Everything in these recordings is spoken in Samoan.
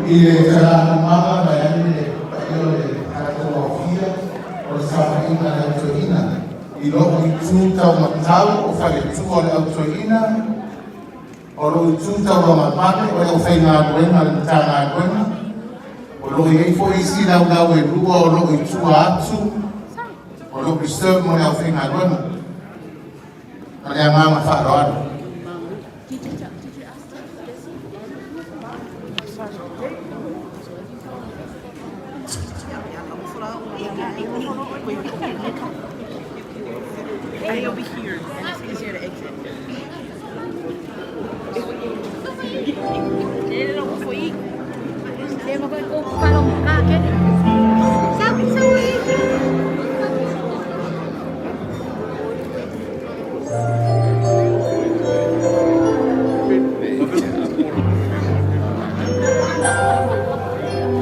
I le talaanumaga vaeane le paia o le tatou aofia o le saofaiga a le Au Toeaina i lou itu taumatau o faletua o le Au Toeaina, o lou itu taulogamale o le aufaigaluega a le Matagaluega, o loo i ai foi isi laulau e lua o loo i tua atu o loo reserve mo le aufaigaluega. Ma le agaga faaaloalo. Did you ask Desi? And you'll be here, and it's easier to exit.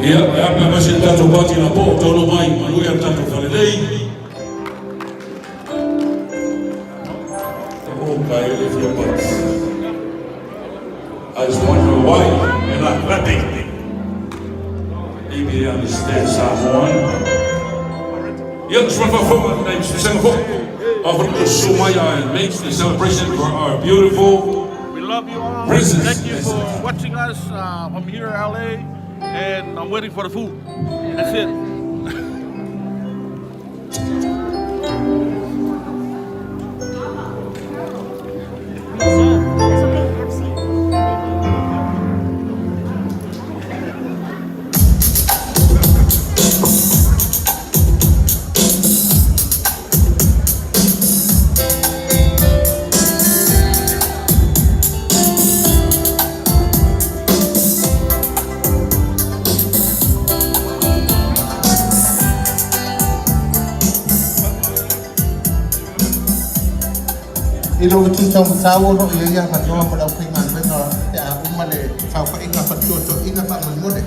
Ia, e apa ma se tatou pati na po, tolo mai, manuia le tatou falelei. Oh, kai le fia pati. I just wonder why they're not clapping. Maybe they understand Samoan. Yeah, just one for and makes the celebration for our beautiful We love you all. princess. Thank you for watching us from here in LA. And I'm waiting for the food. That's it. It's okay, have a seat. I lou itu taumatau o loo i ai avanoa mo le aufaigaluega pe a uma le saofaiga faletuatuaina faamolemole.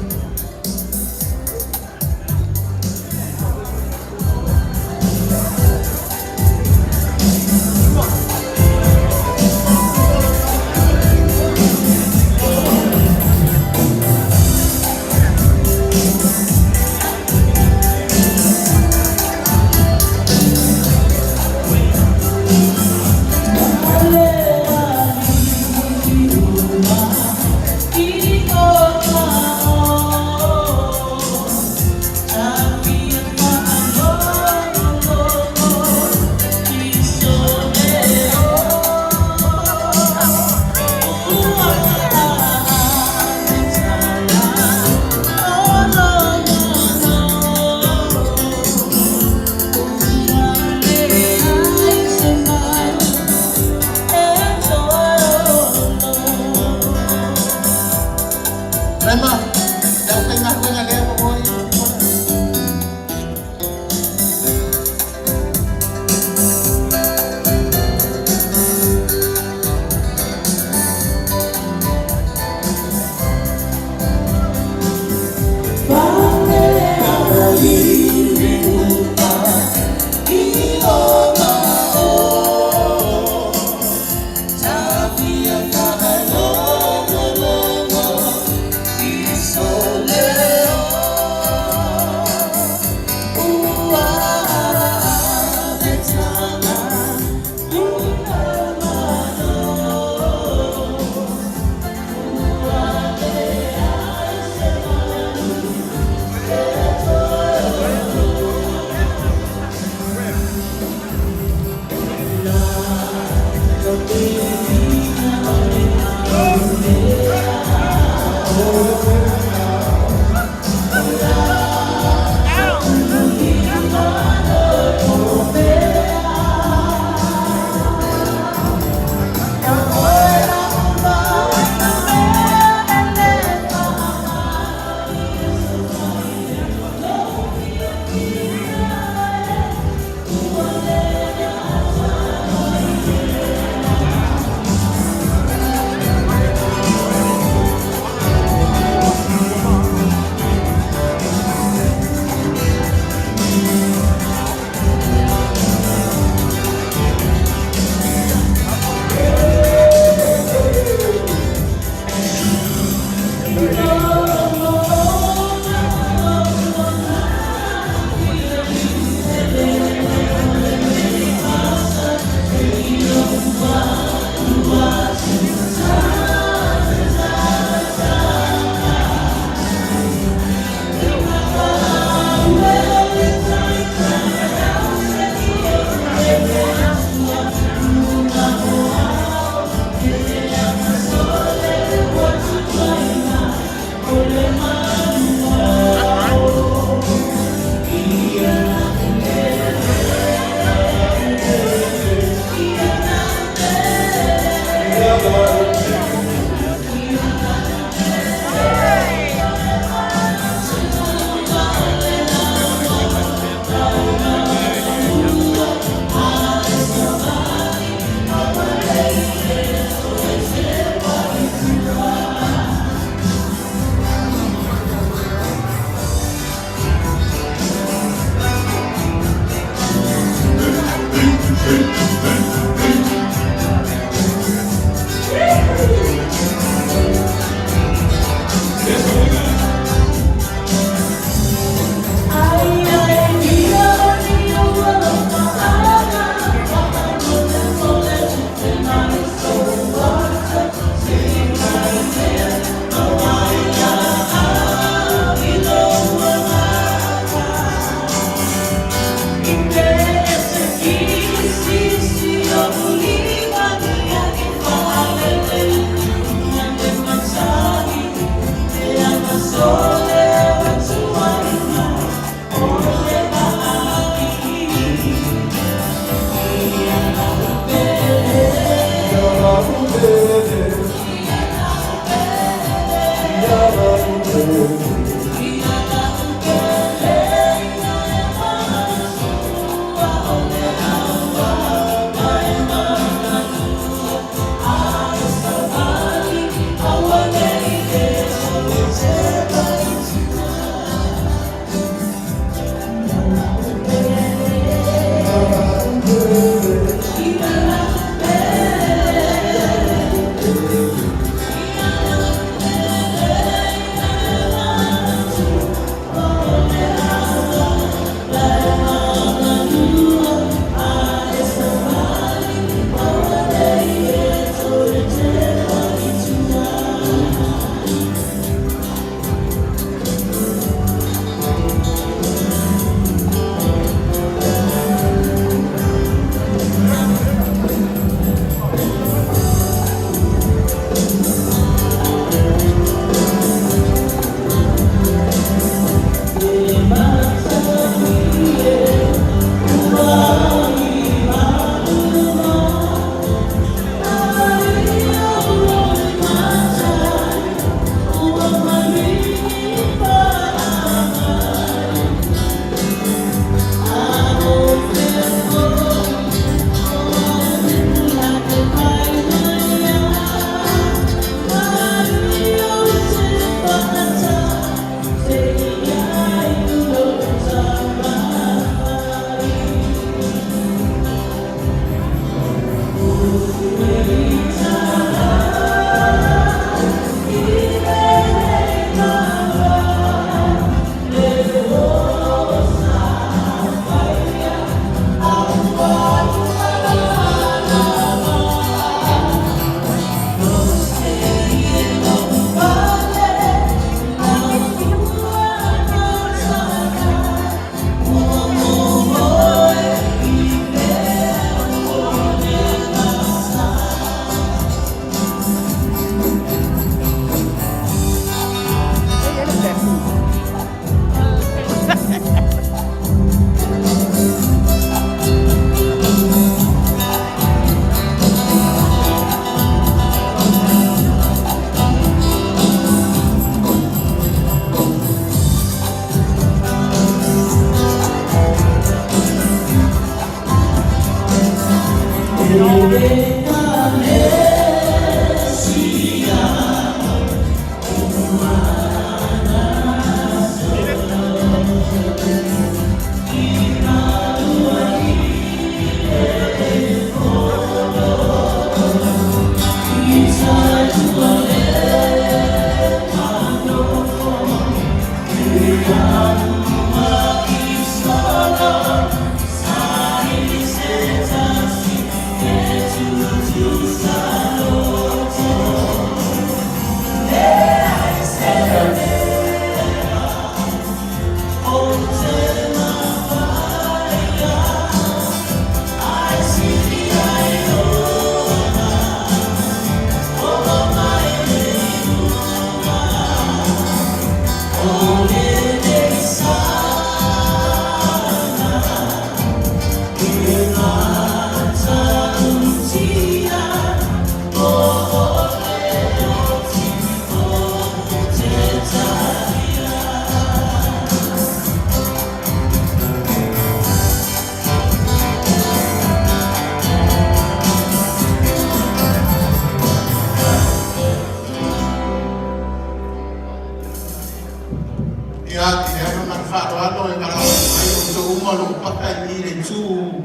Ia, i le aga ma le faaaloalo e valaauina mai outou uma o lo o paka i le itu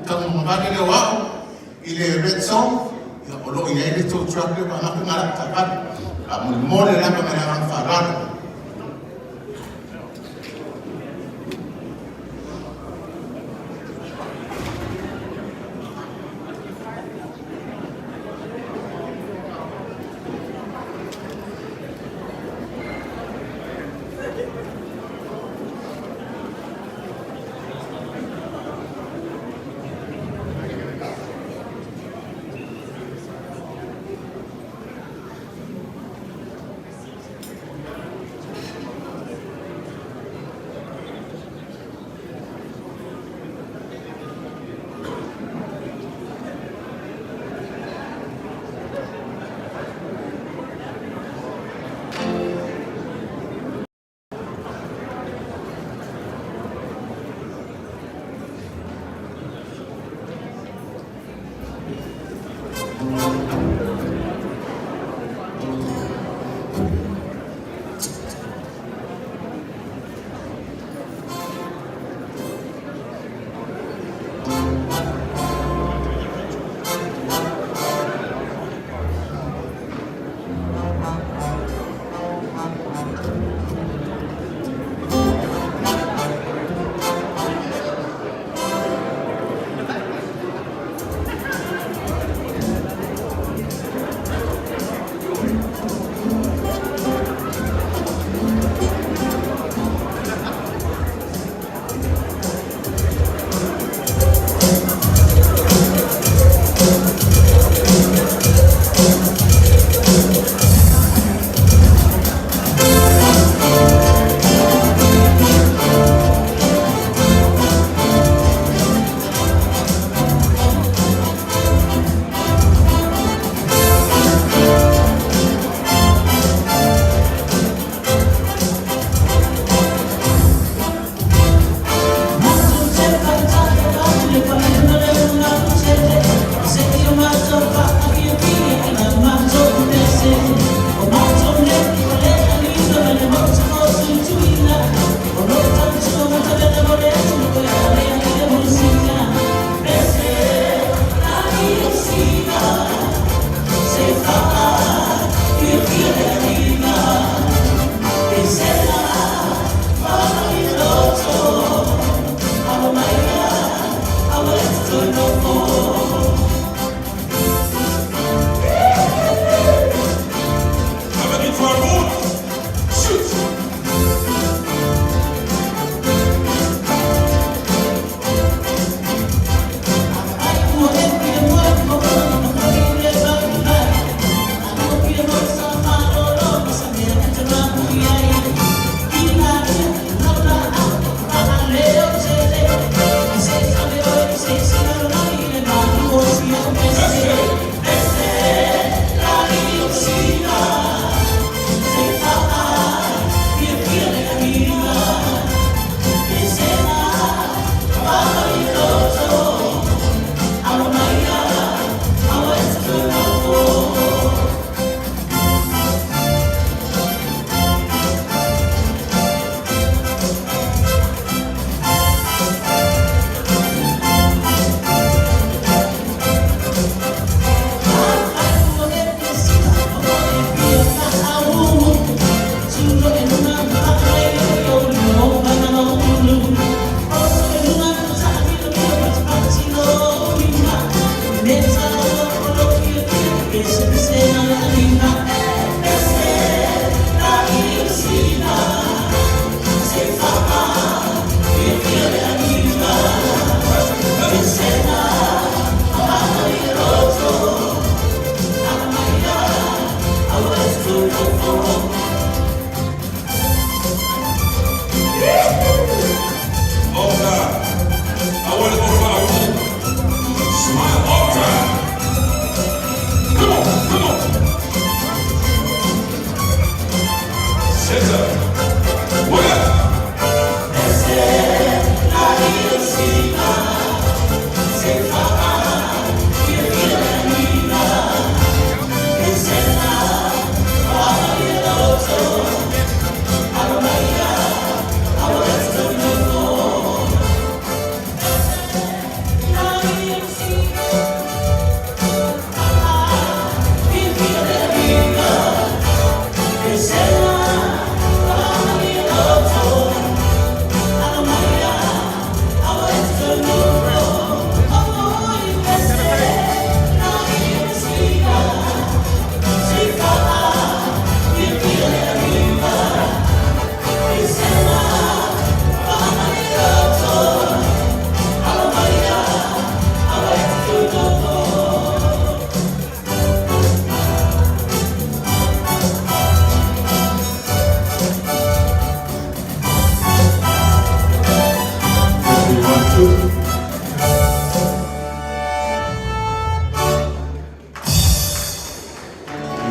taugamavalea lea o au i le red zone, ia, o lo o i ai le tow truck lea ua agafe ma lau taavale. Faamolemole lava ma le agaga faaaloalo.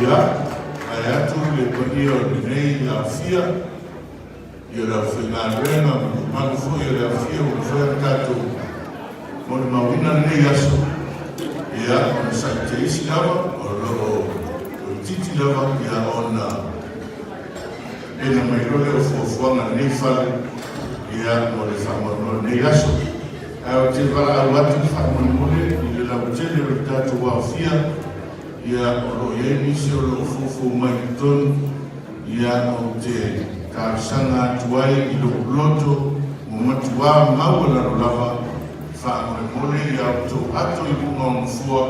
Ia, vaeatu le paia o lenei aofia, ia le aufaigaluega ma le mamalu foi o le aofia ua mafai ona tatou molimauina lenei aso, ia ona saiteisi lava o lo o toeitiiti lava ia ona pena mai loa lea o fuafuaga a lenei fale ia mo le faamoemoe o lenei aso. Ae ou te valaau atu faamolemole i le lautele o le tatou aofia, ia o lo o i ai nisi o lo o foufou mai i totonu, ia ou te talosaga atu ai i lou loto ua matuā maualalo lava, faamolemole ia outou ato i luga o nofoa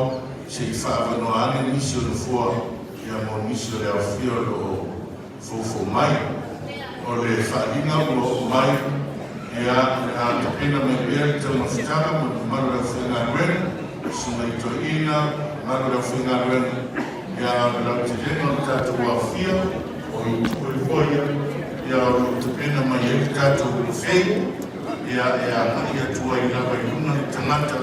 se i faaavanoa ane nisi o nofoa ia mo nisi o le aofia o lo o foufou mai. O le faaaliga ua oo mai, ia, o le a tapena mai pea le taumafataga mo le mamalu o le aufaigaluega, Susuga i Toeaina, mamalu o le aufaigaluega, ia, a o le lautelega o le tatou aofia, o itu e lua ia, ia, o lo o tapena mai ai le tatou buffet, ia, e agai atu ai lava i luga le tagata,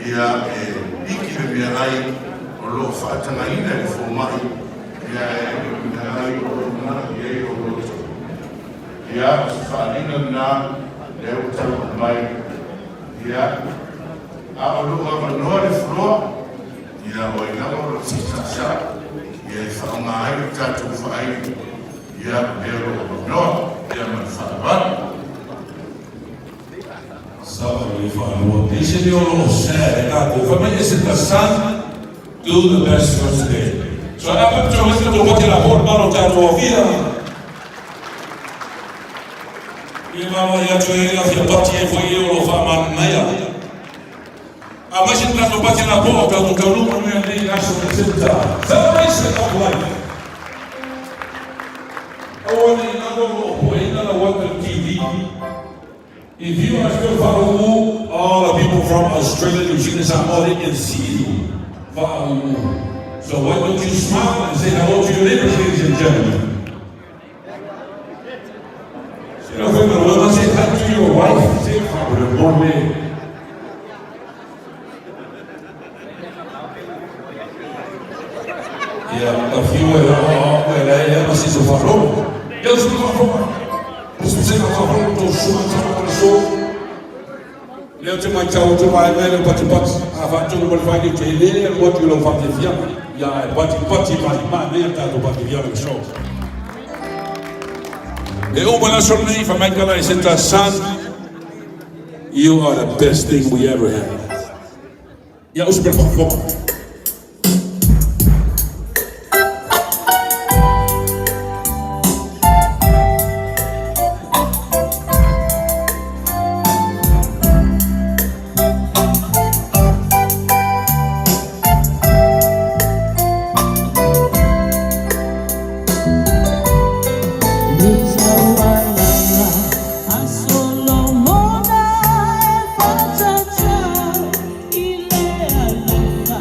ia, e piki le meaai o lo o faatagaina e le fomai, Ia e meaai o lo o manao i ai lou loto. Ia, o se faaaliga lena lea ua taunuu mai. Ia, a o lou avanoa le floor, ia, o ai lava o lo o fia saasao, ia e faaaoga ai le tatou faaili, ia, lea o lo o avanoa. Ia, ma le faaaloalo. Sa o le faalua. Pei se mea o lo o sad e tatou. Fai mai e se the son do the best for today. So a pe tau le tatou pati la po malo tatou afia. Ia malo ai atu e afia pati e foi e o lo whaamanaia. A mai se tatou pati la po tatou taunuu mea nei aso le senta. Celebration of life. Aua nei lalo o poeina la waka TV. If you are still fa'au'u, all the people from Australia, New Zealand, Samoa, they can see you. Fa'au'u. So why don't you smile and say hello to your neighbors, ladies and gentlemen? Say hi to your wife. Say fa'amolemole. Ia, afio e o e la e ma si so fa'alogo. Ia su fa'alogo. Se fa'alogo to suma ta o so. Lea te mai tau te mai mele pati pati. A fa'atonu ma le faaiga te lē alu atu i lau faafiafiaga. Ia ae pati pati mai manaia le tatou faafiafiaga i so. E uma le aso lenei fai mai tala e seta son. You are the best thing we ever had. Ia usu pe faafofoga. A Solomona e fatatau i le alofa.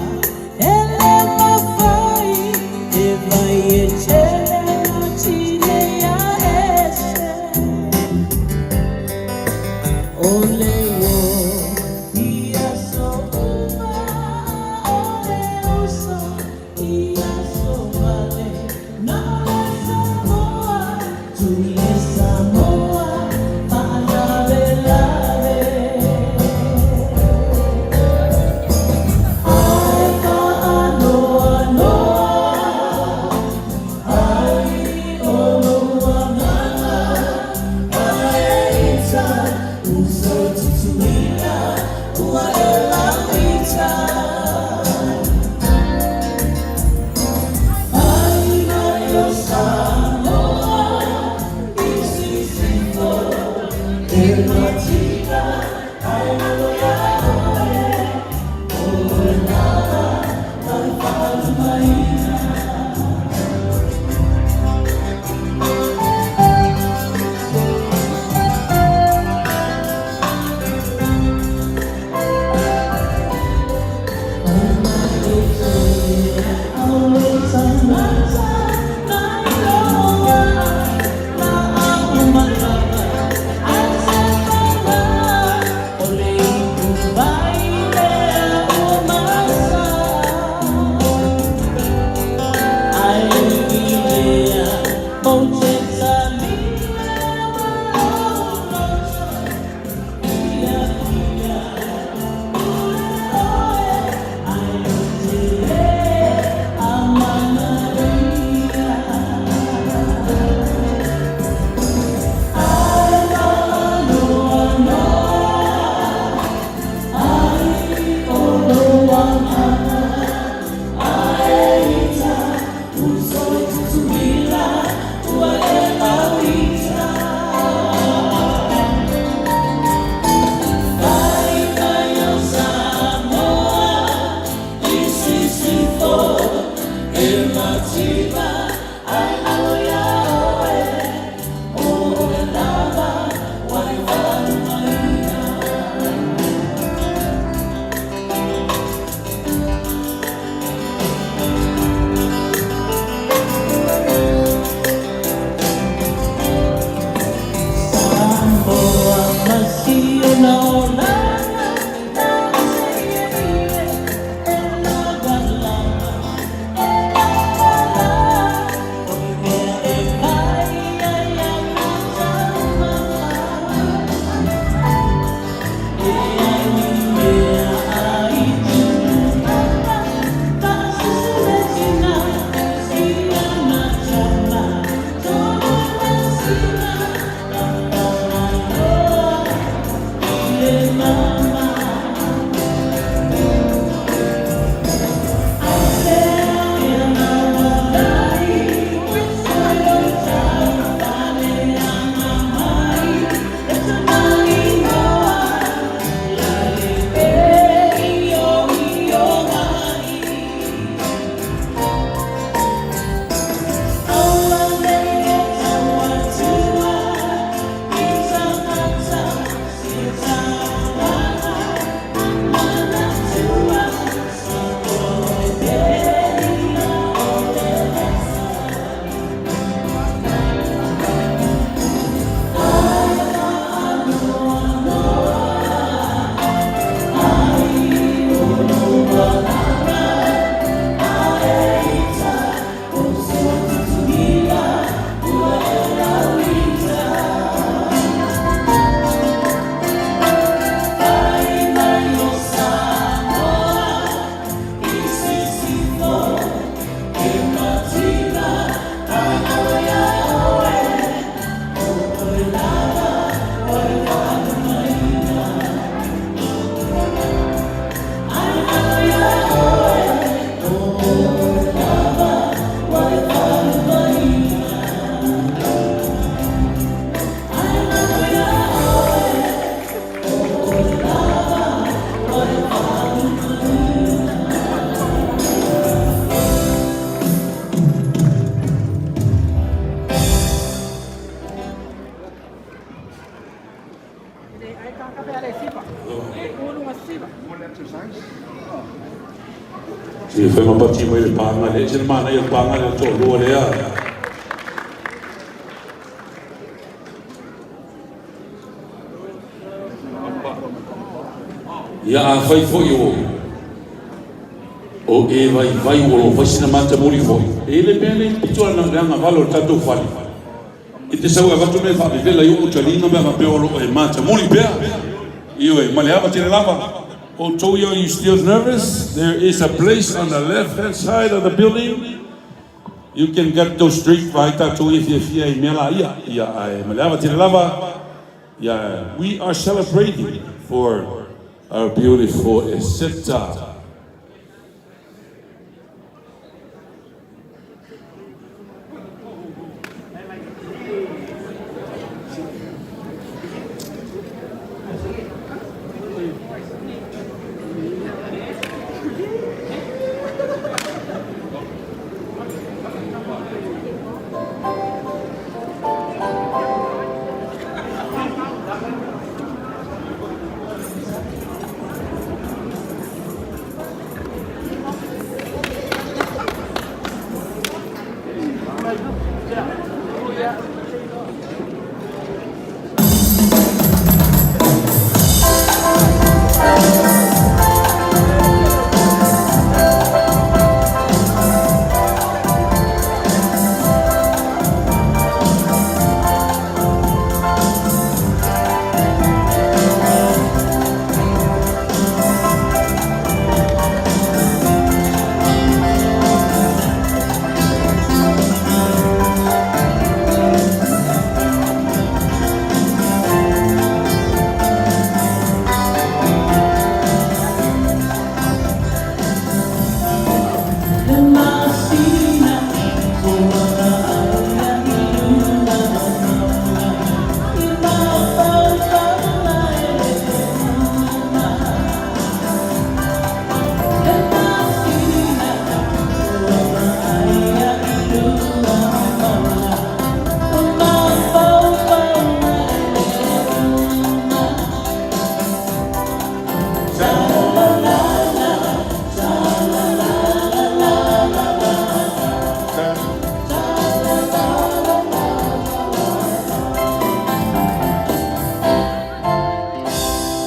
Se fai ma pati mai le pāga lea, e ese le manaia o le pāga lea o le toalua lea. Ia afai foi o o e vaivai ua lo fai sina matamuli foi, e i ai le mea lea i le pito o le agavale o le tatou fale, e te sau e avatu mea e faavevela ai ou taliga pe a faapea o lo o e matamuli pea. Ioe, ma le ava tele lava. Outou ia, are you still nervous? There is a place on the left hand side of the building. You can get those drink vai tatou ia fiafia i mea laia. Ia, ae ma le ava tele lava. Ia, we are celebrating for our beautiful Eseta.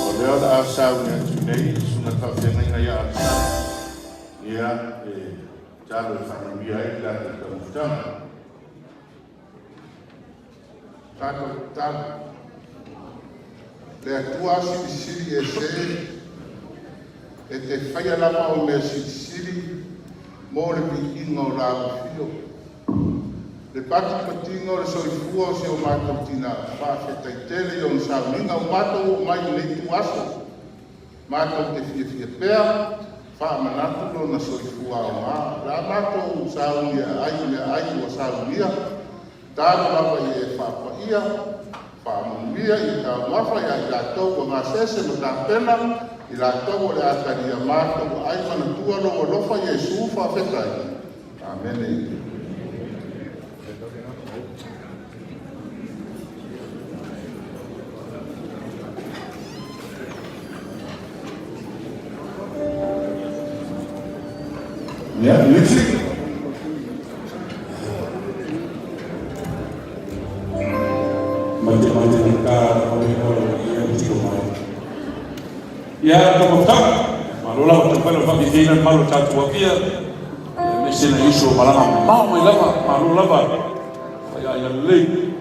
O lea o le a sauni atu nei le susuga faafeagaiga ia Alesana, ia, e tatalo e faamanuia ai le latou taumafataga. Tatou tatalo. Le Atua silisili ese, e te faia lava au mea silisili mo le viiga o la afifio. Le patipatiga o le soifua o si o matou tina, faafetai tele i ona sauniga ua matou oo mai i lenei ituaso. Matou te fiafia pea, faamanatu lona soifua aoga. O le a matou sauni e aai i meaai ua saunia, tatalo lava ia e faapaia, faamanuia i taumafa ia i latou ua gasese ma tapena, i latou o le a talia matou aai manatua lou alofa Iesu faafetai. Amene. Yeah, music. Matemate na ka o le o ia tiro mai. Ia taumafataga, malo lava taumafai lava faafetai le malo tatou apia. Ia aemaise na uso malaga mamao mai lava, malo lava. Faiaia lelei.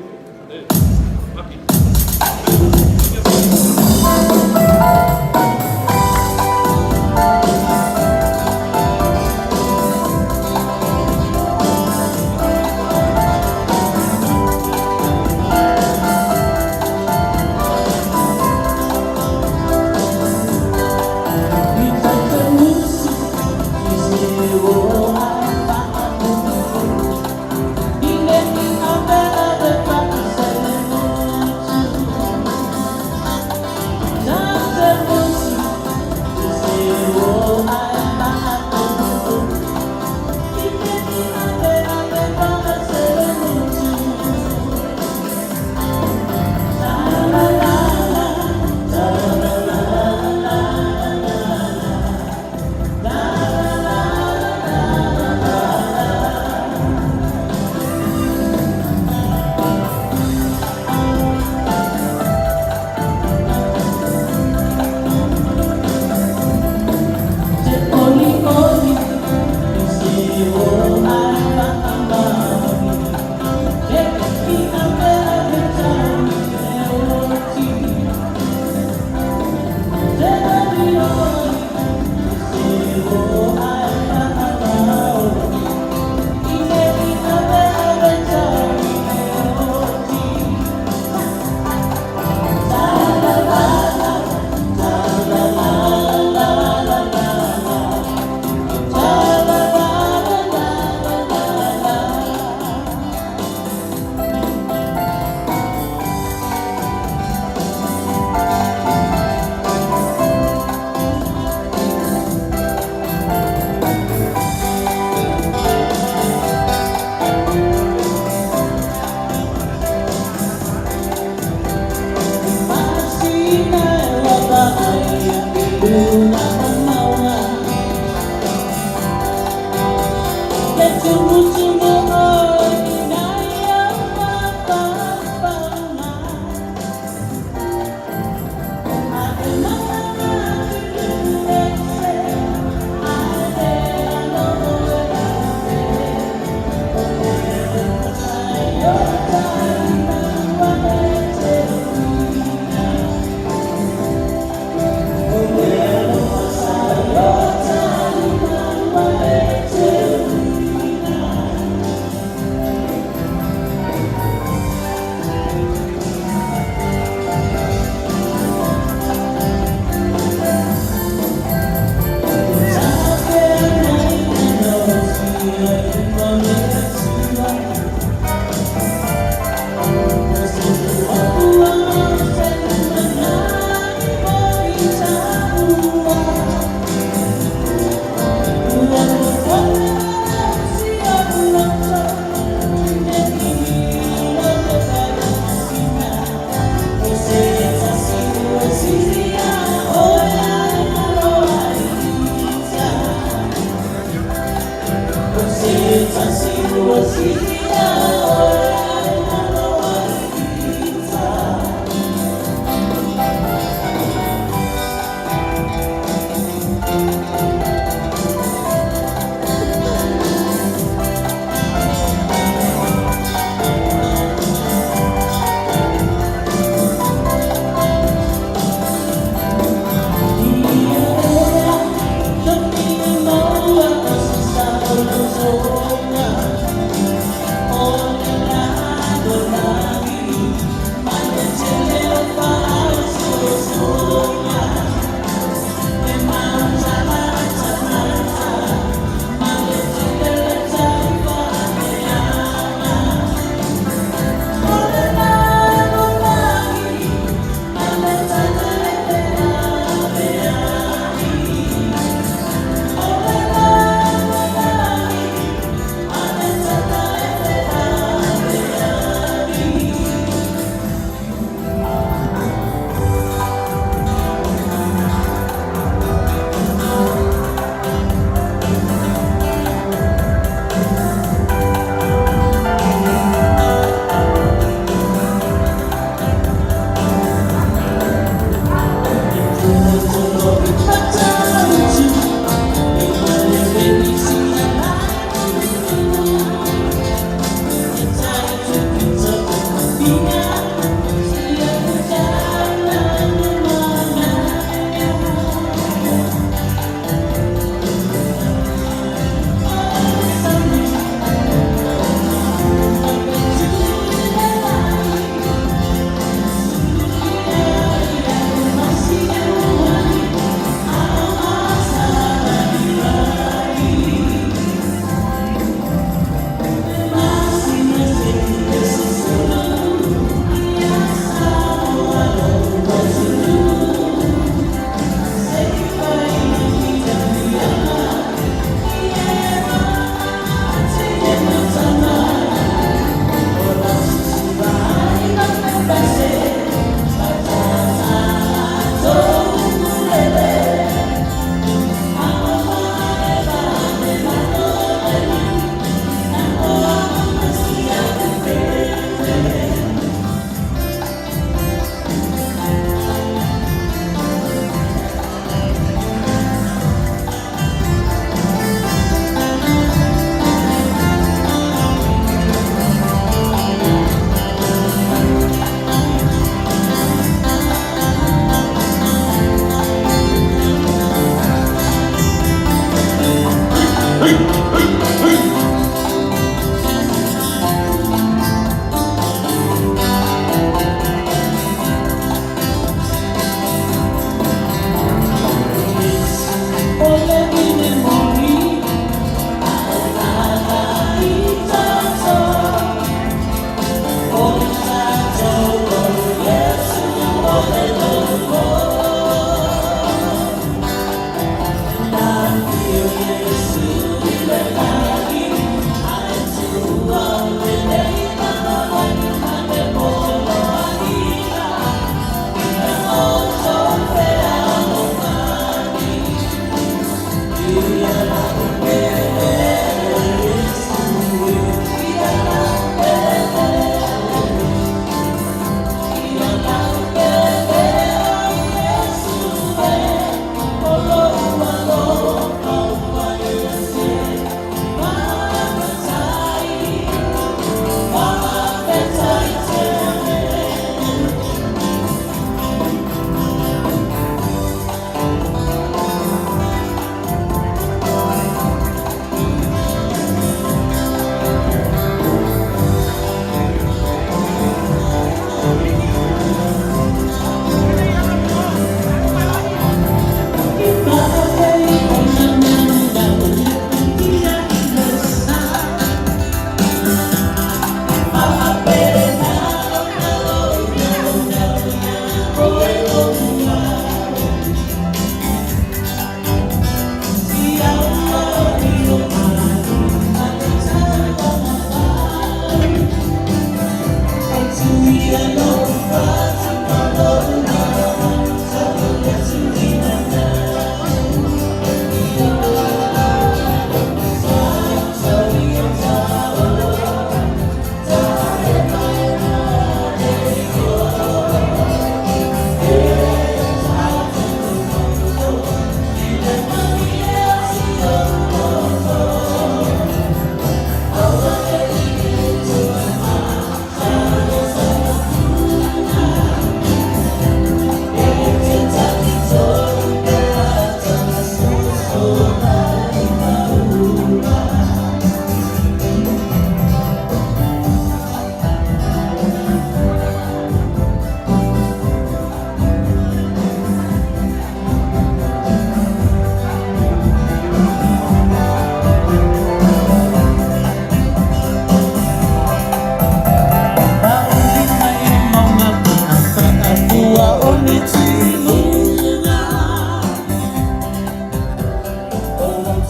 Yesu.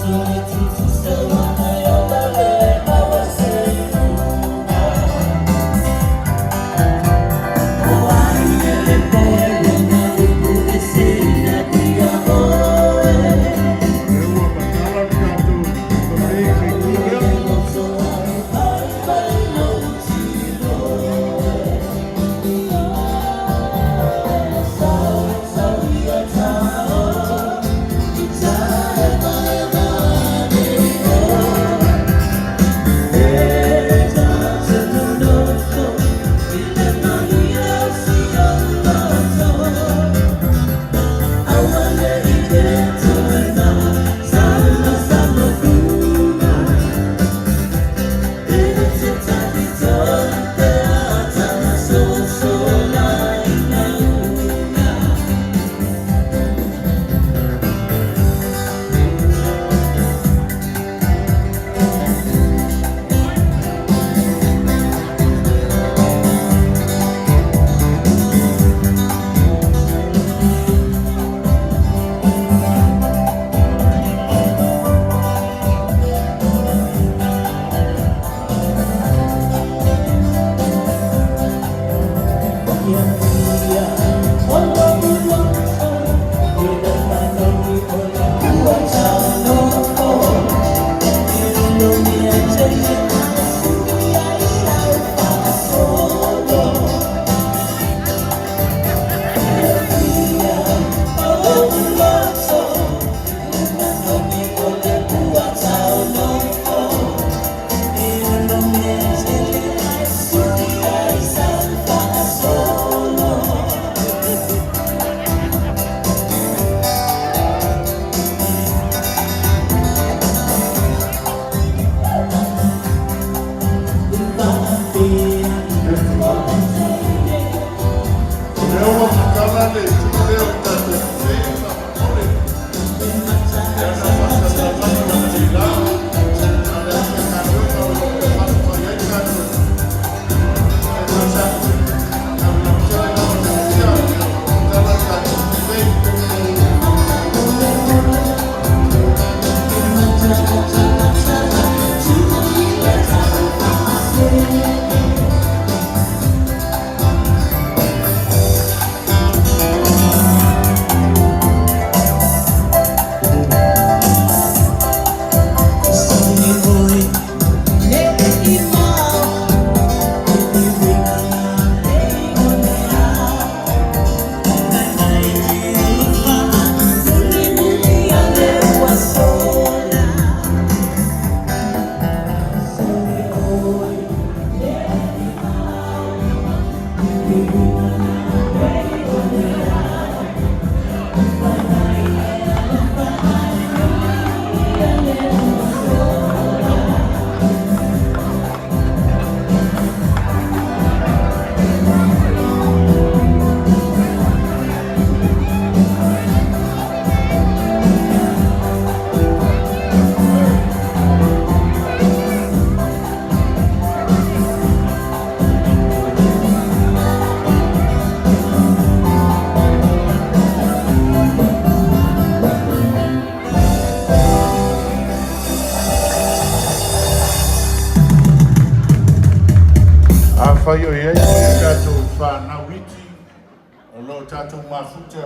Lea ua matala le tatou lomei i le itu lea. O lea ua matala le itu lea o le tatou buffet faamolemole. Ia na faasalalauga lelei a le aufaigaluega o lo o taumafai ai tatou e lautele lava talia matala le tatou buffet. Afai o i ai ni a tatou fanau iti o lo o tatou mafuta,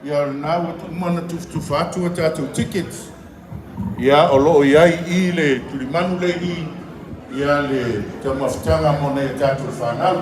ia o lena ua uma ona tufatufa atu a tatou tickets. Ia o lo o i ai i le tulimanu lea i i, ia le taumafataga mo nai a tatou fanau.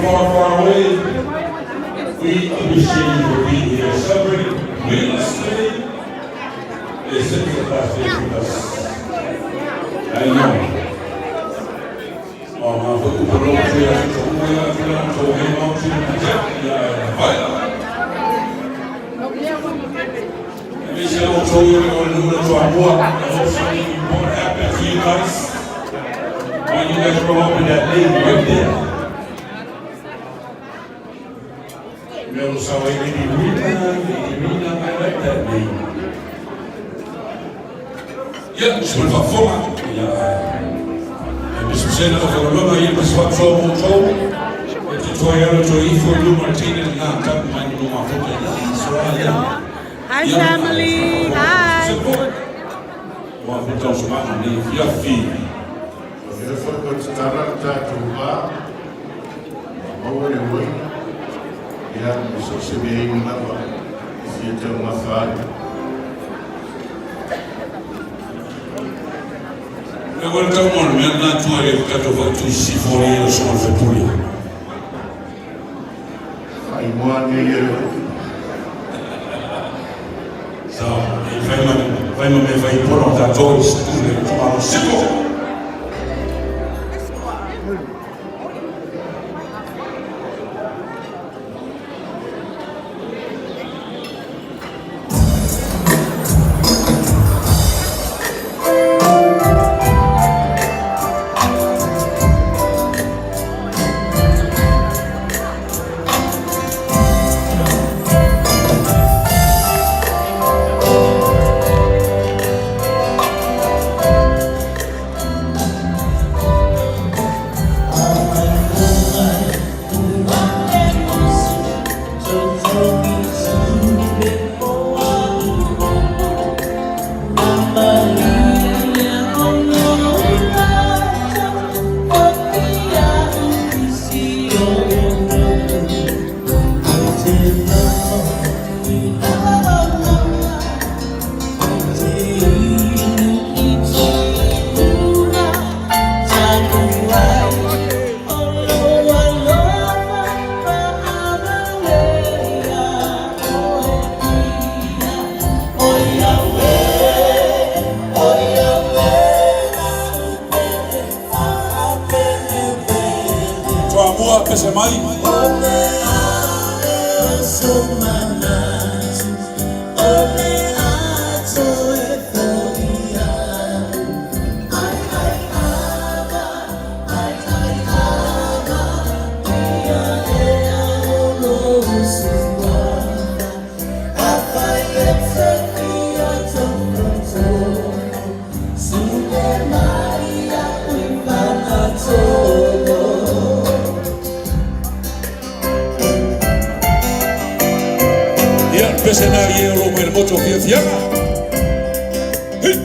Far, far away. We appreciate you for being here, celebrating with us today. It's such a blessing with us. I know. O ngā whakuparo te atu te hui atu rā, tō he mau te te ia e vai. E me se o tō i o nuna tō amua, I hope something important happened to you guys. When you guys grow up in that name right there. Mea o sa wai Lady Rina, Lady Rina, I like that name. Ia, se mo le faafofoga, ia, e pisipsena o whakalona ia ma se faapsoa mo tou, e te toi alo toi ifo i luma le teine le ngā tapu mai no mafuta i soa ia. Hi, family. Hi. Ua futa o sumana ni fia fi. O lea foi ko te tala le tatou va, maua le uaina, ia, ma so se mea ina lava, e fia taumafa ai. Le wale tau mo le mea nā tua le kato whakatui sifo le ia songa le whaipuli. Whaimoa nei e le So, e whai ma me whai pono tātou i stu le tumaro siko. Toa mua pese mai. Ia, pese nā i e o mai le moto fia fiaga. Hey!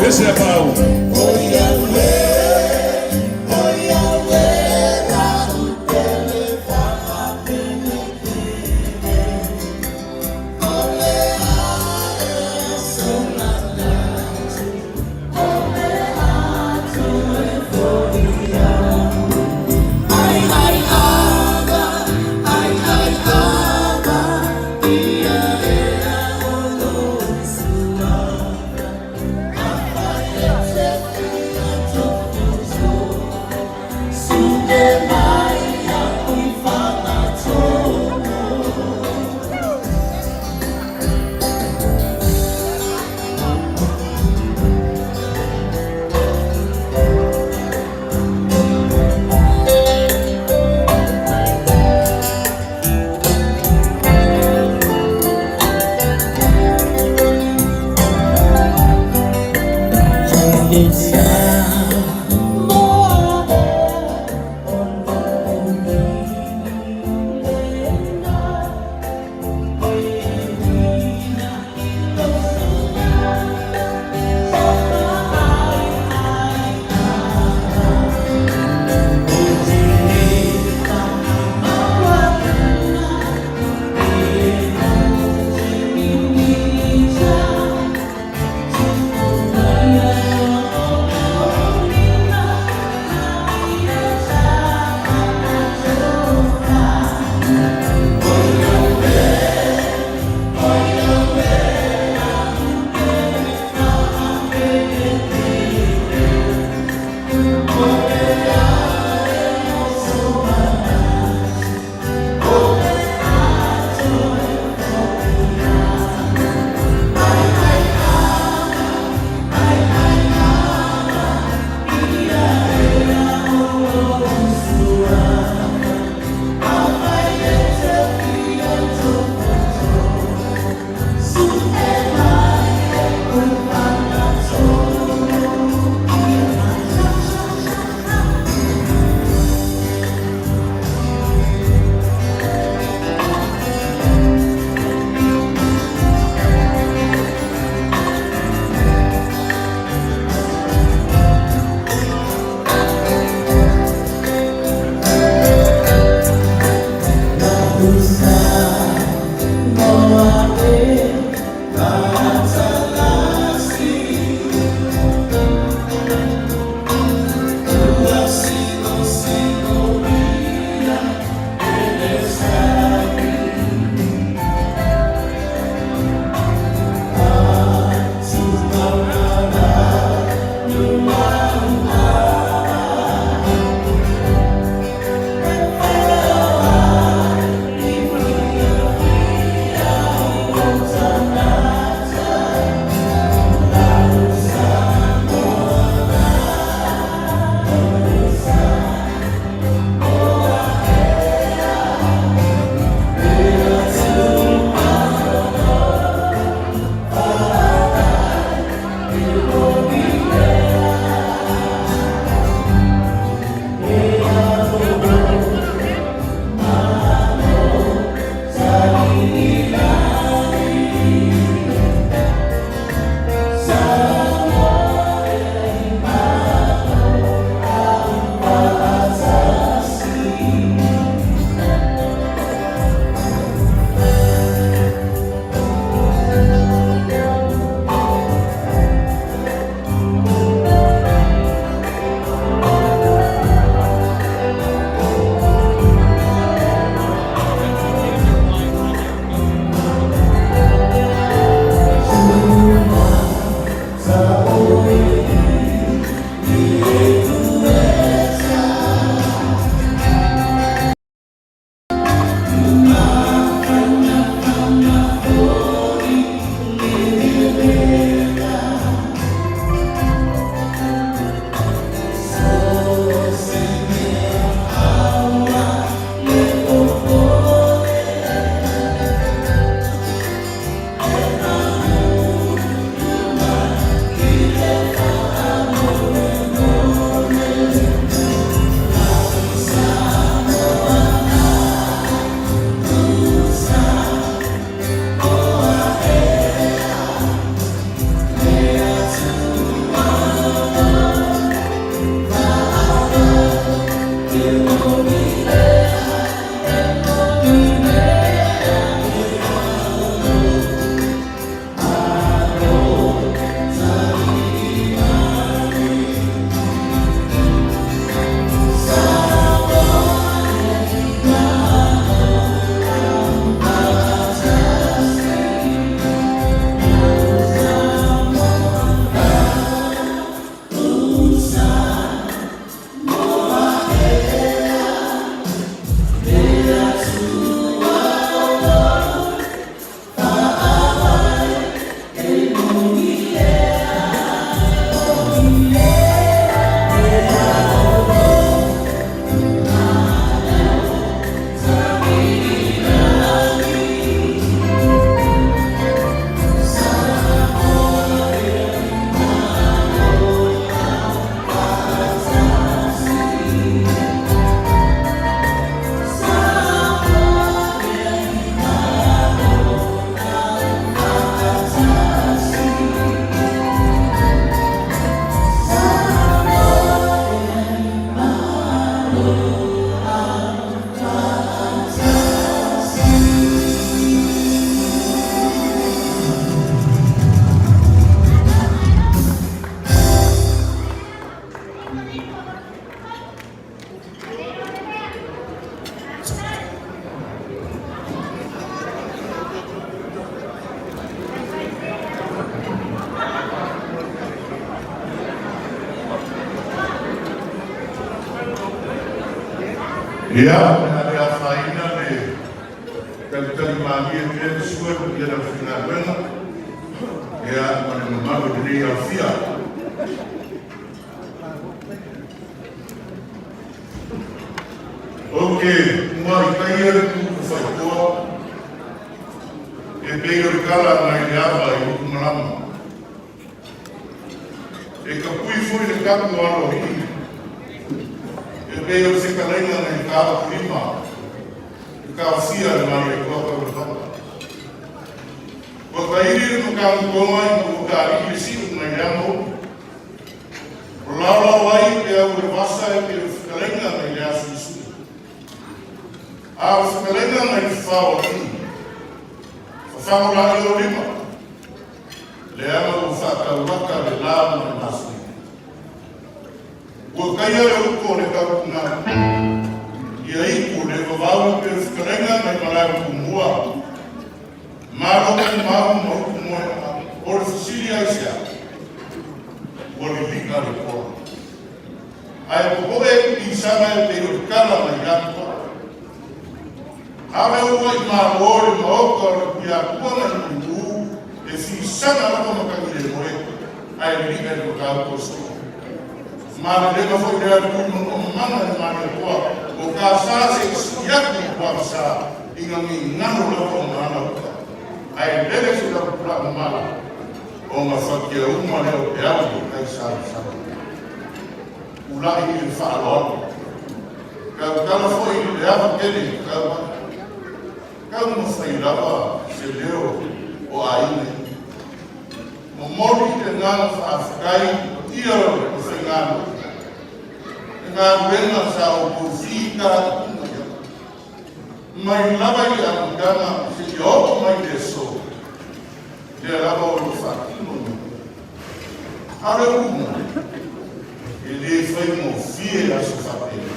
Pese a pau. Ia, o le a le afaina le talitali malie pea le sua i le paia o le aufaigaluega, ia, ma le mamalu o lenei aofia. Ou te muai taia le tu faitoa e pei o le kala nai le ava i Utumalama. E tapui foi le tapu o alo alii e pei o le fetalaiga nai le taotilima i taofia le Malietoa Taulefata. Ua taili le matamutoga ina ua taalii le siu nai le ama upu. O laolao ai pe au le vasa e pei o le fetalaiga nai le aso i sui. A o le fetalaiga nai le fafao alii, fafago la i o lima. Leaga ua faataulaka le la ma le masina. Ua taia le utu o le tautuna ia ipu le vavau e pei o le fetalaiga nai malae o Tumua. Malo tumau ma upu moe o le fesili aisea? Ua liliga le koa. Ae popoe i pisaga e pei o le kala mai atua. Ave ua i malo le maota o le Tuiatua ma le Mulimu e fisaga lava matagi le moe ae liliga i le mataupu o soo. Malelega foi lea le tui manua mamana i le Malietoa o ka sa se i sii atu i Puavasa ina gigano lava o maala uta ae lele se tapupulaʻu mamala ona fatia uma lea o peau i tai salasala. Ulaʻi i le faaaloalo. Tautala foi i le ava tele i tau atu. Taumafai lava se leo o aiga i. Momoli le agaga faafetai i paia o le faigaluega. Le galuega sa outou fitaituga i ai. Mai lava i le amataga seia oo mai i le aso, lea lava o lo o faatino nei. A o le upu moni, e le faigofie aso faapena.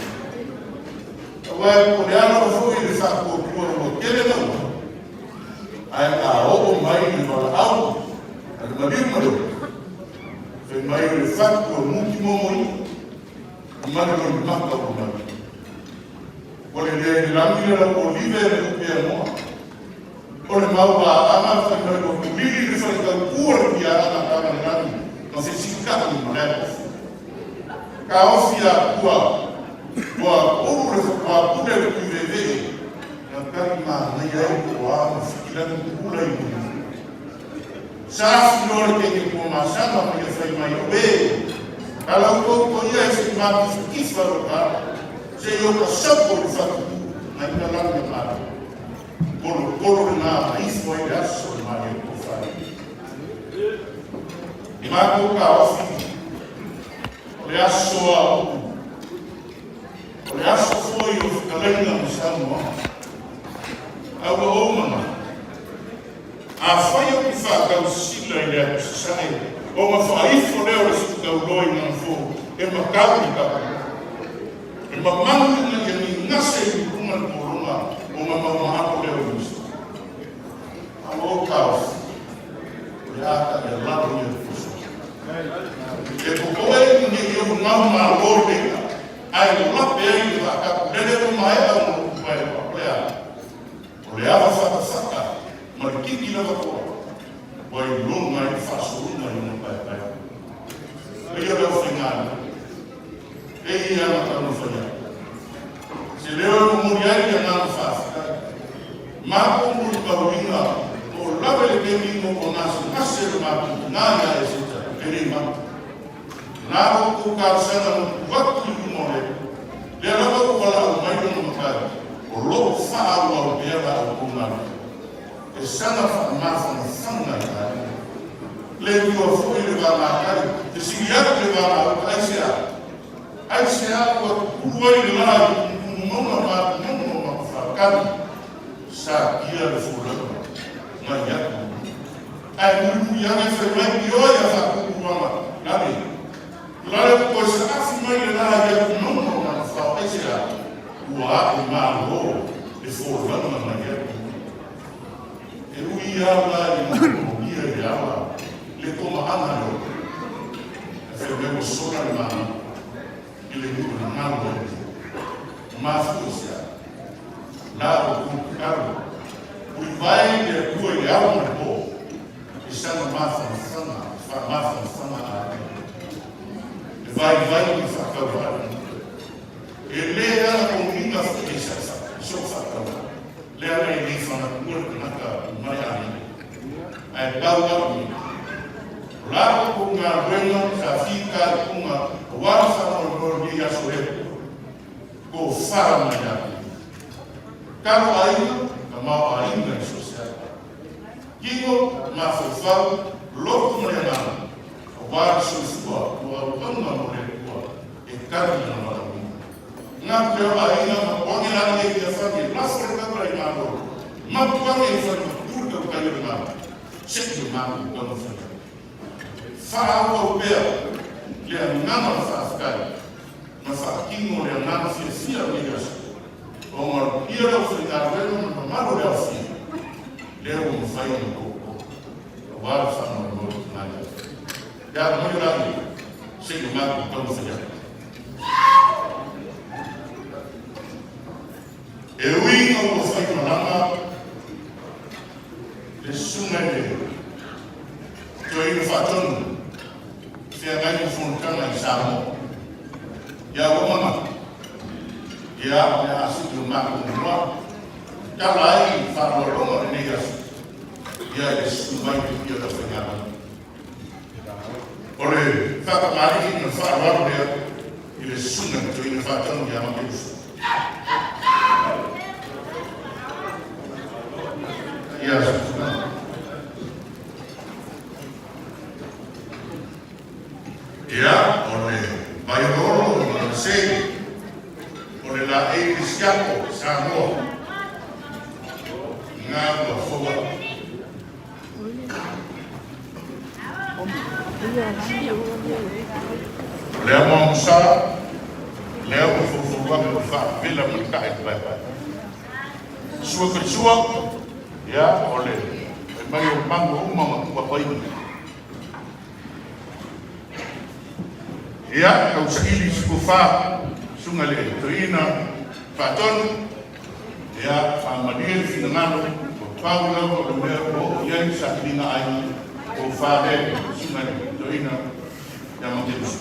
Aua e po o le a lava foi le faatuatua ua tele naua, ae a oo mai le valaau a le maliu ma le ola, fai mai o le fatu ua muti momoia, ma le loimata ua maliu. Ua le leai le lagi le lau olive le upe amoa. O le mau paaga fai mai ua tulili le faitau ua le piaaga tama le lagi ma se sitaʻi ma le ofi. Taofi a tua ua ulu le whakapule le tuivevee na tali manaia ai po o a ma Fikilagi pula i luna. Sa filoa le keke kua masama ma ia fai mai o e ka lau tou ia e se i matifatifa lo ka se i o ka sopo i le whatupu na ina lagi na malo. Kolokolo lena ma ifo ai le aso le malie o whai. Mākou ka ofi o le aso a upu. O le aso foi o fetalaiga ma saunoaga. A ua ou manatu, afai ou te faatausila i le atu sasae, ona faaifo lea o le suitauloa i Manafou e matau i le tapuai. E mamalu ina ia migase i luga le pologa ona maumaalo lea o Iusa. A ua ou taofi, o le a taʻialalo ia le fuso. E popoe ne i ou gau malo i le iʻa, ae lape ai le vaatapu lele ua maea ona ou paepae. O le a? O le ava fatafata ma le kiki lava toa, ua iloga ai le faasologa i lona paepaepa. Paia le aufaigaluega, e ia ana taumafai atu. Se leo e momoli ai le agaga faafetai. Matou molimauina o lava i le taimi ina ua gasegase le matou tina ia Eseta e le mata. Na outou talosaga na tuu atu i luma o le Atua. Lea lava ua valaau mai lona matai, o lo o faaauau pea la outou galuega. E saga faamafanafana i aiga. Le tua foi le va matai, fesili atu le va gauta, aisea? Aisea ua tutulu ai le la i tumutumu mauna ma atumauna o Matafalekani? Satia le folauga mai atu i luga. Ae mulimuli ane fai mai ki oe a faatutuluaga, Lale, lale ua toe saafi mai le la i atumauna o Matafao, aisea? Ua aʻe malo le folauga mai atu i luga. E ui lava la i matamaulia i le ala le tomaaga le ola. Ae fai mai ua sola le mana i le nuu na galo ai le mafua i se a? La outou tatalo, ulivae i le Atua i le ao ma le po, e saga mafanafana, faamafanafana a aiga. Le vaivai i faatauvaga. E lē ala toniga foi e so faatauvaa. Leaga e le fagatua le tagata ma le aiga. Ae pau a'u ia. O la outou galuega sa fitaituga aua le faamoemoe o lenei aso le Atua, tofala mai ia te ia. Talo aiga, tamaoaiga i so o se ala. Tino, mafaufau, loto ma le agaga, aua le soifua ua auauna mo le Atua e tali lana valaauina. Gatu lea o aiga ma puage la ia i afani e lafo le taula i Malo, ma puage i fale matutu le tautai o le Malo, se'i o matou taumafai atu. Faaauau pea le agaga o le faafetai ma faatino le agaga fiafia o lenei aso, ona o le paia o le aufaigaluega ma le mamalu o le aofia, lea ua mafai ona tootoo aua le faamoemoe o le Tagata. Ia momoli la ia, se'i o matou taumafai atu. E ui ina ua faimalaga le susuga i le Toeaina Faatonu feagai ma fonotaga i Samoa, ia ua manatu, ia o le a sii o matou manoa e tala ai i faaaloaloga o lenei aso, ia i le susu mai le pia o le aufaigaluega. O le faakamali'i ma le faaaloalo lea i le susuga i le Toeaina Faatonu ia Mateusa. Ia susuga. Ia, o le Vaioloolo ma lana sei, o le laei le siapo Samoa, ngā ua foua. O le amuamusa, lea ua foufouaga le faavela ma le tae le paepae. Sua kalisua, ia, o le fai mai o mago uma ma tuapaini. Ia, tausaili sikufa, susuga i le toeaina Faatonu, ia, faamalie le finagalo, ua pau lava o le mea ua oo i ai le sailiga aiga, tofa lea i le susuga i le toeaina ia Mateusi.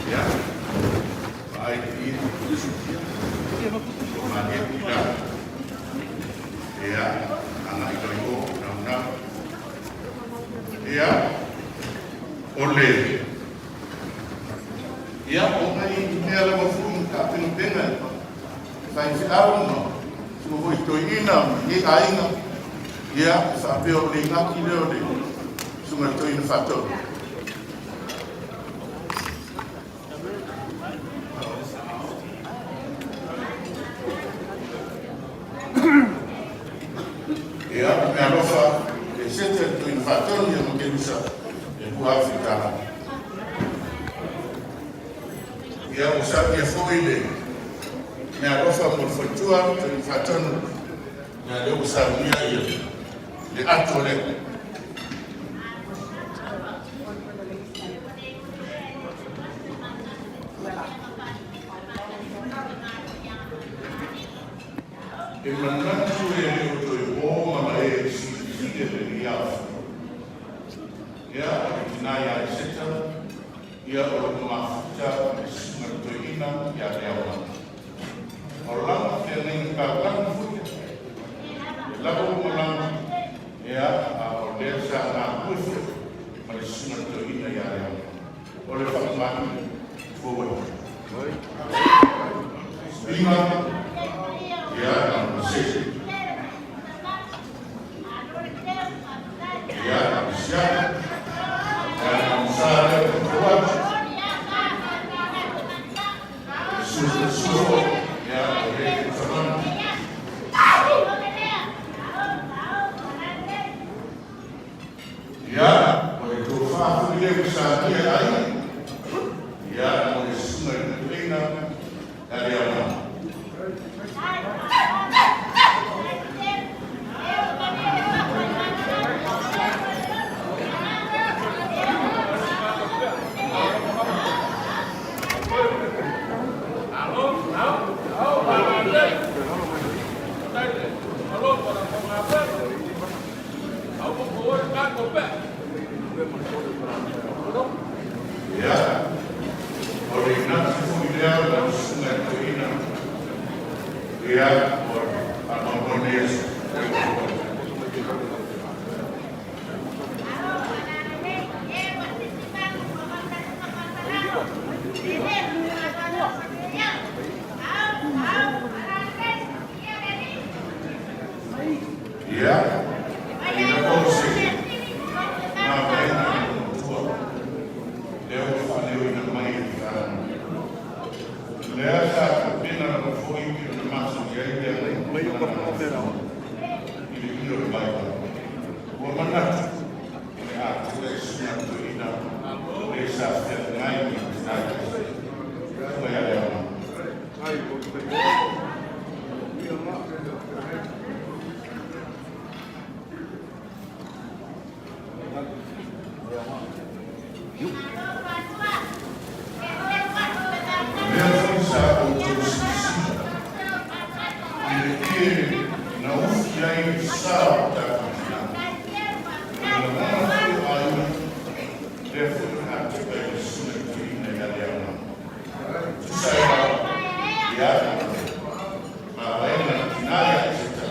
Ia, vaai i malie pila. Ia, agai loa i o, naunau. Ia, o le Ia, o nai mea lava foi ma taapenapena e faifeau ma sua foi toeaina ma lenei aiga, ia, e faapea o le igaki lea o le susuga i le toeaina Faatonu. Ia, me alofa, e sete le toeaina Faatonu ia Makelusa e $2,000. Ia, ua saunia foi le meaalofa mo le faletua, toeaina Faatonu, ia lea ua saunia ia le ato lea. E manatu e le o toe ō mana e silafia lenei ao. Ia, o le tina ia Eseta, ia o lona mafuta ma le susuga i le toeaina ia Leaomana. O lana feagaiga taulagi foi ia. E lava ua malaga, ia, a o lea sa galulue foi ma le susuga i le toeaina ia Leaomana. O le faamamalu ua ua lima ia na se ia na sia ia na sa le ko su su ia o le famana Ia, o le tofa foi lea ua satia e aiga, ia, mo le susuga i le toeaina ia Leaumana. Faapena lava foi ona masani ai le agaga i le ino o le vaivai. Ua manatu i le atoa e susuga i le toeaina le sa feagai ma le tina i le Susuga ia Leauma. O lea foi sa outou silasila i le ie na ufi ai le sa o le tatou tina. O le lagona foi o aiga, lea foi o le a tepa i le susuga i le toeaina ia Leauma. Tusa ai lava ia mavaega a le tina ia Iseta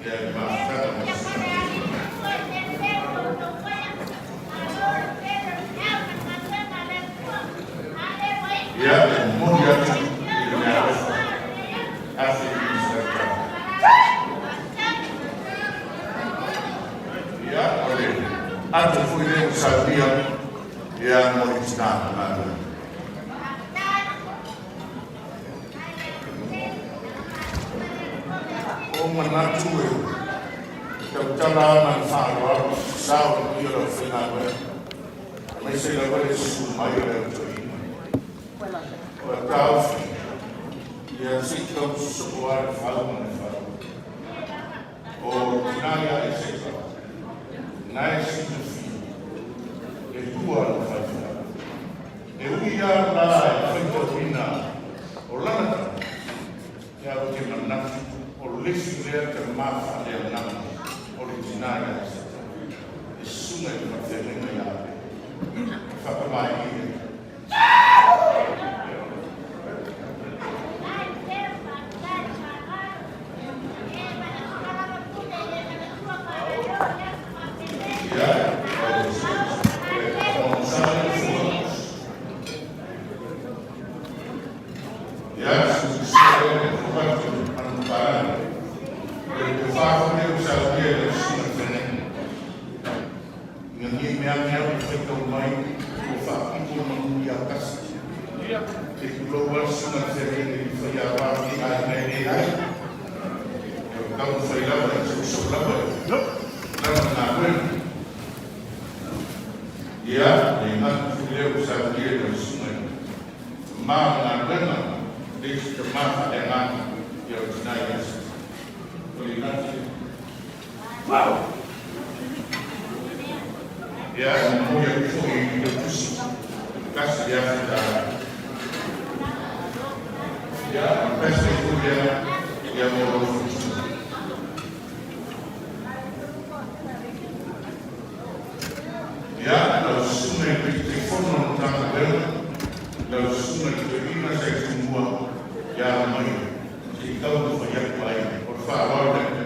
ia le mafutaga ma le susuga i le toeaina. Ia, e momoli atu i le meaalofa 1900. Ia, o le ato foi lea ua saunia ia mo le tina galuega. O manatu e tautala ma le faaaloalo i se sao i le o le aufaigaluega, aemaise lava le susu mai o le Au Toeaina. O le taofi, ia se i tau sosoo lava le fau ma le fau. O le tina ia Eseta, na e silafia le tua o le faifeau. E ui lava la e faitauina o lana tama, ia ou te manatu o le isi lea tama faaleagaga o le tina ia Eseta, e susuga i le faafeagaiga ia Abela. E faapamaelia ai. Ina nei mea mea ua faitau mai ua faapito le manu ia tasi. Te tulou a le susuga i le feagaiga i Faiava nei aiga e le ai. E o taumafai lava e soosoo lava i lana galuega. Ia, le atu foi lea ua saunia i lau susuga i ma galuega le isi tama faaleagaga ia o tina ia. O le atu Ia, e momoli atu foi i le tusi $1,000. Ia, o le pese foi lea ia mo lou faletua. Ia, lau susuga i le Taitaifono o le Matagaluega, lau susuga i le Toeaina sa i Tumua ia Amaia, se i tau ona fai atu ai o le faaaloalo lea.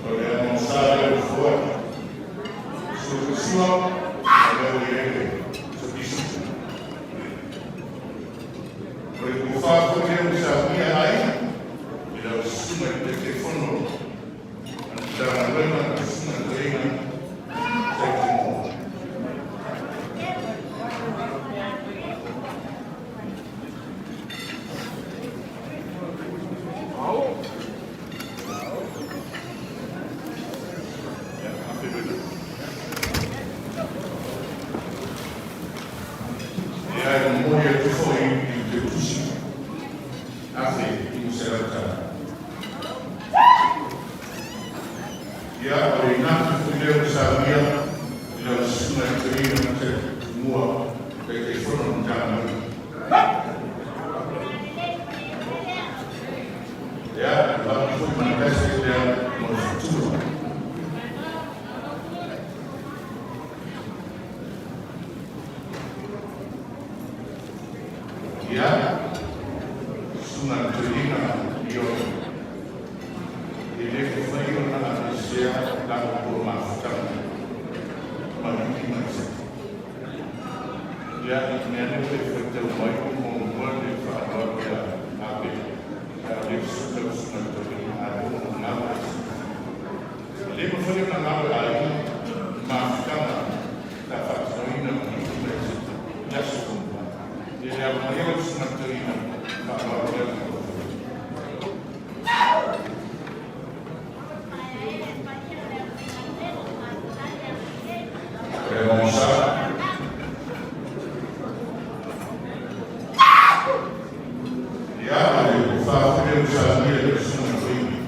O le anausa lea ua foai. Suasua, o lea ua i ai le sopisi. O le tofa foi lea ua saunia ai i lau susuga i le Taitaifono a le Matagaluega, lau susuga i le Toeaina Taitaifono. Ia, e momoli atu foi i le tusi $1,900. Ia, o le inatu foi lea ua saunia i lau susuga i le toeaina Tumua, Taitaifono o le Matagaluega. Ia, e avatu foi ma le message lea mo le faletua. Ia, susuga i le toeaina Ioe, e le mafai ona aveesea la outou mafutaga ma le ma Isaka. Ia, i mea nei ua e faitau mai ua muamua le faaaloalo ia Abela, a o lea ua lau susuga i le toeaina Abela ua galo Isaka. E le mafai ona galo e aiga le mafutaga. Musa. Ia, o le tofa foi lea ua saunia i lau susuga i le toeaina.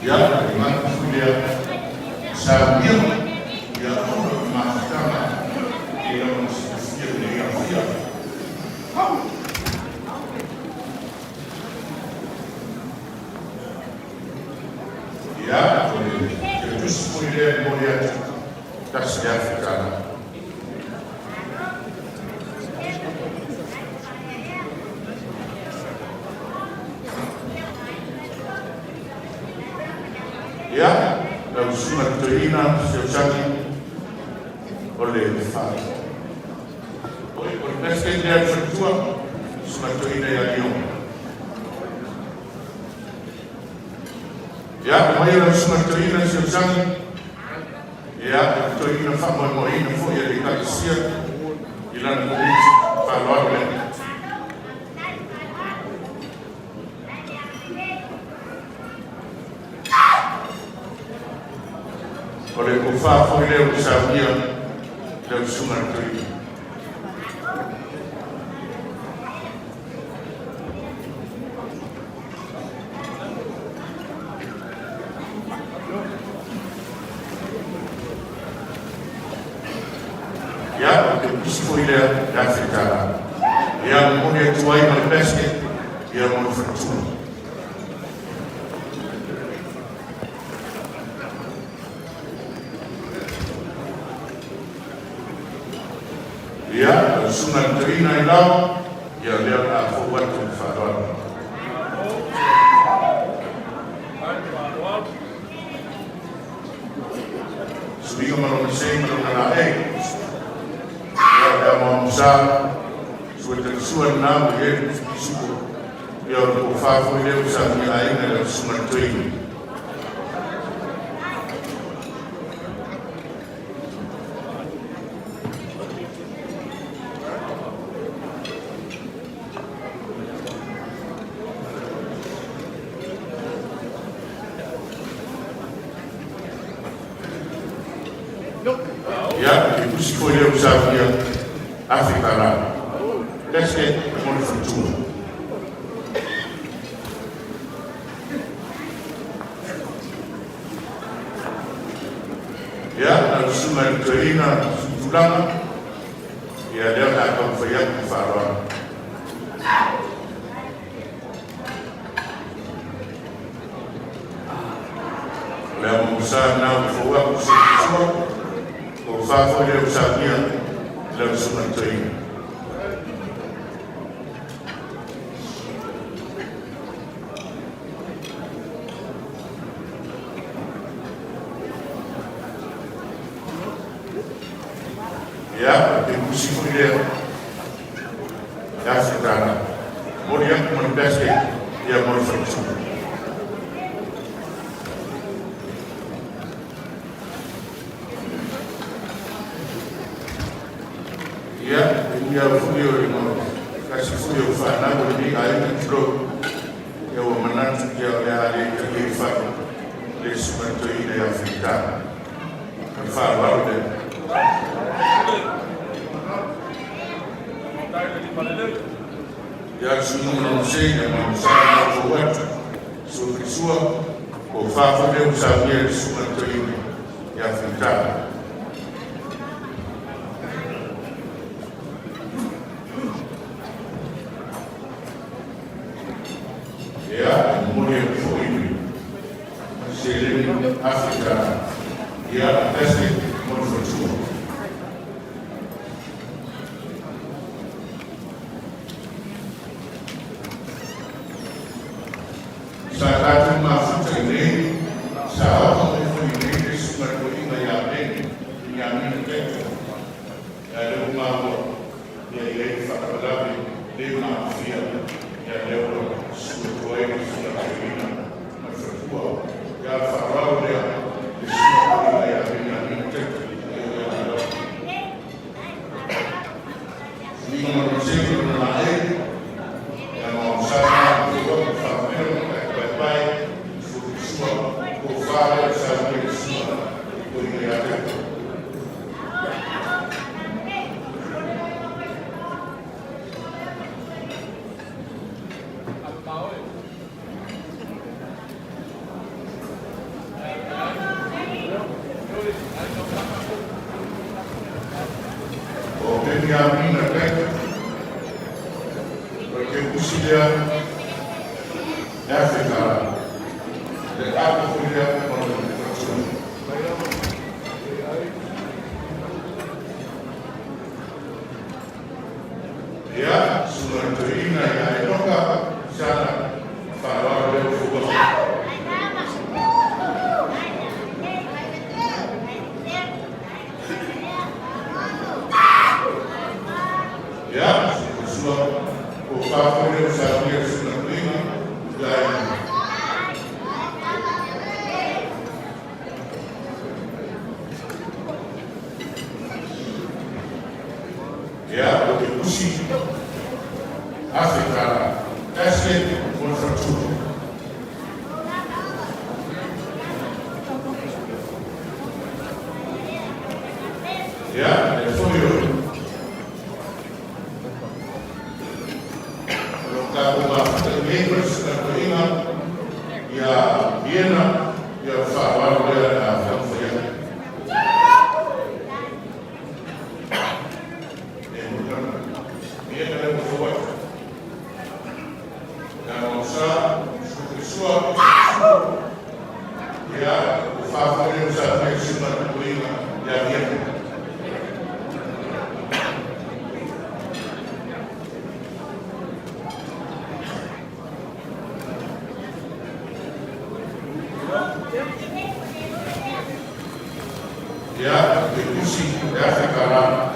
Ia, o le manatu foi lea, saunia ia ona o le mafutaga e lava na silafia lenei afiafi. Ia, o le tusi foi lea e momoli atu $1,000. Ia, lau susuga i le toeaina Siosaki o le fale. O le president lea o le faletua, susuga i le toeaina ia Leon. Ia, mai lau susuga i le toeaina Siosaki, ia, o le toeaina faamoemoeina foi a le ekalesia i lana komiti faaaloalo lea. O le tofa foi lea ua saunia i lau susuga i le toeaina. Ia, o te tusi foi lea e $1,000. Ia, momoli atu ai ma le basket, ia mo le faletua. Ia, lau susuga i le toeaina i lau, ia lea o le a fou atu i le faaaloalo. Suiga ma lona sei ma lona laei. Ia, o le amoamosa, sua talisua lena ua i ai le pisupo. Ia, o le tofa foi lea ua saunia aiga i lau susuga i le toeaina. Ia, le tusi foi lea ua saunia $1,000. Teste mo le faletua. Ia, lau susuga i le toeaina Tulaga, ia lea o le a taumafai atu i le faaaloalo. O le amomusa lena ua fou atu i se sua, tofa foi lea ua saunia i lau susuga i le toeaina. Ia, o te tusi foi lea $1,000. Momoli atu ma le basket, ia mo le faletua. Ia, e ui lava foi o le tasi foi o fanau o lenei aiga, tulou, ia ua manatu ia o le a le talia i fale le susuga i le toeaina ia Fita. Ma le faaaloalo lea. Ia, le susuga ma lona sei, ia ma sa na fou atu, sua fisua, ko fa foi lea ua saunia i le susuga i le toeaina ia Fita. Ia, e momoli atu foi le seleni $1,000. Ia, tasi mo le faletua. Sa tatou mafuta i nei, sa oo mai foi i nei le susuga i le toeaina ia Beni, Peniamina Teko. Ia lea ua maua, ia i ai le faalavelave le maafia, ia lea ua susu atu ai le susuga i le toeaina ma le faletua. Ia le faaaloalo lea le susuga i le toeaina ia Peniamina Teko, ia ia te lau. Suiga ma lona foi ia Mina Kaita. O le teukusi lea e $1,000. Le apo foi lea o le fatua. Ia, susuga i le toeaina ia Enoka Sana, faaaloalo lea ua fua. Ia, sua o faafoe lea o saunia le susuga i le toeaina ia Enoka. Ia, o te usi $1,000. Ashley mo le faletua. Ia, le foi o lo tatou mafuta i nei ma le susuga i le toeaina ia Viena, ia o le faaaloalo lea na taumafai atu. Viena lea ua fou atu. Ia Mausa, Sua, ia o faafoe lea o sa le susuga i le toeaina ia Viena. Ia, te usi e $1,000.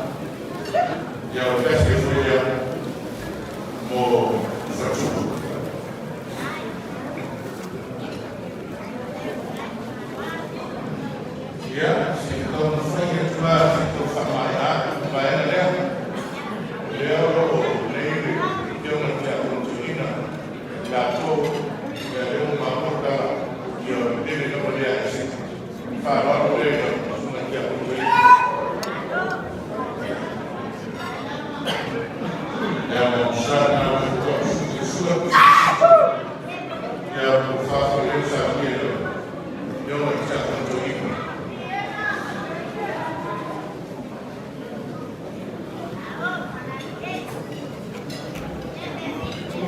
Ia, o le tasi foi lea mo faletua. Ia, se i taumafai atu la se i tau faamaea atu le vaega lea. O lea o lo o nei le Afioga i le Tiakono Toeaina i latou, ia lea ua maua tala, ia o le tele lava lea e se faaaloalo lea i lau Susuga i le Tiakono Toeaina. Ia ma sa na o le sua ia o faafoe lea sa fia lau Afioga i le Tiakono Toeaina.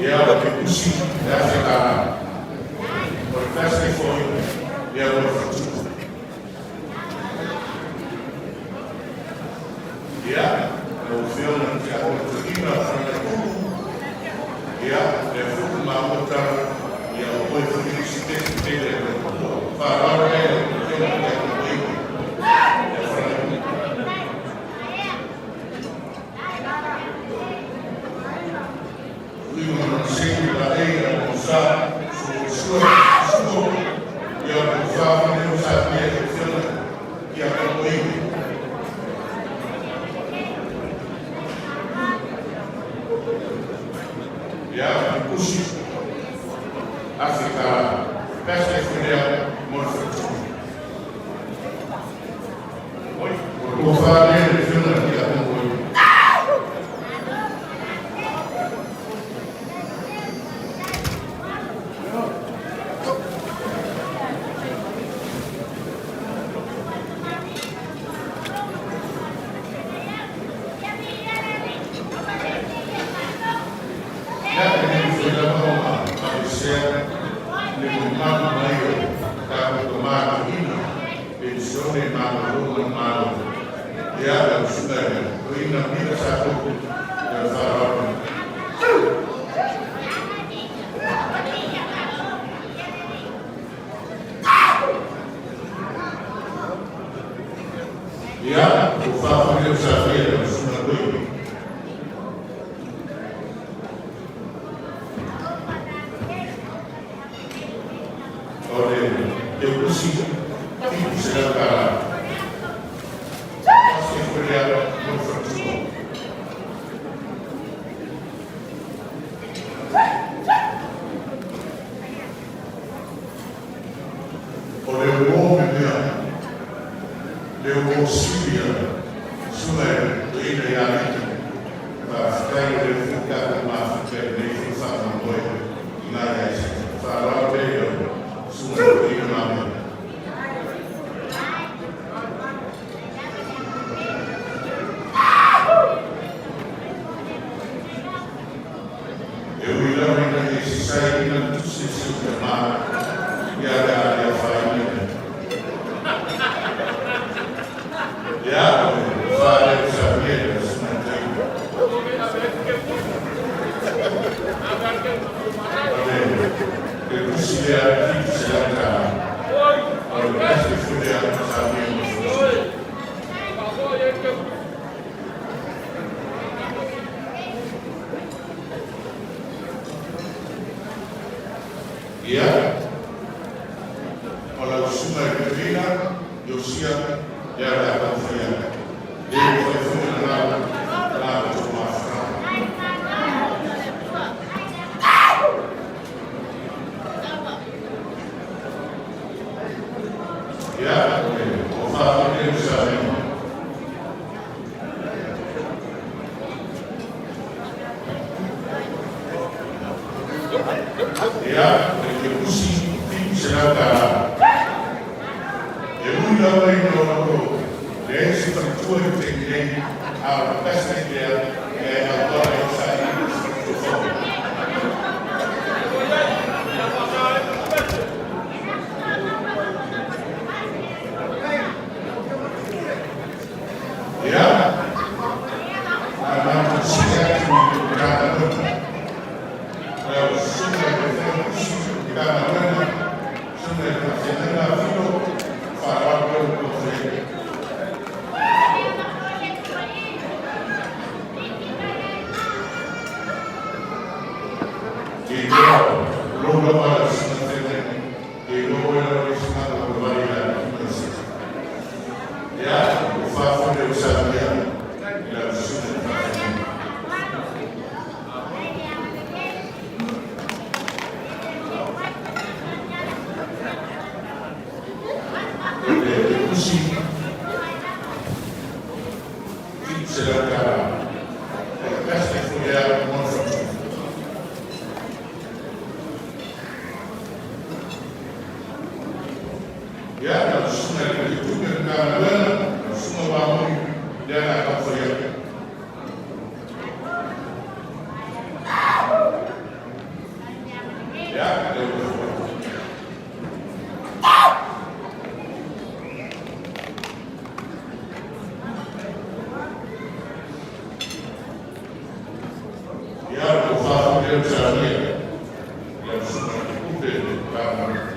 Ia o te usi e $1,000. O le tasi foi ia mo le faletua. Ia, lau Afioga i le Tiakono Toeaina o Faletulu, ia, lea foi ua maua tala, ia o oe foi le isi tesi tele a le Atua. Faaaloalo lea i lau Afioga i le Tiakono Toeaina ia Faletulu. Ui ma lona seini laei a Mausa, sua sua, ia o faafoe lea o sa fia i lau Afioga i le Tiakono Toeaina. Ia, o usi $1,000. Tasi foi lea mo le faletua. Oi, o tofa lea le Afioga i le Tiakono Toeaina. Ia, e le mafai lava ona aveesea le mamalu mai o tatou tama toeaina, penisione malolo ma le Malo. Ia, lau Susuga i le Toeaina Mira Satoto, ia le faaaloalo. Ia, o faafoe lea o sa fia i lau Susuga Toeaina. O le teukusi $700. Tasi foi lea mo le faletua. O le uō me mea, le uō Siria, susuga i le toeaina ia Rita, faafetai o lea foi tatou mafuta i lenei foi faamoemoe i nai Aiseta. Faaaloalo lea i lau susuga i le toeaina Mamea. si ou tamā ia le a le afaina lea. Ia, o le fa lea o Samia i le susuga i le toeaina. O le keukusi lea $700. O le basket foi lea Samia mo le faletua. Ia, o lau susuga i le toeaina, Iosia, lea o le a taumafai atu. Le mafai foi ona galo la outou mafutaga. Ia, o le tofa foi lea o Salega. Ia, o le keukusi $700. E ui lava ina o lo o leai se faletua i le taimi nei, a o le basket lea e auala ai sailiili se faletua fou. Ia, a matou sii atu i le Matagaluega, lau Susuga i le Failautusi o le Matagaluega, Susuga i le Faafeagaiga a Filo, faaaloalo lea ua taumafai atu. Te iloa o lou lava lau Susuga Feagaiga, te iloa oe lava le susuga o le vai i la Tumaisi. Ia, ua faafoe le Usalia i lau Susuga i le Faafeagaiga. O le usi $700. O le plastic foi lea mo le faletua. Ia, lau susuga i le Faletupe o le Matagaluega, lau susuga Vamoni, lea o le a taumafai atu. Ia, lea ua foi. Ia, ua faafoe lea Usalia, lau susuga i le Faletupe o le Matagaluega.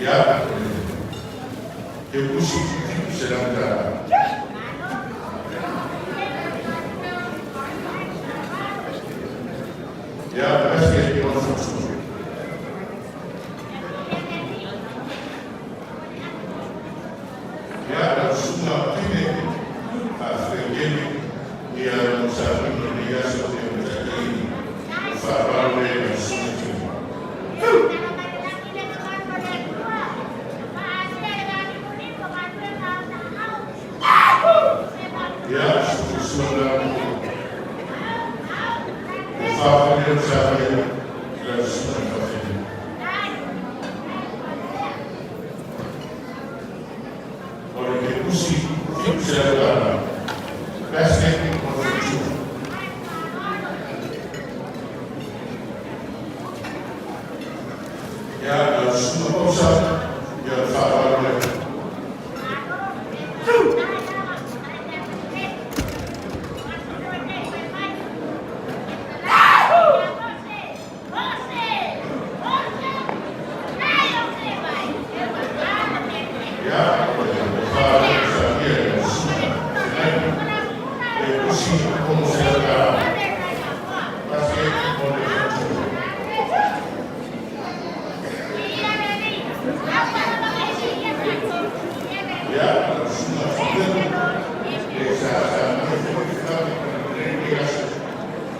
Ia, keukusi $700. Ia, basket mo le faletua. Ia, lau susuga Tine, faafetai tele ia lau sauniga i lenei aso pei ona taitaiina. O faaaloalo lea i lau susuga Tine. Ia, susuga la o faafoe lea o Salia i lau susuga i le faafeagaiga. O le keukusi $700. Basket mo le faletua. Ia, lau susuga Pausa, ia o le faaaloalo lea. Ia, o le faaaloalo Salia i lau susuga Feagaiga. Keukusi $600. Basket mo le faletua. Ia, lau susuga Fidel, e sa saunia foi le tulaga i lenei aso.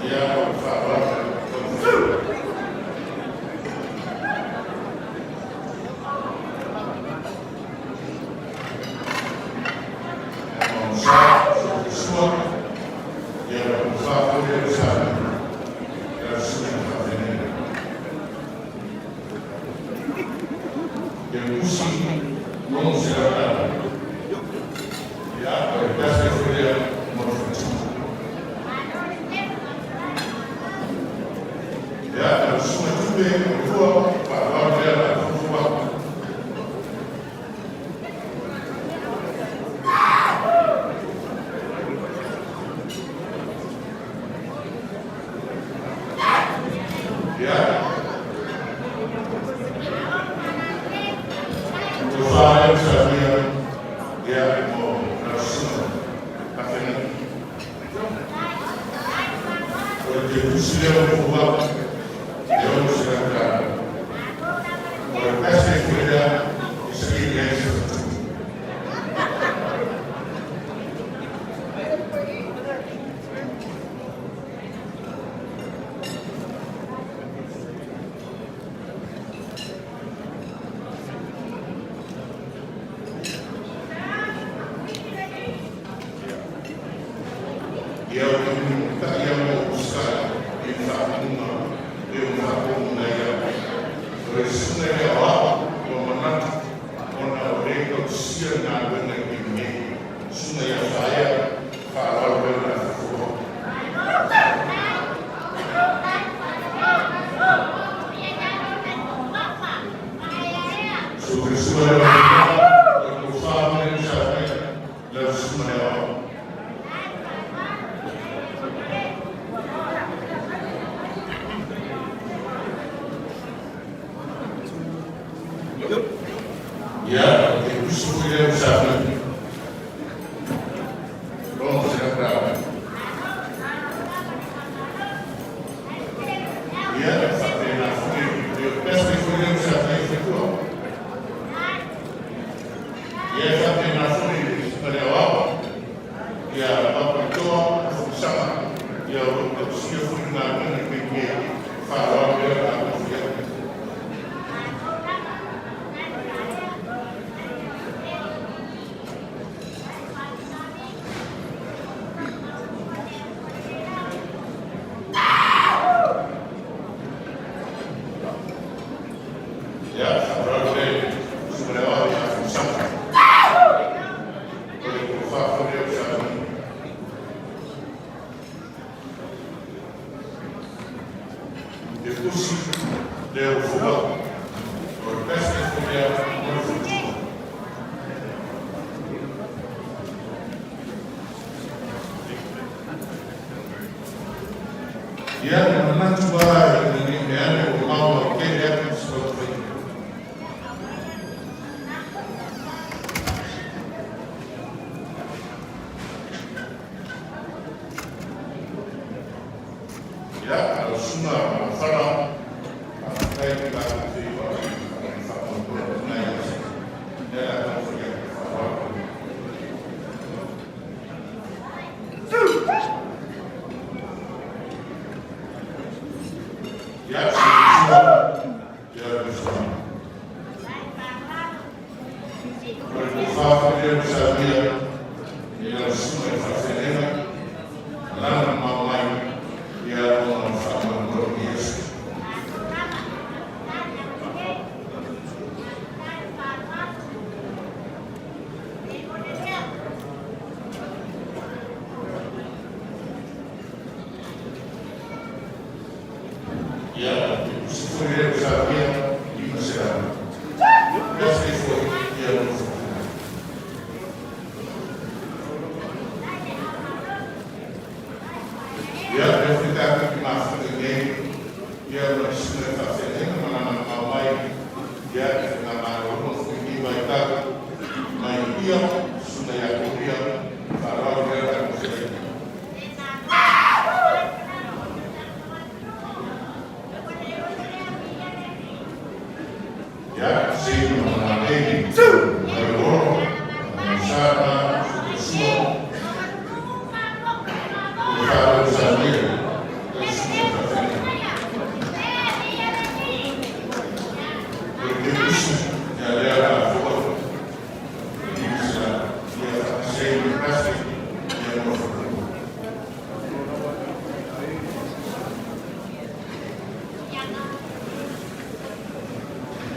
Ia, o le faaaloalo taumafai. Sa, Sua, ia o le faafoe lea o Salia i lau susuga i le faafeagaiga. Keukusi $600. Ia, o le basket foi lea mo le faletua. Tofa e Samia, ia mo lau susuga Kafenai. O le tusi lea o le folau e $600. O le pese foi lea e saili ai se faletupe. Ia o te mulimulitai au o Usai i le faaupuga e ono faafofoga mai ai. O le susuga i le aoao ua manatu ona o lea e tausisia le galuega i le taimi nei. Susuga ia Faea, faaaloalo lea o le a fofo. So le susuga lea o le o le tofa mai le Usai lau susuga i le aoao. Ia, o te tusi foi lea o Samoa. $600. Ia, e faapena foi, e o pese foi lea o Samoa i faletua. Ia, e faapena foi le susuga i le aoao. Ia, Papaitoa, Fonosaga, ia o lo o tausia foi le galuega i taimi nei. Faaaloalo lea o le a taumafai atu. Ia, faaaloalo le susuga i le aoao ia Fonosaga. O le tofa foi lea o Samoa. E tusi le o folau. O le pese foi lea mo le faletua. Ia, e manatu lava ina ne i meaane ua maoae tele atu se taumafaiga. Ia, lau susuga Malofala, faafetai i la outou feiloai ma le faamoemoe atu ai ia lea la taumafai atu faaaloalo. Ia, se i sua, ia le sua. O le tofa foi lea ua saunia e lau susuga i le faafeagaiga, lana mamao mai ia ona o le faamoemoe o Iesu. Ia, tusi foi lea ua saunia, $500. Pese foi ia lona faletua. Ia, lea foi tatou te mafuta i nei, ia ma le susuga i le faafeagaiga ma lana mamao mai, ia, i faigamalo foi i lenei vaitau, mai Apia, susuga ia Koria, faaaloalo lea la tatou feagaiga. Ia, Seina ma Malei, Maioro, Mausana, Sua, o Faro Samia, lau susuga i le faafeagaiga. O le tusi, ia lea la folau, $500, ia faatasi ai ma le plastic, ia mo le faletua.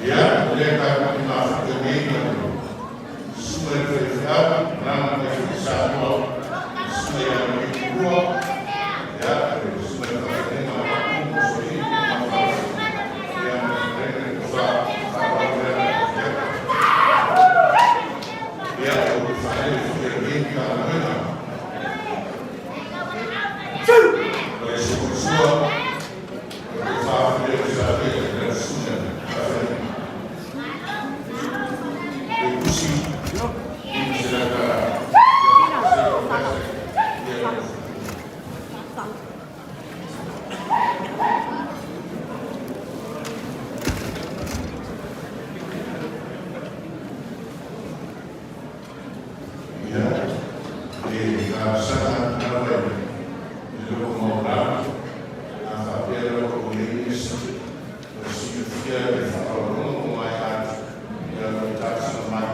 Ia, o lea tatou te mafuta nei ma le susuga i le faifeau, lana taifai Samoa, le susuga ia Malietoa, ia, le susuga i le faafeagaiga o Mapu ma Usoalii ma Mafalasi, ia, ma le fetalaiga i le tofa faaaloalo lea na taumafai atu. Ia, o le faaele foi a lenei Matagaluega, o le Sua, Talosaga atu lava i le loko maualalo, a faapea lava ua i ai nisi ua silafia le faaaloaloga ua maea atu, ia o lo o talosaga mai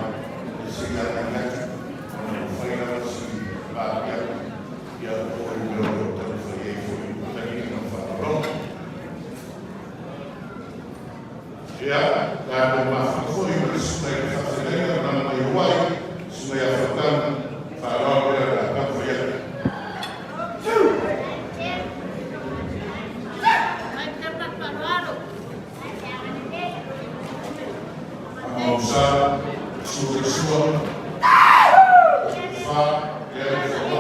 se i agai atu ona ua fai lava si vaapiapi ia po o le mea o lo o taumafai ai foi ua tali ma faaaloaloga. Ia, tatou mafuta foi ma le susuga i le faafeagaiga ma lana maioai, susuga ia Fautanu, faaaloalo lea o le a taumafai atu. Mausa, Sua Sua, Fa, Lea Fa.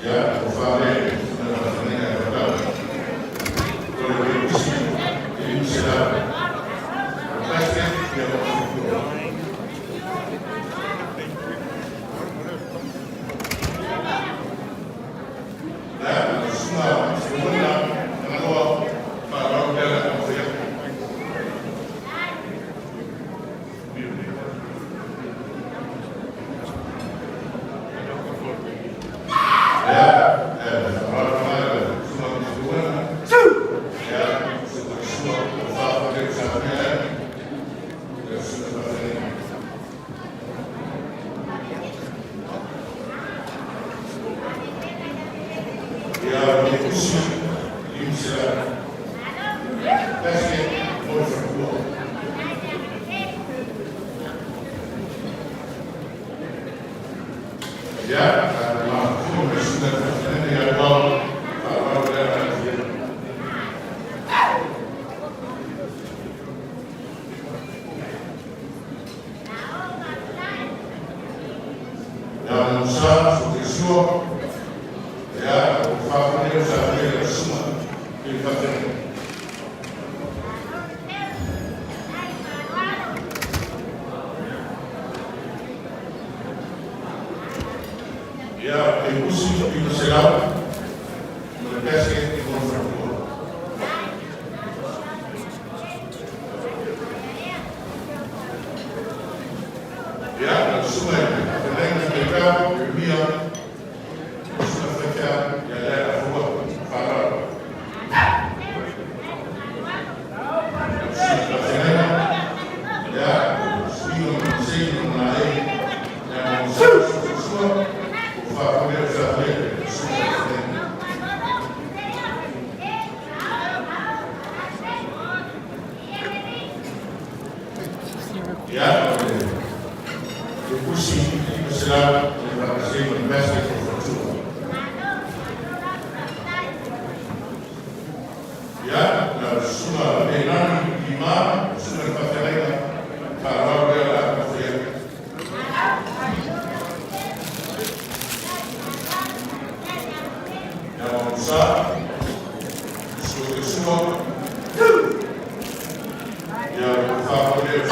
Ia, o fa le, na faafeagaiga e Fautanu. O le Usi, e 500. O Pastor, ia ma Ia, o susuga Solomona, Tagaloa, faaaloalo lea o le a taumafai atu. Ia, e faaaloalo lava le susuga Solomona. Ia, susuga o fa le sa mea le susuga faafeagaiga. Ia, o le usi, 500. Pastor, mo le faletua. Ia, tatou mafuta ma le susuga faafeagaiga ia Loau, faaaloalo lea o le a taumafai atu. Ia Musa, Sua, ia, o fa le sa mea le susuga i le faafeagaiga. Ia, e usi 500 ma le basket mo le faletua. Ia, la susuga i le faafeagaiga Petau, Ieremia, susuga Faifeau, ia lea la fua, faaaloalo. La susuga faafeagaiga, ia, suiga ma Masei ma Malae, ia Musa, Sua, o fa le sa mea le susuga faafeagaiga. Ia, o le usi 500 le faafeagaiga ma le basket mo le faletua. Ia, la susuga Leilani Lima, susuga le faafeagaiga, faaaloalo lea o le a taumafai atu. Ia Musa, Sua Sua, ia o fa le ia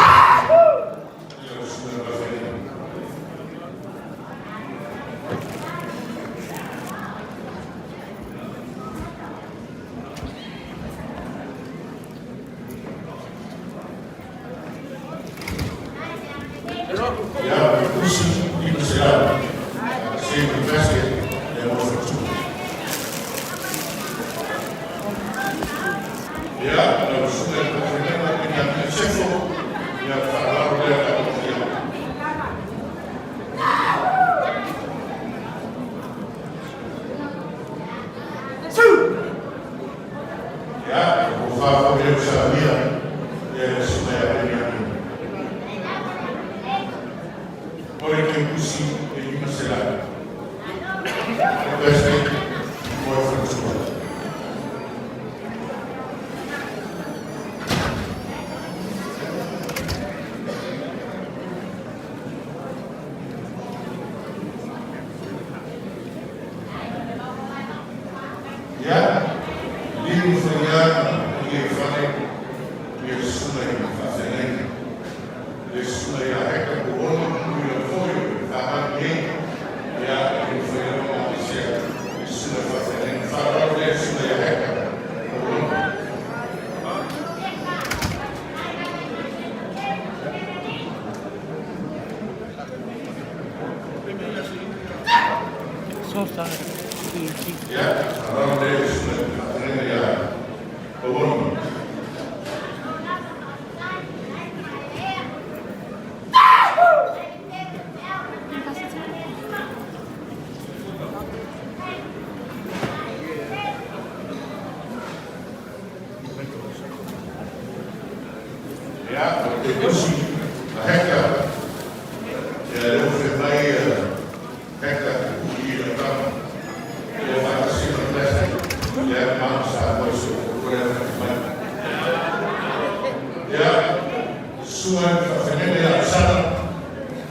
susuga le faafeagaiga. Ia, o le usi 500, se le basket le mo le faletua. Ia, la susuga i le faafeagaiga Peniamina Sefo, ia faaaloalo lea o le a taumafai atu. Ia, o fa foi le sa mea, ia le susuga ia Peniamina. O le usi e 500. O le basket mo le faletua. Ia, limu faiana i e fale ia susuga i le faafeagaiga. Le susuga ia Heka Puono, ui la foi o le faamali nei, ia, e mafai lava ona aveesea le susuga i le faafeagaiga. 12:30. Ia, faaaloalo lea i le susuga i le faafeagaiga ia Pauoni. Ia, o le usi a Hector. Ia, lea ua fia mai Hector i le tama. Ia, faatasi ma le plastic. Ia, ma sa mo se o le mai. Ia, susuga i le faafeagaiga ia Sana.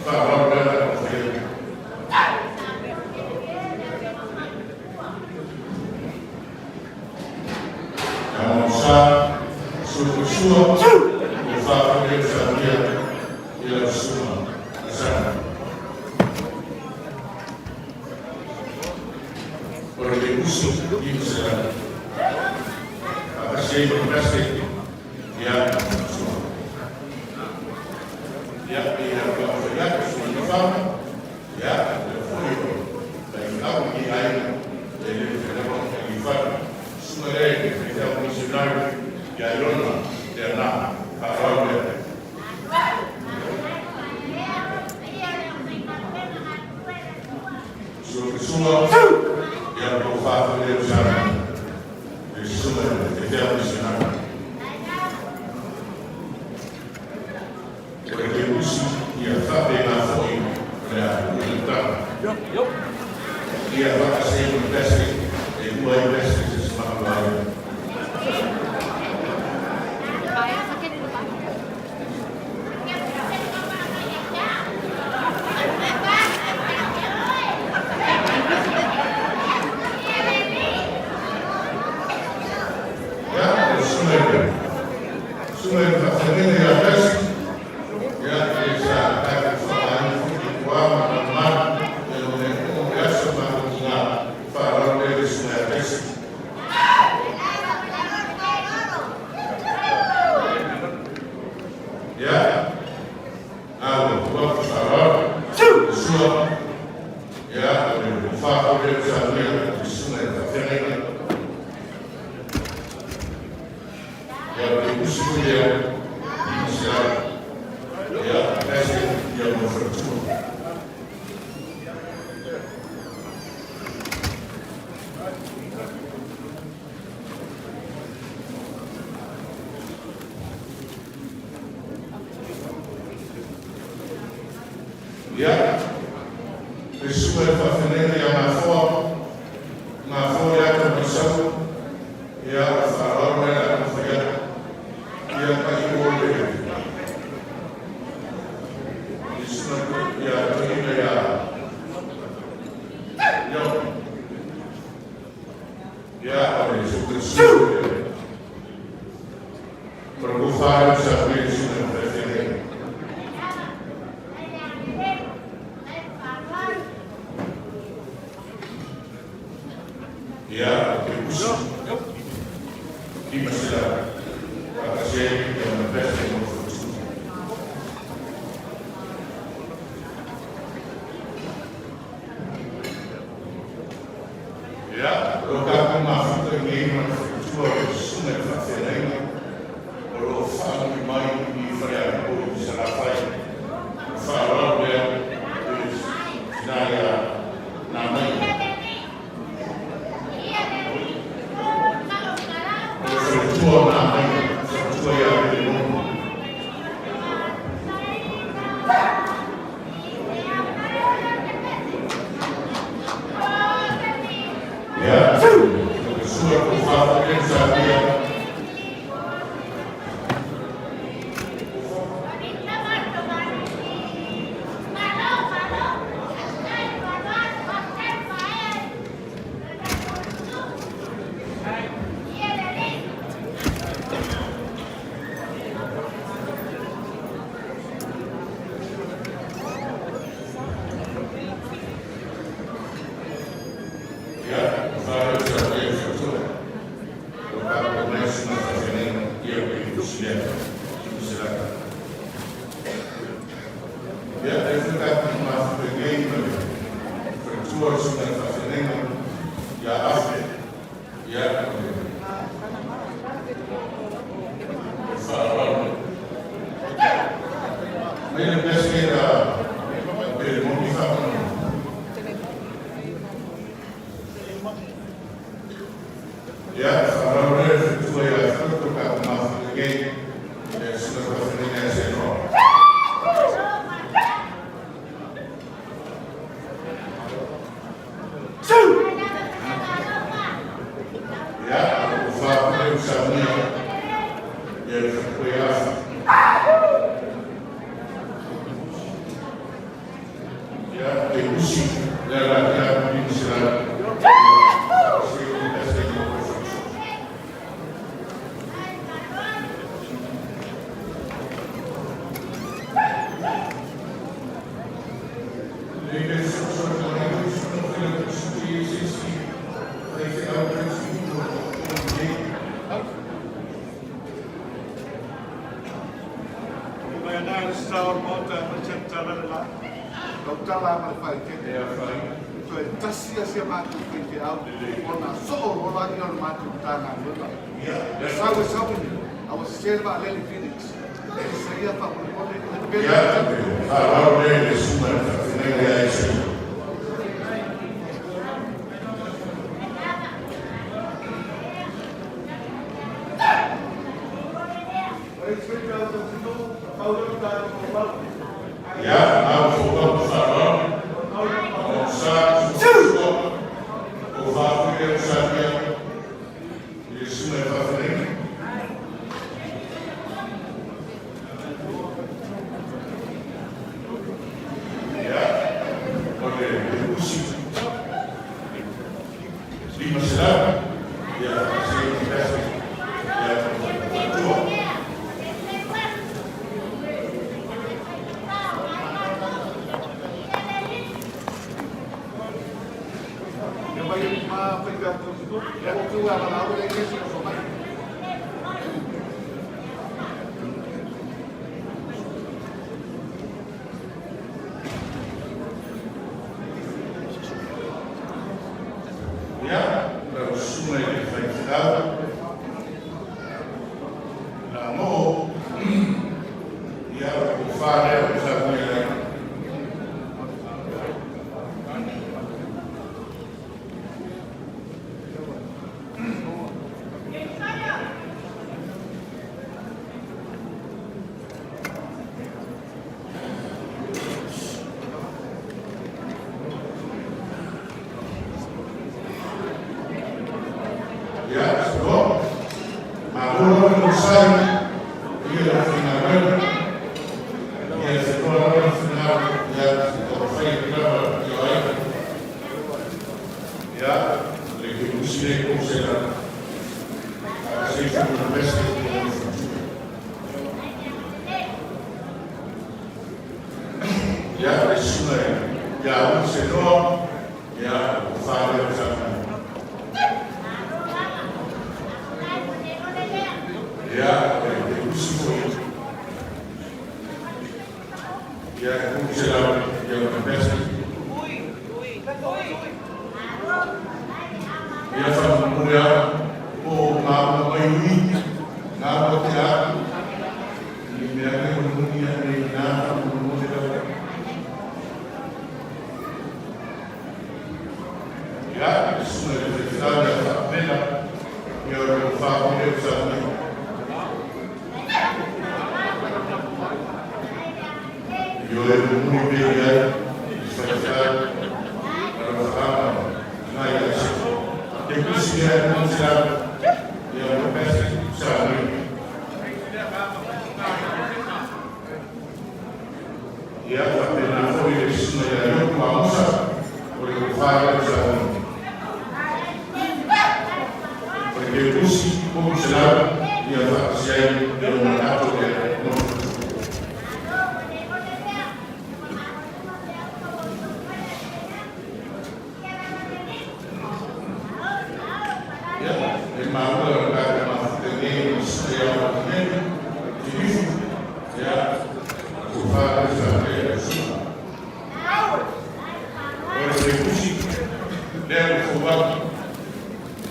Faaaloalo lea na o fia. Ia mo sa sua o faafeagaiga sa i lau susuga Sana. O le uso i Israel. Faatasi ai ma le plastic. Ia, sua. Ia, ia, ia, ia, sua fama. Ia, le foi o la i i aiga e le felewa i fatu. Susuga le faifeau missionary ia Ilona le ana faaaloalo lea. Sua sua, ia ko whāwhare o sana. Le susuga le faifeau missionary. O le ke usi ia whape ngā foi o le a ui le tama. Ia whakasei mo le plastic, e ua i plastic se smaku ai. Bye. Sakit dulu, Pak. Ia, o susuga i le susuga i le faafeagaiga ia Tasi. Ia, e sa tatou whaai i kua ma na maru. E lo me o le aso ma o ngā whaarau le le susuga ia Tasi. Ia, a ua tua whaarau. Sua, ia, o le whaarau le sa nia le susuga i le faafeagaiga. Ia, o le usi ia i Israel. Ia, Tasi, ia mo whakatua. Ia, le susuga i le faafeagaiga ia Mafoa, Mafoa ia ka maisau, ia o le faaaloalo lea le a mafai atu. Ia ka i o le le susuga ia toeaina ia Io. Ia, o le susuga susuga o le kufara sa le susuga i le faafeagaiga. Ia, o te usi. 500. Faatasi ai ia ma pese mo le faletua. Ia, o lo tatou mafuta i nei ma le faletua o le susuga i le faafeagaiga o lo o faanui mai i Falealupo i Salafai. O faaaloalo lea i le tina ia Namai. O le faletua o Namai, faletua ia Pelemono. Ia, o le sua ko whāwhare sa ia. Ia, whāwhare sa ia faletua. O ka ko nei suna whawhenenga ia o i usilea. Usilaka. Ia, e whaka ki mafuta nei ma le faletua o suna whawhenenga. Te usi le la te a 500. Se o pese mo. Mai ana le sa o le Maota e maise le tala le la. Lau tala ma le faitele. Toe tasi a si a matou faifeau ona soo loa laia o le matou Matagaluega. E sau e sau i a ua sese le vaalele i Phoenix. E saia faamolemole le pele. Ia, faaauau lea i le susuga i le faafeagaiga ia Iesu. Ia, na ua fou atu faaaloalo, o sa suafa o faafoi lea o Salia i le susuga i le faafeagaiga. Ia, o le usi 500, ia, se i pese, ia, tua. Ia mai ma faifeau tausinuu. Ia ua tuu e valaau le ekalesia o mai. Ia, lau susuga i le faifeau, Lagoo, ia, o le tofa lea o le saunoa i ai. Ia, so, malo lava le onosai i le aufaigaluega, ia se toa lava le finagalo, ia se taumafai atu lava i o aiga. Ia, le Kelusi le Kosela, a se i le Veste o le Futu. Ia, le susuga ia Ulu Senoa, ia, o fa lea o sa. Ia, le usi foi. Ia, e se lau, ia o le Veste. Ia whakamuri au, o ngā ua mai ui, ngā ua te atu, i mea nei o muni a nei nā whakamuri rau. Ia, e susuga i le faifeau ia whakamena, ia o le whakore o sa nei. I o e muni pe i ai, i whaifeau, a le whakama, ngai a se. Te kusi ia e muni se lau, ia o le pese, sa nei. Ia, faapena foi le susuga ia Iopu Amosa, o le tofa lea o sa nei. O le Keukusi, 300, ia faatasi ai le manatu lea no. Ia, e maua le tatou mafuta nei o susuga ia Matineni, Tilifu, ia, tofa lea sa lea le susuga. O le Keukusi, lea ua fou atu,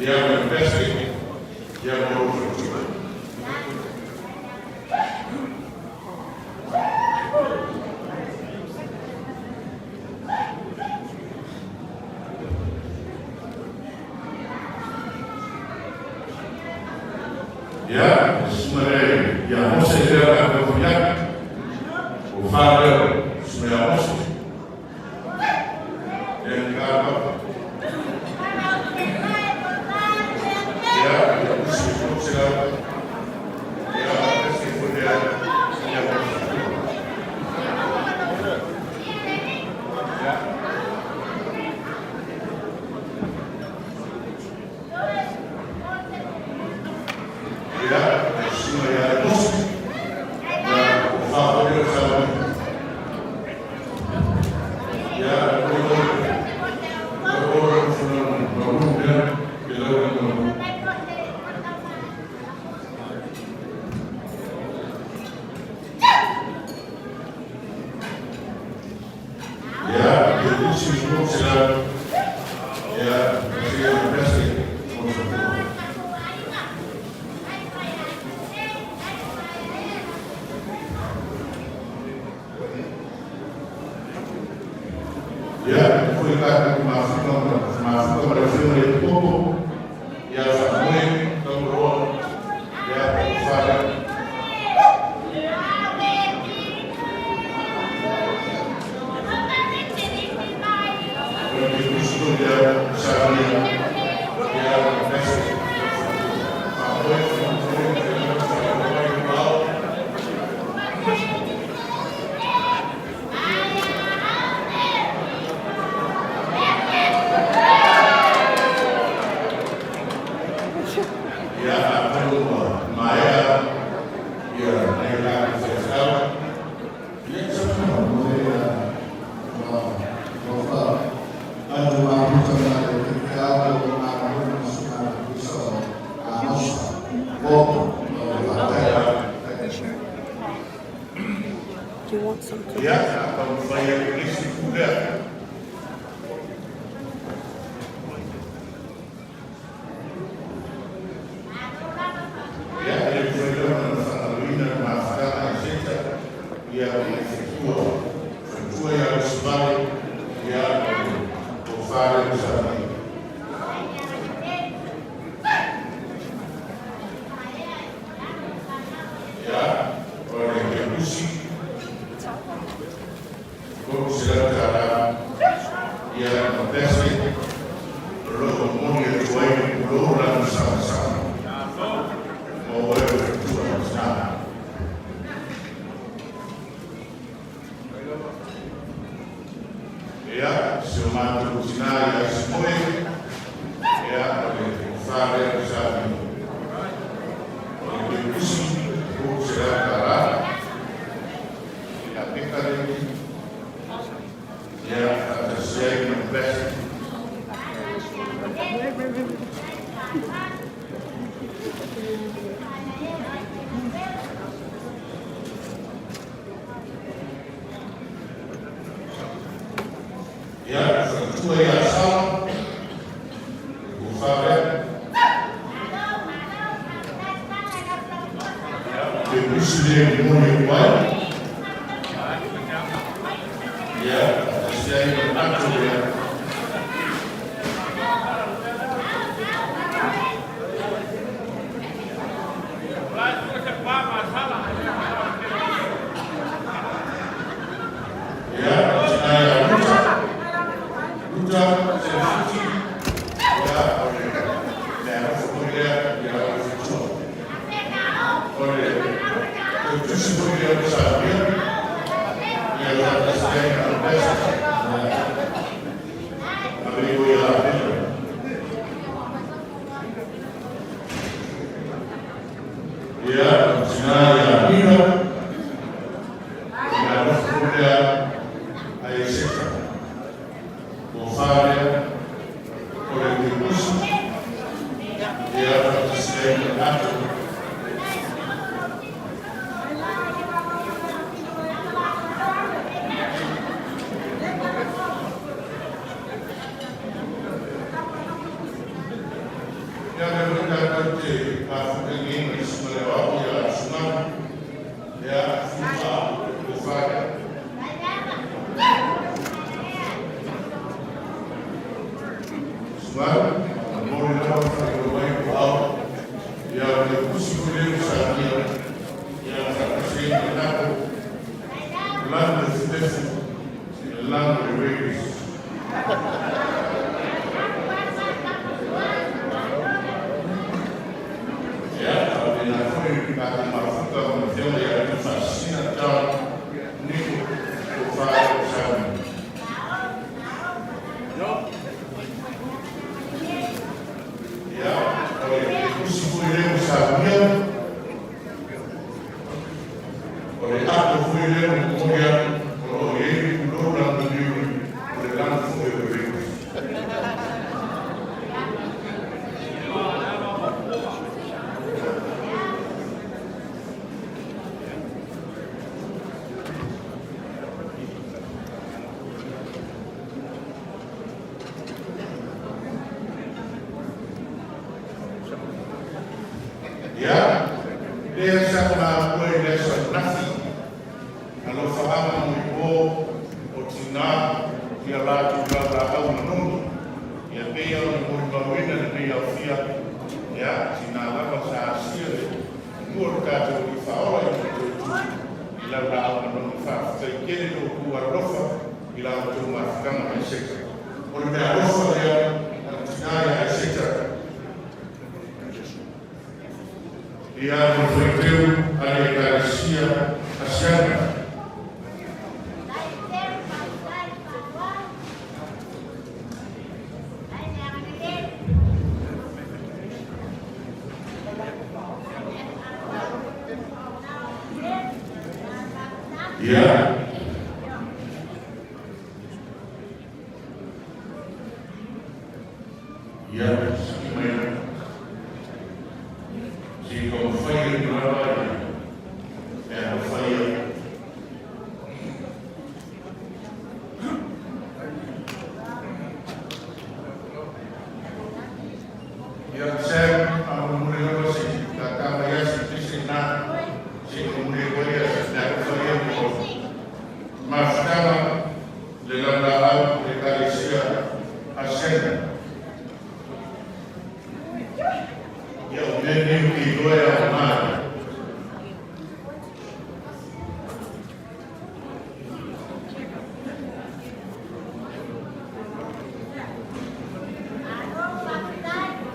ia o le pese, ia mo lou faletua. Ia, le susuga lea ia Mose lea o le a taumafai atu. O fa lea o le susuga ia Mose. Ia, ni ka papa. Ia, ia usi 300. Ia, pese foi lea, ia mo le faletua. Ia. Kusi mo sila ya si President mo sa. Ya, foi lá com uma mafuta para o le popo ya fa moe tangro ya fara Do you want some too? Ia, taumafai atu le isi itu lea. Ia, e le mafai lava ona faagaloina le mafutaga i seta, ia o le fetua. Fetua ia Usivale, ia o le tofa lea ua saunia. Ia, o le Kepusi, $300, ia ma pese o loo momoli atu ai le pulou lana samasama mo oe o le tua masina. Ia si o matou tinā ia Simoe, ia o le tofa lea o Sami o le Kepusi $300 ia peka leni ia faatasi ai ma le pese. Ia, faletua ia Sala, tofa lea. Kepusi lea e momoli atu ai. Ia, faatasi ai ma le ato lea. Ia, tina ia Ruta, Ruta Sefuti, ia, o le alofa foi lea ia o le fetua. O le teutusi foi lea o saunia, ia faatasi ai ma le pese. Ia, ave o ia lapela. Ia, o tina ia Mira, o le alofa foi lea a Eseka. Tofa lea, o le Kepusi, ia faatasi ai ma le ato. Ia le foi tatou te mafuta nei ma le susuga le aoao ia Sugalu, ia Fufa, tofa lea. Sugalu, momoli lava faailoa mai o ao, ia o le pusi foi lea ua saunia, ia faatasi ai ma le ato, lanu le futefu, le lanu le Raiders. Ia, o lena foi tatou mafuta ma le afioga ia Tufaasisina John Niko, tofa lea ua saunia. Ia, o le pusi foi lea ua saunia, o le ato foi lea ua momoli atu, o loo i ai le pulou lanu niu, o le lanu foi o le Raiders. Lea sa mafua i le aso ananafi, alofaaga mo i o o tinā i a latou laulaau manogi. Ia pei ona molimauina lenei aofia, ia, tinā lava sa asia le fanua o le tatou Alii Faaola ina ia toe tutu i laulaau manogi. Faafetai tele lo outou alolofa i la outou mafutaga ma Iseta. O le meaalofa lea a le tinā ia Iseta. Ia mo le faiteu a le Ekalesia Asiana. Ia. Ia, sii mai se i taumafai atu lava e alofaia. Ia, Sam, faamolemole lava se i tata mai lava si pese lena, se i momoli atu ai le alofa ia mo mafutaga le laulaau i le Ekalesia Asiana. Ia, o mea nei ou te iloa e aoga ai.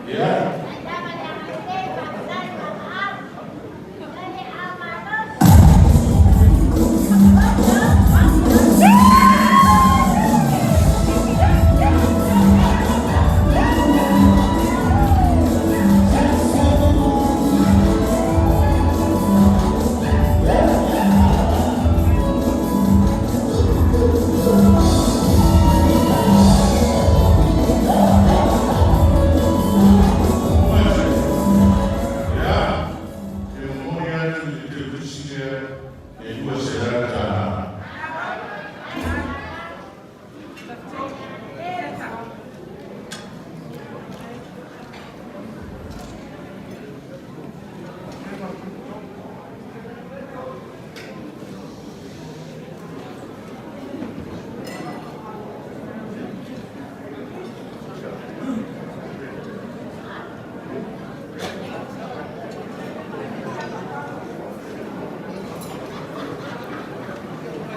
Ia. Ia, e momoli atu i le teutusi lea e $200.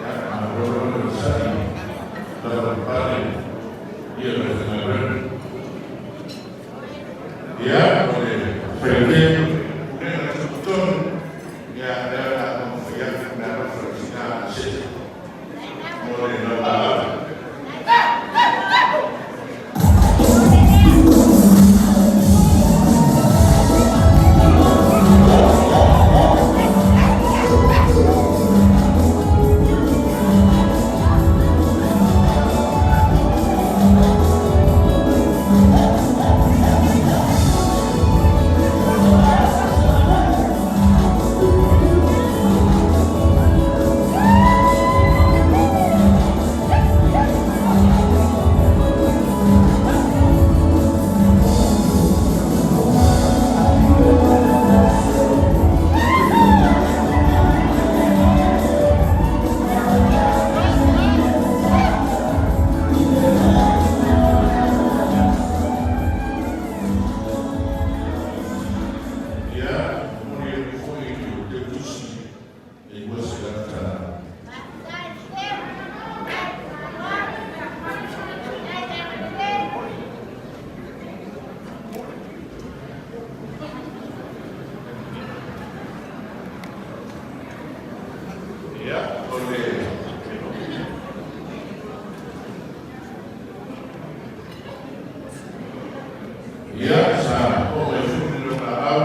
Ia, malo lava le onosai, lava le pale, ia le aufaigaluega. Ia, o le faiteu, pulega tutotonu, ia, lea o le a taumafai atu le meaalofa i le tina a Seta mo le laulaau. Ia, momoli atu foi i le teutusi e $200. Ia, o le Ia, sa oo mai foi le laulaau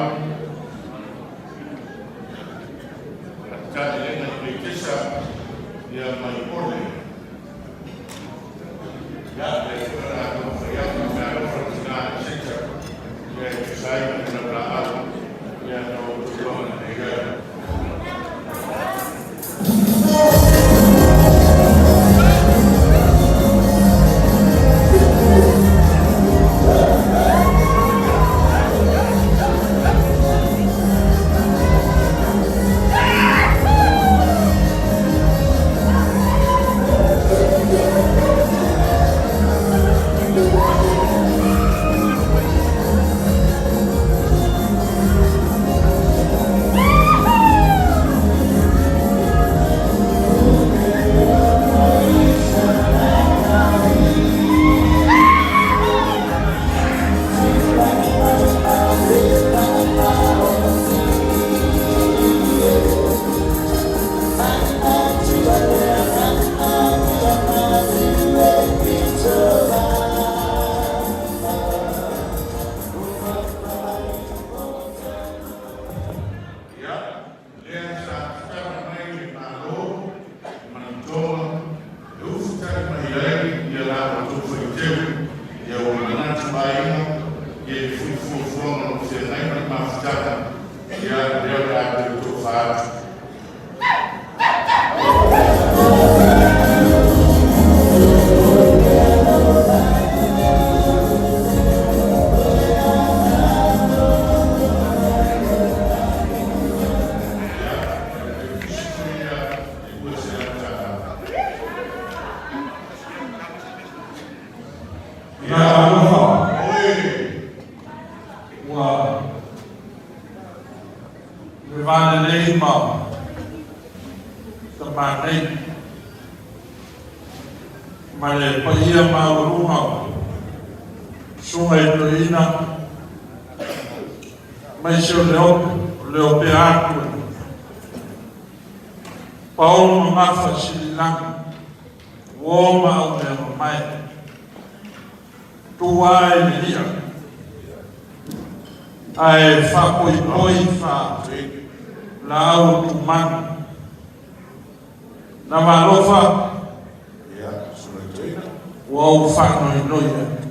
a Taelena i Leitesa, ia mai ole. Ia, lea foi o le a taumafai atu le meaalofa i le tina a Seta, ia e tusa ai ma le laulaau, ia na outou agalelei ai. mai ai ia la outou faiteu ia ua manatu aiga ia i fuafuaga o lo feagai ma le mafutaga ia lea o le a toe tofa atu. Ia alofa ua le va lelei ma tamanei ma le paia maualuga o Susuga i Toeaina aemaise o le opea atu e Paolo Mamafa Sililagi, uo ma au mea mamae, tu ai le ia, ae faapoipoi fa laau tumanu. Na malofa ua ou faanoinoi atu,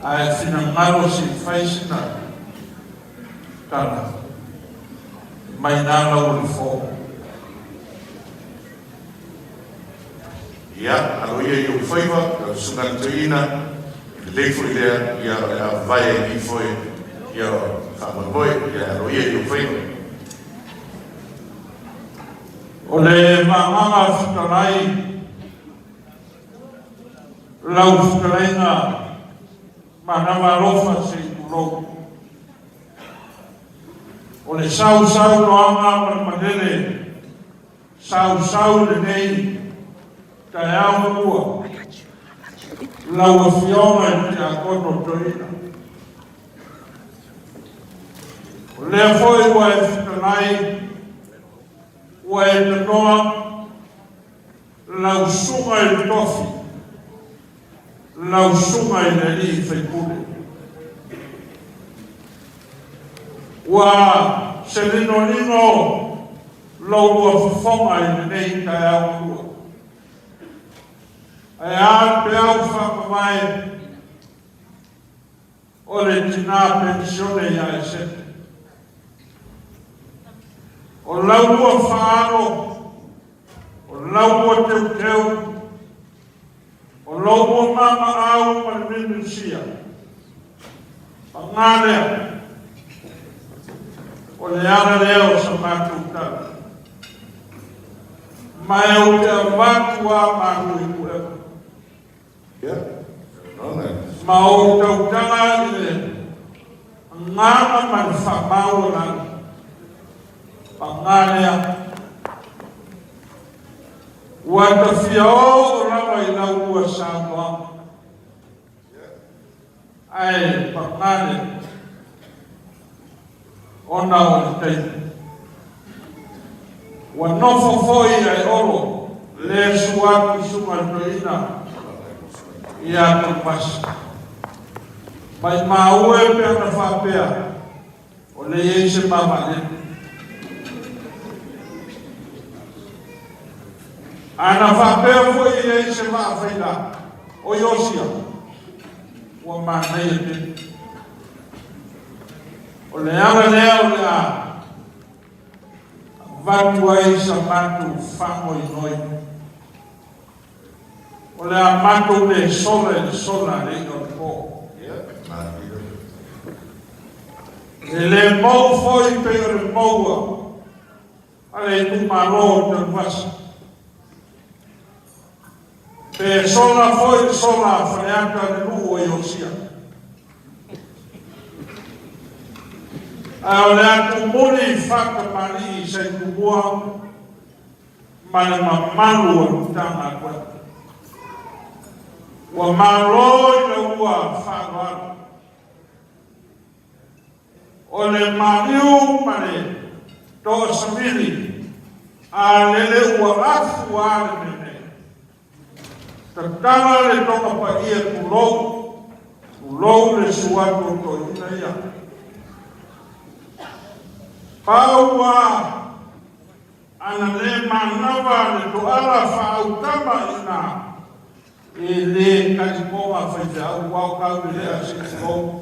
ae finagalo se i fai sina tala mai nā lau o le fō. Ia, alo ia i ou faiva, lau Susuga i le Toeaina, e lelei foi lea, ia, o le a vae ai ifo e, ia, faamoemoe, ia, alo ia i ou faiva. O le vagaga fetalai, lau fetalaiga manava alofa se i tulou. O le sausaunoaga ma le malele sausau lenei taeao mua, lau Afioga i le Tiakono Toeaina. O lea foi ua e fetalai, ua e tanoa lau susuga i le tofi, lau susuga i le alii faipule. Ua se linolino lou lua fofoga i lenei taeao malua. Ae a le peau faamavae o le tinā penisione ia Esete. O lau lua faalo, o lau lua teuteu, O lou ua mamaau ma le minusia, paga lea, o le ala lea o sa matou tala. Ma e ou te avatu a malu i puega. Ma ou tautaga i le agaga ma le faamaualalo, paga lea, Ua ta fia oo lava i lau lua saunoaga, ae pagale ona o le taimi. Ua nofo foi ae Olo le su atu i suga le toeaina ia Tomasi. Maimau e pe ana faapea o le i ai se mavaalele. Ana faapea foi e i ai se vaa faila o Iosia, ua manaia tele. O le ala lea o le a avatu ai sa matou faamoemoe. O le a matou le sola i le sola a le i'a o le pō. E le mou foi pei o le moua a le itumalo o Tanuvasa. Pe sola foi le sola a Faleata le nuu o Iosia. Ae o le atumuli faakamali'i i Saitumua ma le mamalu o le Matagaluega. Ua malo i le ua faaaloalo. O le maliu ma le toasamili a lele ua afu a le mea nei. Tatala le toga paia tulou, tulou le suatu o toeaina ia. Pau a. Ana le manava le toala faautama i ina, e le talitoga faifeau ua o tau le lea se i tulou.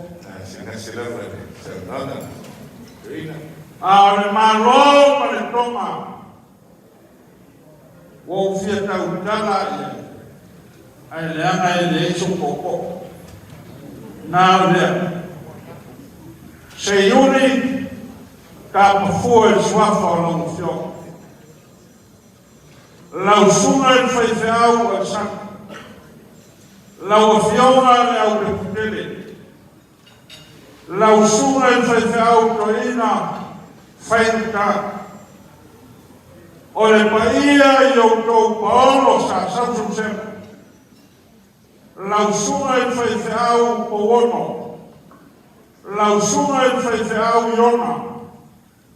A o le Malo ma le toga ua ou fia tautala i ai, ae leaga e leai sou tootoo. Na o lea. Seiuli Tapafua i le suafa o lau Afioga. Lau Susuga i le Faifeau Alesana. Lau Afioga le Aupeputele. Lau Susuga i le Faifeau Toeaina Faigata. O le paia i outou paolo sa sausausega. Lau Susuga i le Faifeau Pouono. Lau Susuga i le Faifeau Iona.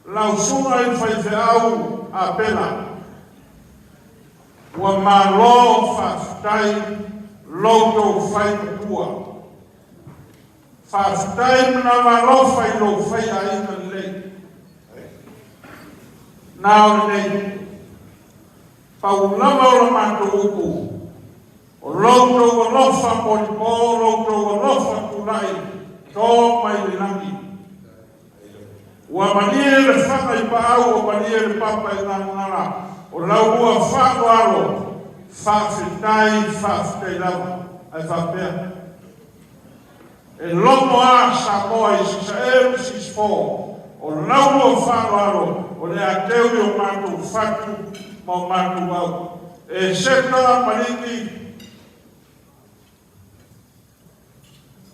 Lau Susuga i le Faifeau Apela. Ua malo faafetai lo outou fai matua. Faafetai manawa alofa i lou fai aiga lelei. Na o lenei, pau lava o la matou upu, O lo outou alofa molipo, lo outou alofa tulai, to mai le lagi. Ua malie le faga i paau, ua malie le papa i galugala, o lau lua faaaloalo, faafetai, faafetai lava. Ae faapea, e logo a Samoa i Sisae ma Sisifo, o lau lua faaaloalo o le a teu i o matou fatu ma o matou au. E Seta ma Liki,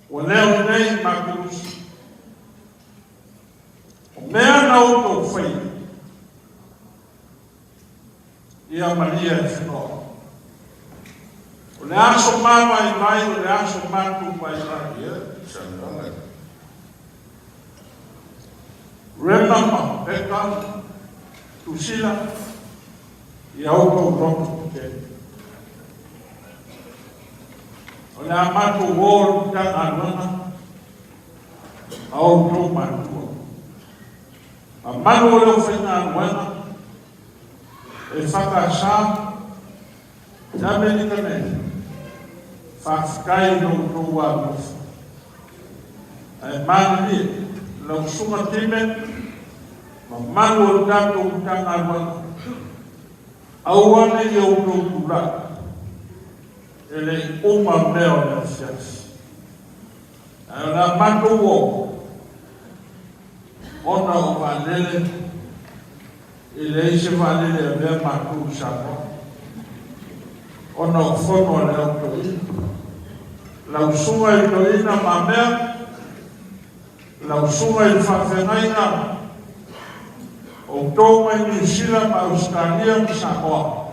ua leo nei Makelusi. O mea na outou faia, ia malie e fanoa. O le aso mavaivai, o le aso matuvaivai. Rema ma Peka, Tusila, ia outou loto tetele. O le a matou o le Matagaluega a outou matua. Mamalu o le aufaigaluega e whakasa te Amerika nei, faafetai i lo outou alofa. Ae malilie lau susuga Time, mamalu o le tatou Matagaluega, aua ne i outou tulai e le i uma mea o le afiafi. Ae o le a matou o ona o vaalele, e leai se vaalele e avea matou i Samoa, ona o fono a le Au Toeaina. Lau Susuga i le Toeaina Mamea, lau Susuga i le Faafeagaiga, outou mai Niu Sila ma Ausetalia ma Samoa,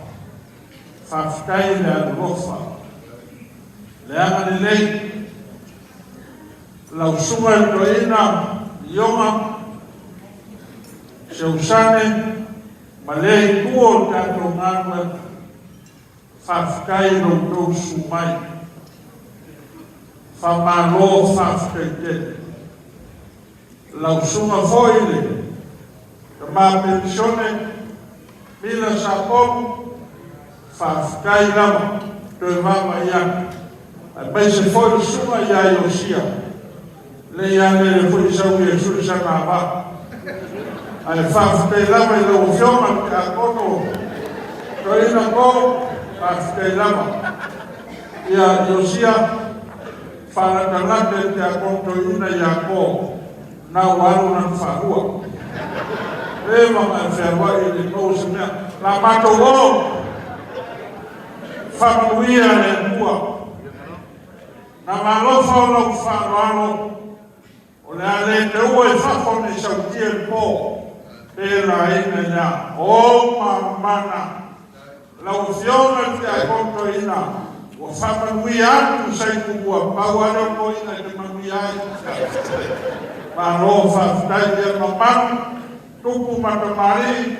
faafetai i le alolofa, le agalelei, lau Susuga i le Toeaina Ioga, Seusane ma lea itu o le tatou galuega, faafetai i lo outou susu mai. Faamalo faafetai tele. Lau susuga foi i le Tama Penisione Mila Sapolu, faafetai lava toe vaavaai atu, aemaise foi le susuga ia Iosia, le ia lele foi sau Iesu i sana ava. Ae faafetai lava i lau Afioga le Tiakono Toeaina Ko, faafetai lava. Ia Iosia, faalatalata i le Tiakono Toeaina ia Ko, na ua alu lana faalua. Leva ona e fealuai e le maua se mea. La matou o, faamanuia le Atua. Na malofa o lau faaaloalo, o le a le teua i fafo nei sautia i le po, pe laina i a o mamana. Lau Afioga i le Tiakono Toeaina, ua faamanuia atu sai ua pau lava lea o toeaina e te manuia ai. Malo faafetai ia mamalu, tupu ma tamalii,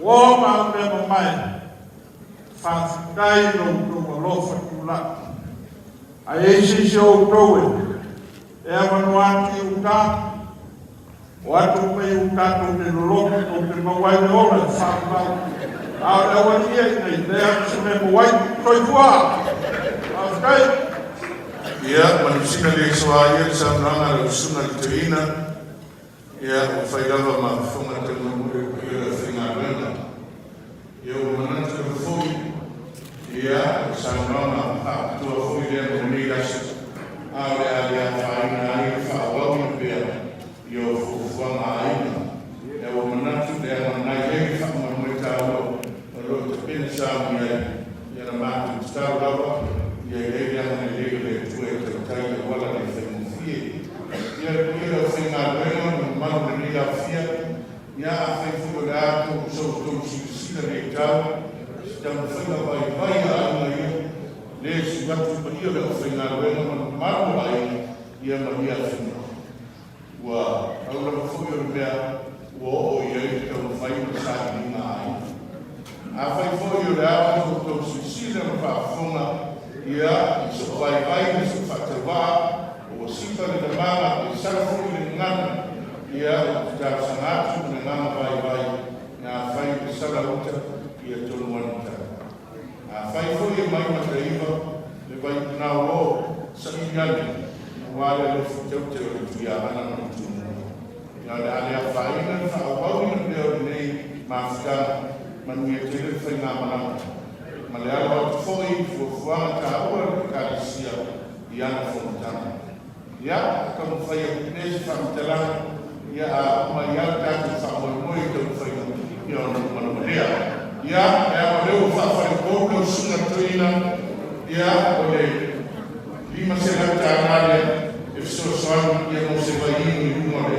uo ma au mea mamae. Faafetai i lo outou alofa tulai. A i ai se isi o outou e avanoa atu i uta, O atu mai o tatou te lolotu tou te maua ai le ola e faavavau. A o le aualii ia i inei, leai lava se mea e maua ai. Soifua! Faafetai. Ia, manusina le soa ia le saunoaga a lau susuga i le toeaina, ia, ua fai lava ma fofoga taumamuli o le paia o le aufaigaluega. Ia, ua manatu lava foi, ia, o le saunoaga faapitoa foi lea mo lenei aso, a o le a le afaina ai le faaauauina pea ia o fuafuaga a aiga. Ia, ua manatu leaga o lena e i ai le faamoemoe taua o lo o tapena sauni ai, ia na matou tatalo lava ia i ai le agalelei o le Atua e tautai i auala le faigofie. Ia le paia o le aufaigaluega ma le mamalu o lenei aofia, ia afai foi o le a tou so outou silasila le tau i se taumafaiga vaivai a aiga ia, le siu atu le paia o le aufaigaluega ma le mamalu o aiga, ia manuia afioga. Ua pau lava foi o le mea ua oo i ai le taumafai ma le sailiga a aiga. Afai foi o le a so outou silasila ma faafofoga, ia, i sou vaivai ma sou faatauvaa, ua sipa le lamaga pe sala foi le gagana, ia, ou te talosaga atu ma le agaga vaivai, na afai ua sala uta, ia tonu ane tala. Afai foi e mai mataiva le vainao o saili ane, aua le alofi taute o le Tuiaana ma le Tumua. Ia o le a le afaina le faaauauina pea o lenei mafutaga, manuia tele le faigamalaga, ma le alo atu foi i fuafuaga taua a le Ekalesia i ana fonotaga. Ia, taumafai atu pea se faamatalaga, ia a uma ai lava le tatou faamoemoe i taumafaiga, ia ona uma lava lea. Ia, leaga o lea ua faafalepou lau susuga toeaina, ia, o le $500 lea e fesoasoani ia mo se vaiinu i luga o le,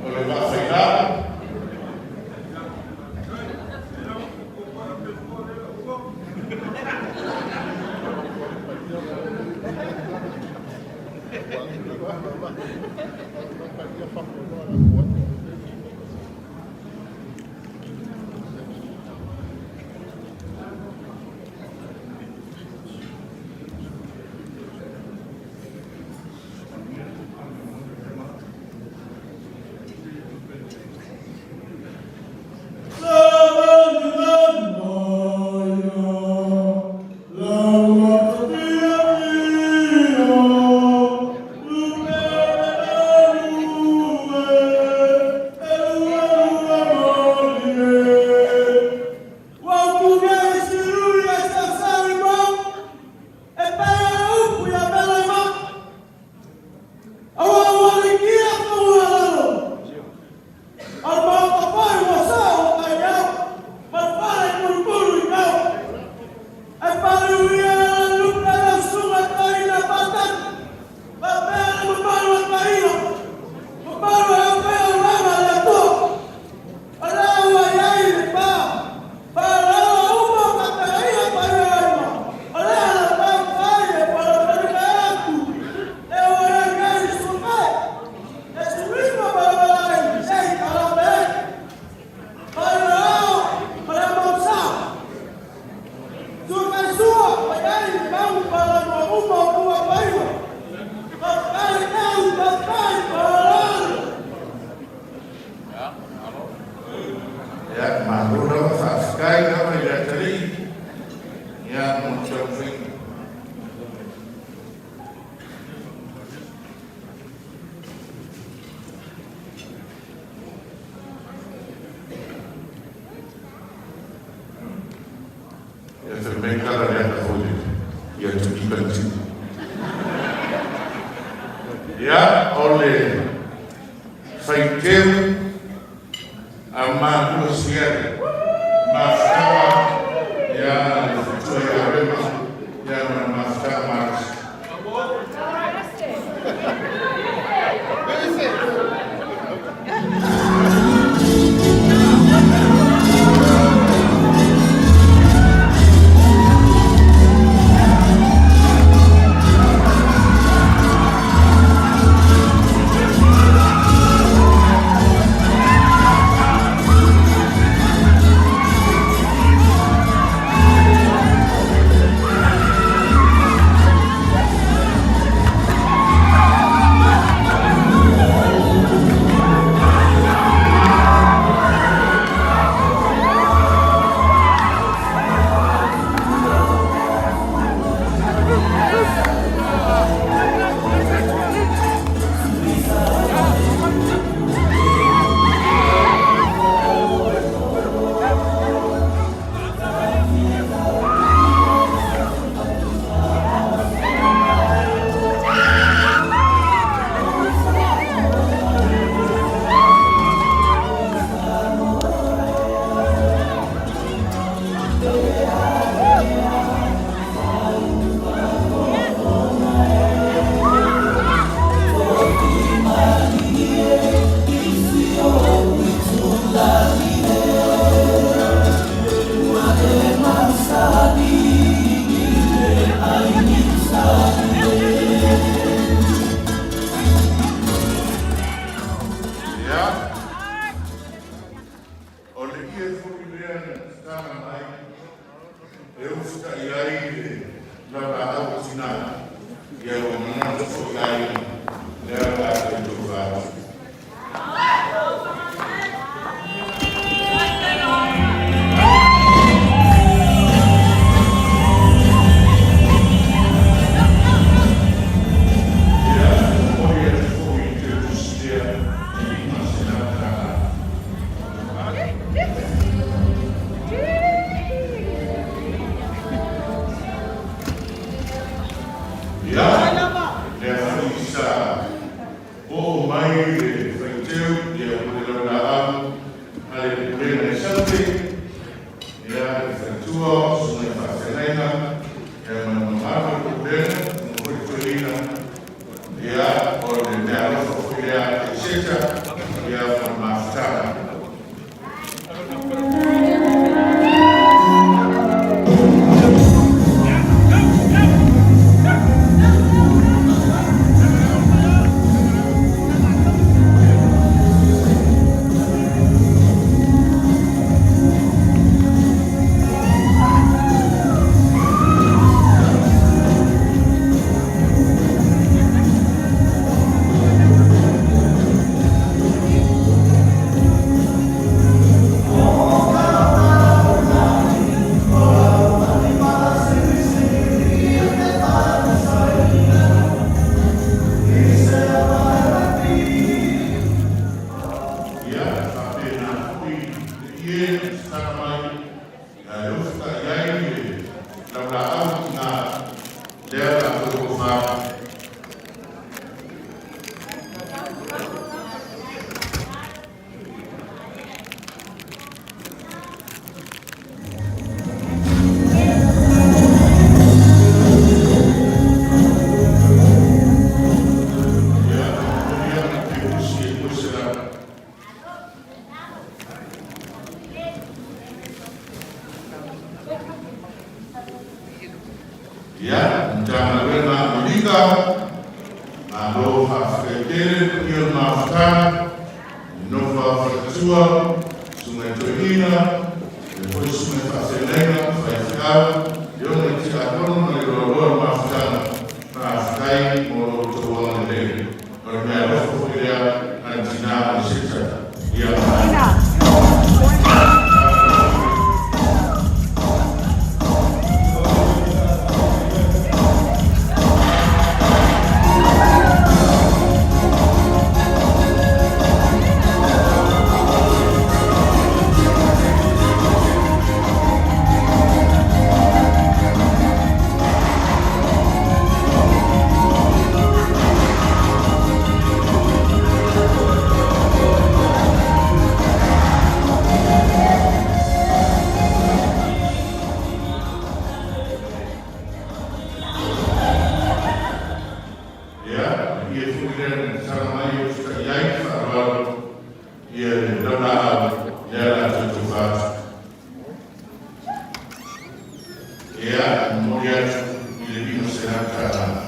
o le vaa faila. Ia, malo lava, faafetai lava i le atalii, ia, mo le taumafaiga. Ia fai mai tala leaga foi le ia to be continue. Ia o le faiteu a Malua Siale mafutaga ia le fetua ia Rema ia ma le mafutaga malosi. Laulaau o tina, ia ua manatu foi aiga, lea o le a toe tofa atu. Ia, e momoli atu foi i le teutusi lea e $500. Ia, lea foi sa oo mai le faiteu ia mo le laulaau a le pulega i Saute, ia le faletua, susuga i faafeagaiga, ia ma le mamalu o le pulega, susuga foi i le toeaina, ia o le meaalofa foi lea a Peseta, ia ma le mafutaga. Ia, faapena foi le ie na tatala mai, ae ofuta'i ai le laulaau tina lea o le a toe tofa atu. Ia, momoli atu teutusi e 200. Ia, Matagaluega a Amerika, malo faafetai tele le paia o le mafutaga, le nofo a faletua, susuga i toeaina, le foi susuga i faafeagaiga, faifeau, le oga i tiakono ma le loaloa o le mafutaga, faafetai mo lo outou agalelei. O le meaalofa foi lea a le tina o le Seta. Ia. Ia, ia foi lea na tatala mai e ofuta'i ai le faaaloalo ia le laulaau lea o le a toe tofa atu. Ia, e momoli atu i le $500.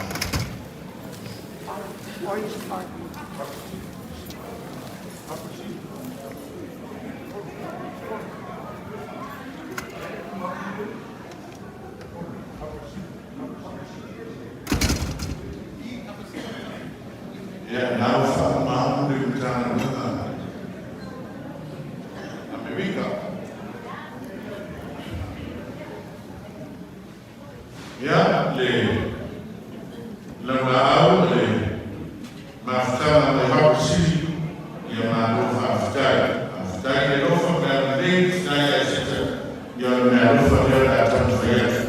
Ia, na ua faamamalu le Matagaluega Amerika. Ia, le laulaau le mafutaga mai Harbour City, ia malo faafetai. Faafetai le alofa ma le agalelei, tina ia Seta, ia o le meaalofa lea o le a taumafai atu.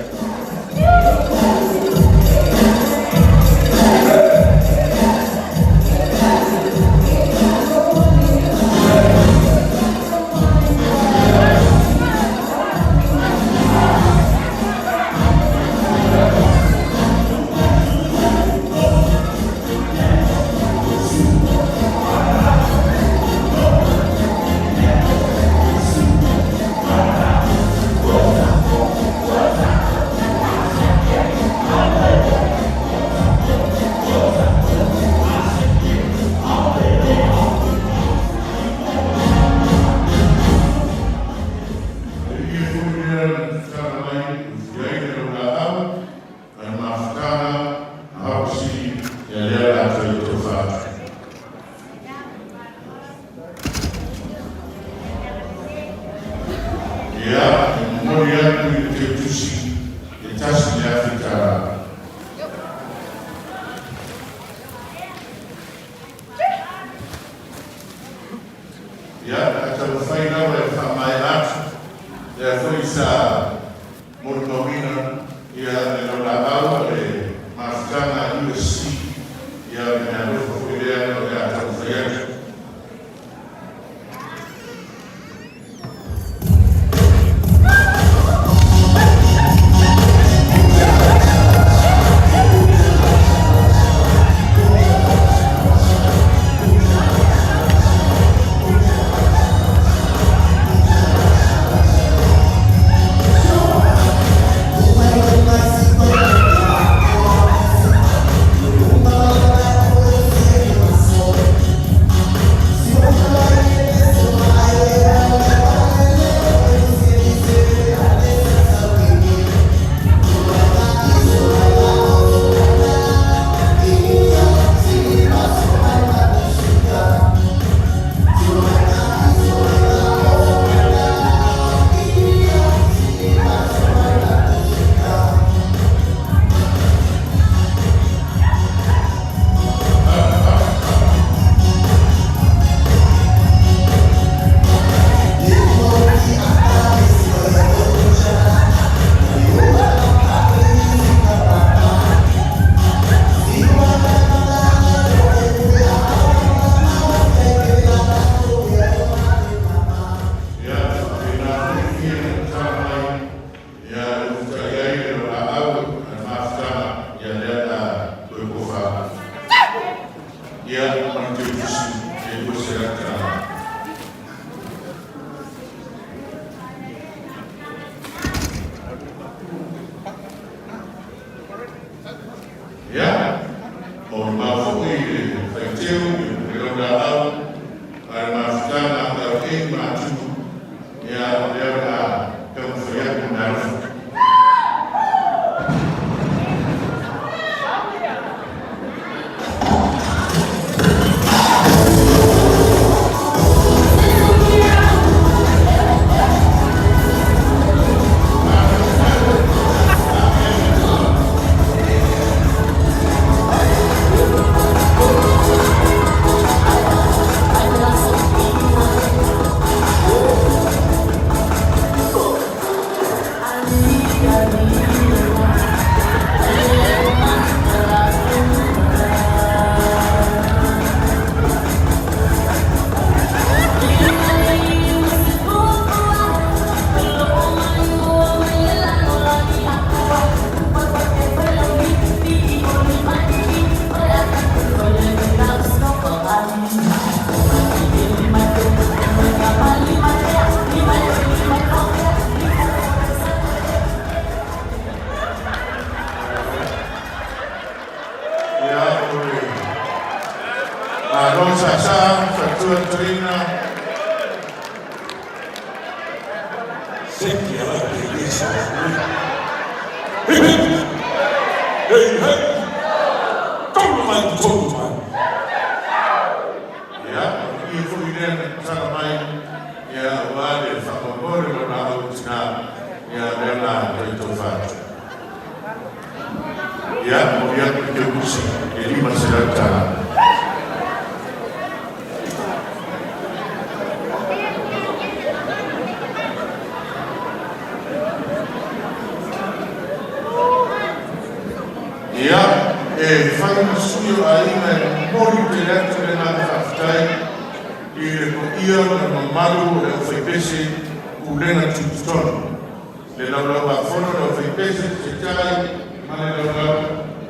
Ia, molimau foi i le faiteu i le laulaau a le mafutaga a LA ma Atu, ia, o lea o le a taumafai atu ma le alofa. Ia, o le Malo sasa, fatua trina. Seki ala ke Yesu. Hip hip. Hey hey. Tolu mai, tolu mai. Ia, o le ia foi lea na tatala mai, ia, aua le faamoemoe o le laau tina, ia, lea o le a toe tofa atu. Ia, momoli atu le teukusi e $500. Ia, e fai ma sui o aiga e momoli tele atu le agaga faafetai i le paia ma le mamalu o le aufaipese pulega tutotonu, le Laulau-a-Fono a le Aufaipese Taitai ma le Laulau,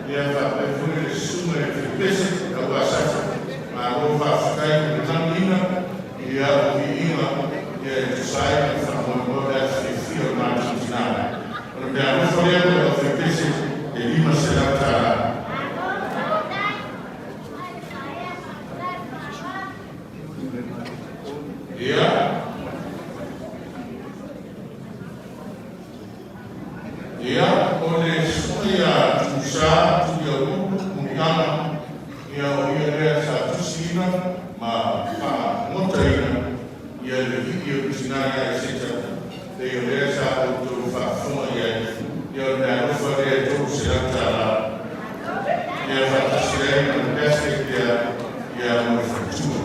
ia faapea foi le Susuga i le Faipese Tauasafa. Malo faafetai mo le tagiina ia o viiga ia e tusa ai ma le faamoemoe o le aso fiafia o le matou tina. O le meaalofa lea mo le aufaipese e $500. Ia. Ia, o le susuga ia Tusa Tuiaulu Muniaga, ia o ia lea sa tusiina ma faagotaina ia le vii o le tina ia Eseta, pei o lea sa outou faafofoga i ai, ia o le meaalofa lea e $300, ia faatasi ai ma le basket lea, ia mo le faletua.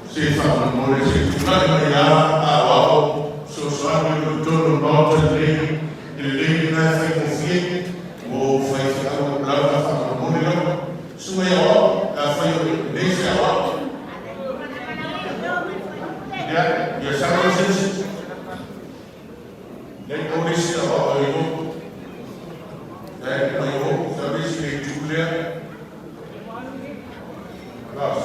Se faamolemole se i tulai mai lava a aoao fesoasoani o lo o i totonu o le Maota lenei, e lelei lena e faigofie mo faifeau lava faamolemole lava. Susuga i aoao, pe afai o lenei se aoao. Ia, ia salo se isi. Nei o le isi aoao e o. Ia, mai o, salo isi le itu lea. Las.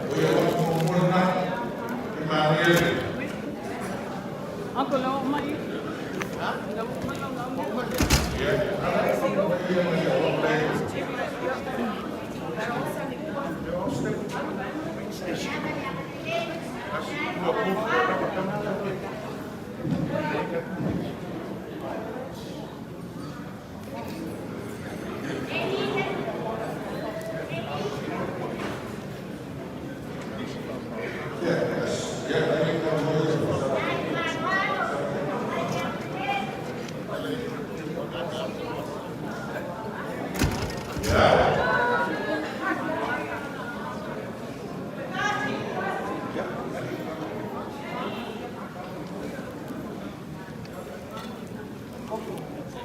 O ia o mo lena. E manaia le. Uncle, lau mai. Lau mai lau lau. Ia, ia mai aoao lea. Ia, ia, ia, ia.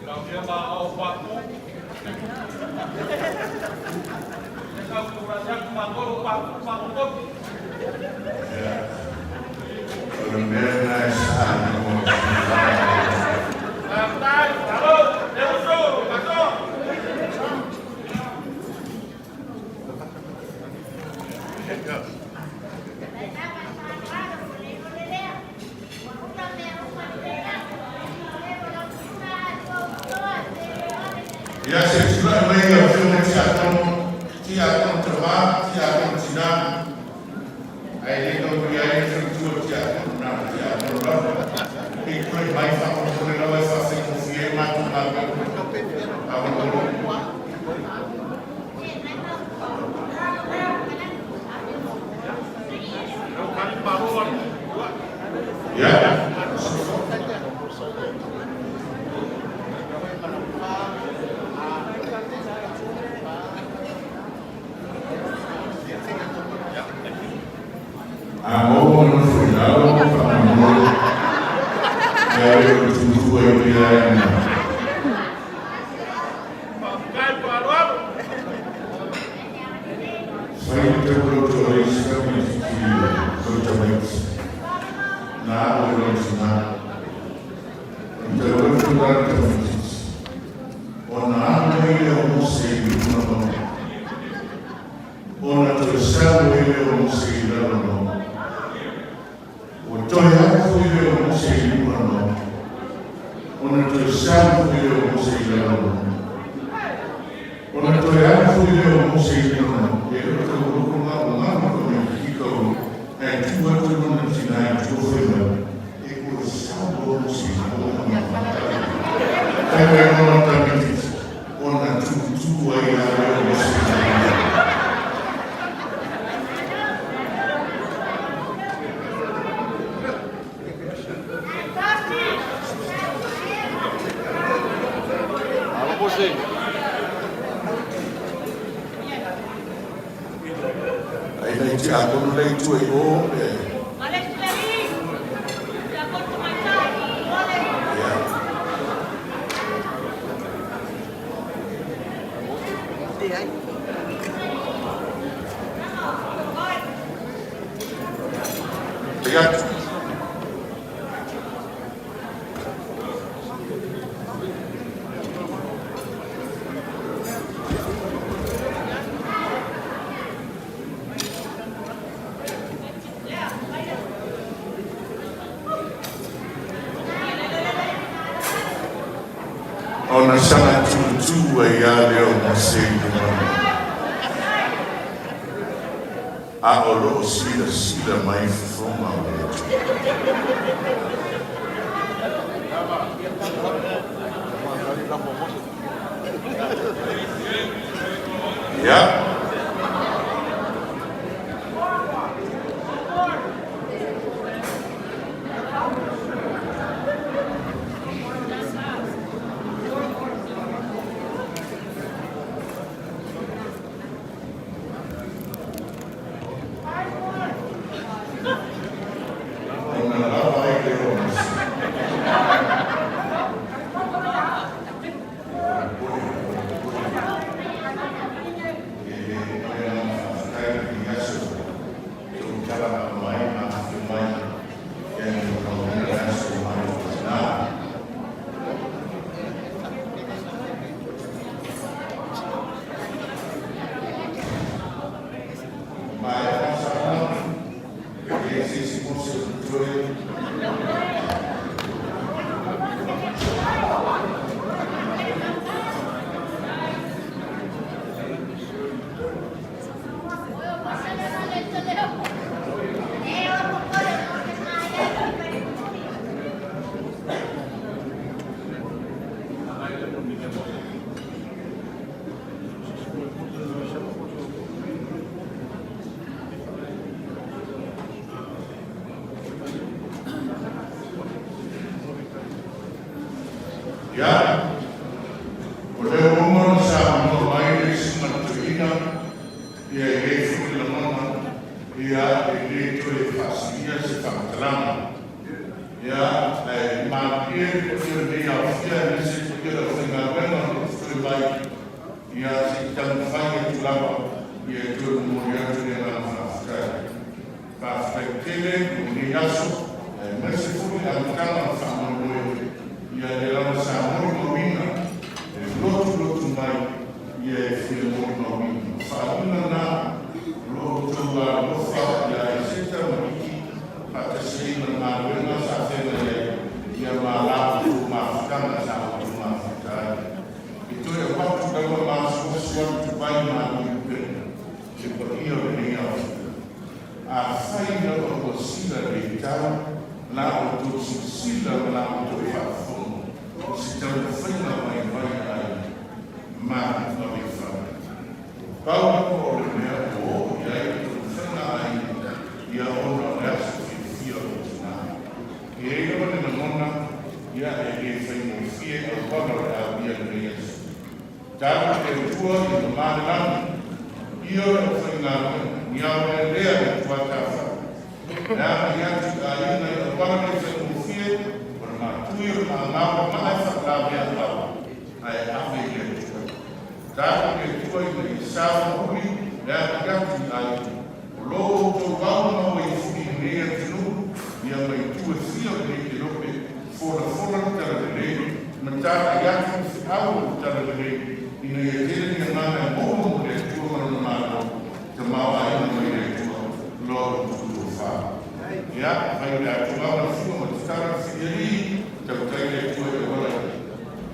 Lau afioga o Papu. E sau tulaga atu ma tolu Papu ma tolu. Ia, o le mea lena e sa i luga o Ia, se i tulai mai lau Afioga i le Tiakono, Tiakono Tama, Tiakono Tina, ae le taulia ai le faletua o le Tiakono, na o le Tiakono lava. Se i tulai mai faamolemole lava e faafaigofie ai matou galuega. Faamolemole. Ia. A maua ma nofo i lalo, faamolemole, ia le o le tutu ai pea e na. Fai le tau lau toa i se tamaitiiti o le tamaiti. Na alu e lona tina. O le tau atu la le tamaitiiti. Ona alu ai lea o Mose i luga mauga. Ona toe sau ai lea o Mose i lalo mauga. Ua toe alu foi lea o Mose i luga mauga. Ona toe sau foi lea o Mose i lalo mauga. Ona toe alu foi lea o Mose i luga mauga. E le o tau loko nga o ngā mo tamaitiiti kau. Ae tu atu lona tina i tua fai mai. E ua sau o Mose i luga mauga. Fai mai lona tamaitiiti. Ona tutu ai la lea o Mose i luga mauga. Ai nai tiakono le i tua i o le. Ia. Ia. Ona saga tutu ai lava lea o Mose i luga mauga, a o lo o silasila mai fofoga o le Atua. Ia. Ona lava ai lea o Mose. E le o le agaga faafetai i lenei aso tou tala mai ma afifio mai ia ni o kauina le aso o matou tina. Maea ona saunoa, e leai se isi Mose o totoe. Ia, o lea ua uma ona saunoa mai le isi manatuaina, ia e i ai foi le lagona, ia e le toe faasilia se faamatalaga. Ia, ae malie le paia o lenei aofia aemaise le paia o le aufaigaluega o lo o totoe mai, ia se i taumafai atu lava ia e toe momoli atu le agaga faafetai. tele mo lenei aso, aemaise foi le amataga o le faamoemoe ia le lava sa molimauina e lotulotu mai ia e fia molimauina. O faaaliga na o lo o outou alolofa ia Eseta ma Liki faatasi ai ma le galuega sa feagai ai ia ma la outou mafutaga sa outou mafuta ai. E toe avatu lava ma asuasu atu ai malu i upega i le paia o lenei aoaoga. Afai lava ua sila le tau la outou silasila ma la outou faafofoga i se taumafaiga vaivai a aiga, matou ave i fale. Pau lava o le mea ua oo i ai le taumafaiga a aiga ia ona o le aso fiafia o tina. E i ai lava le lagona ia e le faigofie auala o le a uia lenei aso. Tau i le Atua ia mamā le lagi, ia o le aufaigaluega, ni aolealea i tuatafa. Le agai atu i aiga i auala le faigofie, o le matui o le maamau le maa e faalavelave au, ae ave i le Atua. Tau i le Atua ina ia sa ma uli le agai atu i aiga. O lo outou au maua i fuli i lenei atunuu, ia ma itu e fia o lenei kelope, folafola le talalelei, ma tagai atu le feau o le talalelei, ina ia tele ni agaga e maua mo le Atua ma Lona Malo, tamaoaiga mai le Atua, lo outou tofa. Ia, afai o le a tulaga le fua ma tatala le filialii, tautai le Atua i auala ia.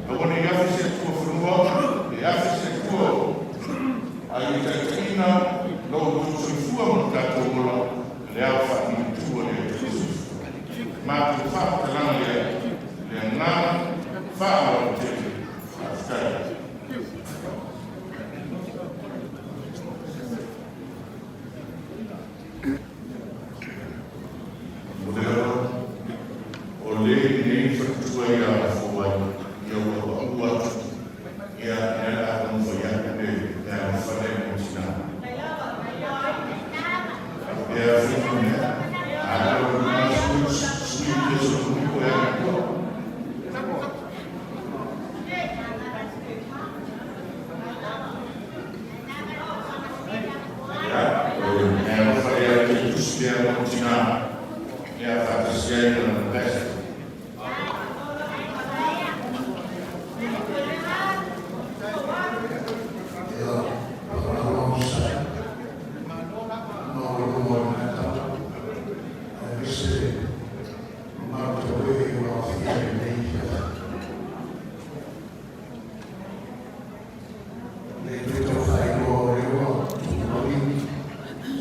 Aua ne i afe se Atua fanua, pe afe se Atua o. A ia taitaiina lo outou soifua ma lo tatou ola le ao faamilitu a le Atua Soifua. Matou faamatalaga lea i le agaga faaaloalo tele. Faafetai. Modelo, o le nei faletua ia fou ai, ia ua pau atu, ia lea le a taumafai atu le meaalofa lea mo tina. Faapea foi ma mea, a lea o luma sui, sui le solomuli ko ea tua. Ia, o le meaalofa lea o le tusi lea mo tina, ia faatasi ai ma lana pastor. Ia, faamalo onosai, maualuga o lena tala, aemaise le mamalu tauee ua aofia i lenei afiafi. Le toe tau faailoa o lea ua tupu mai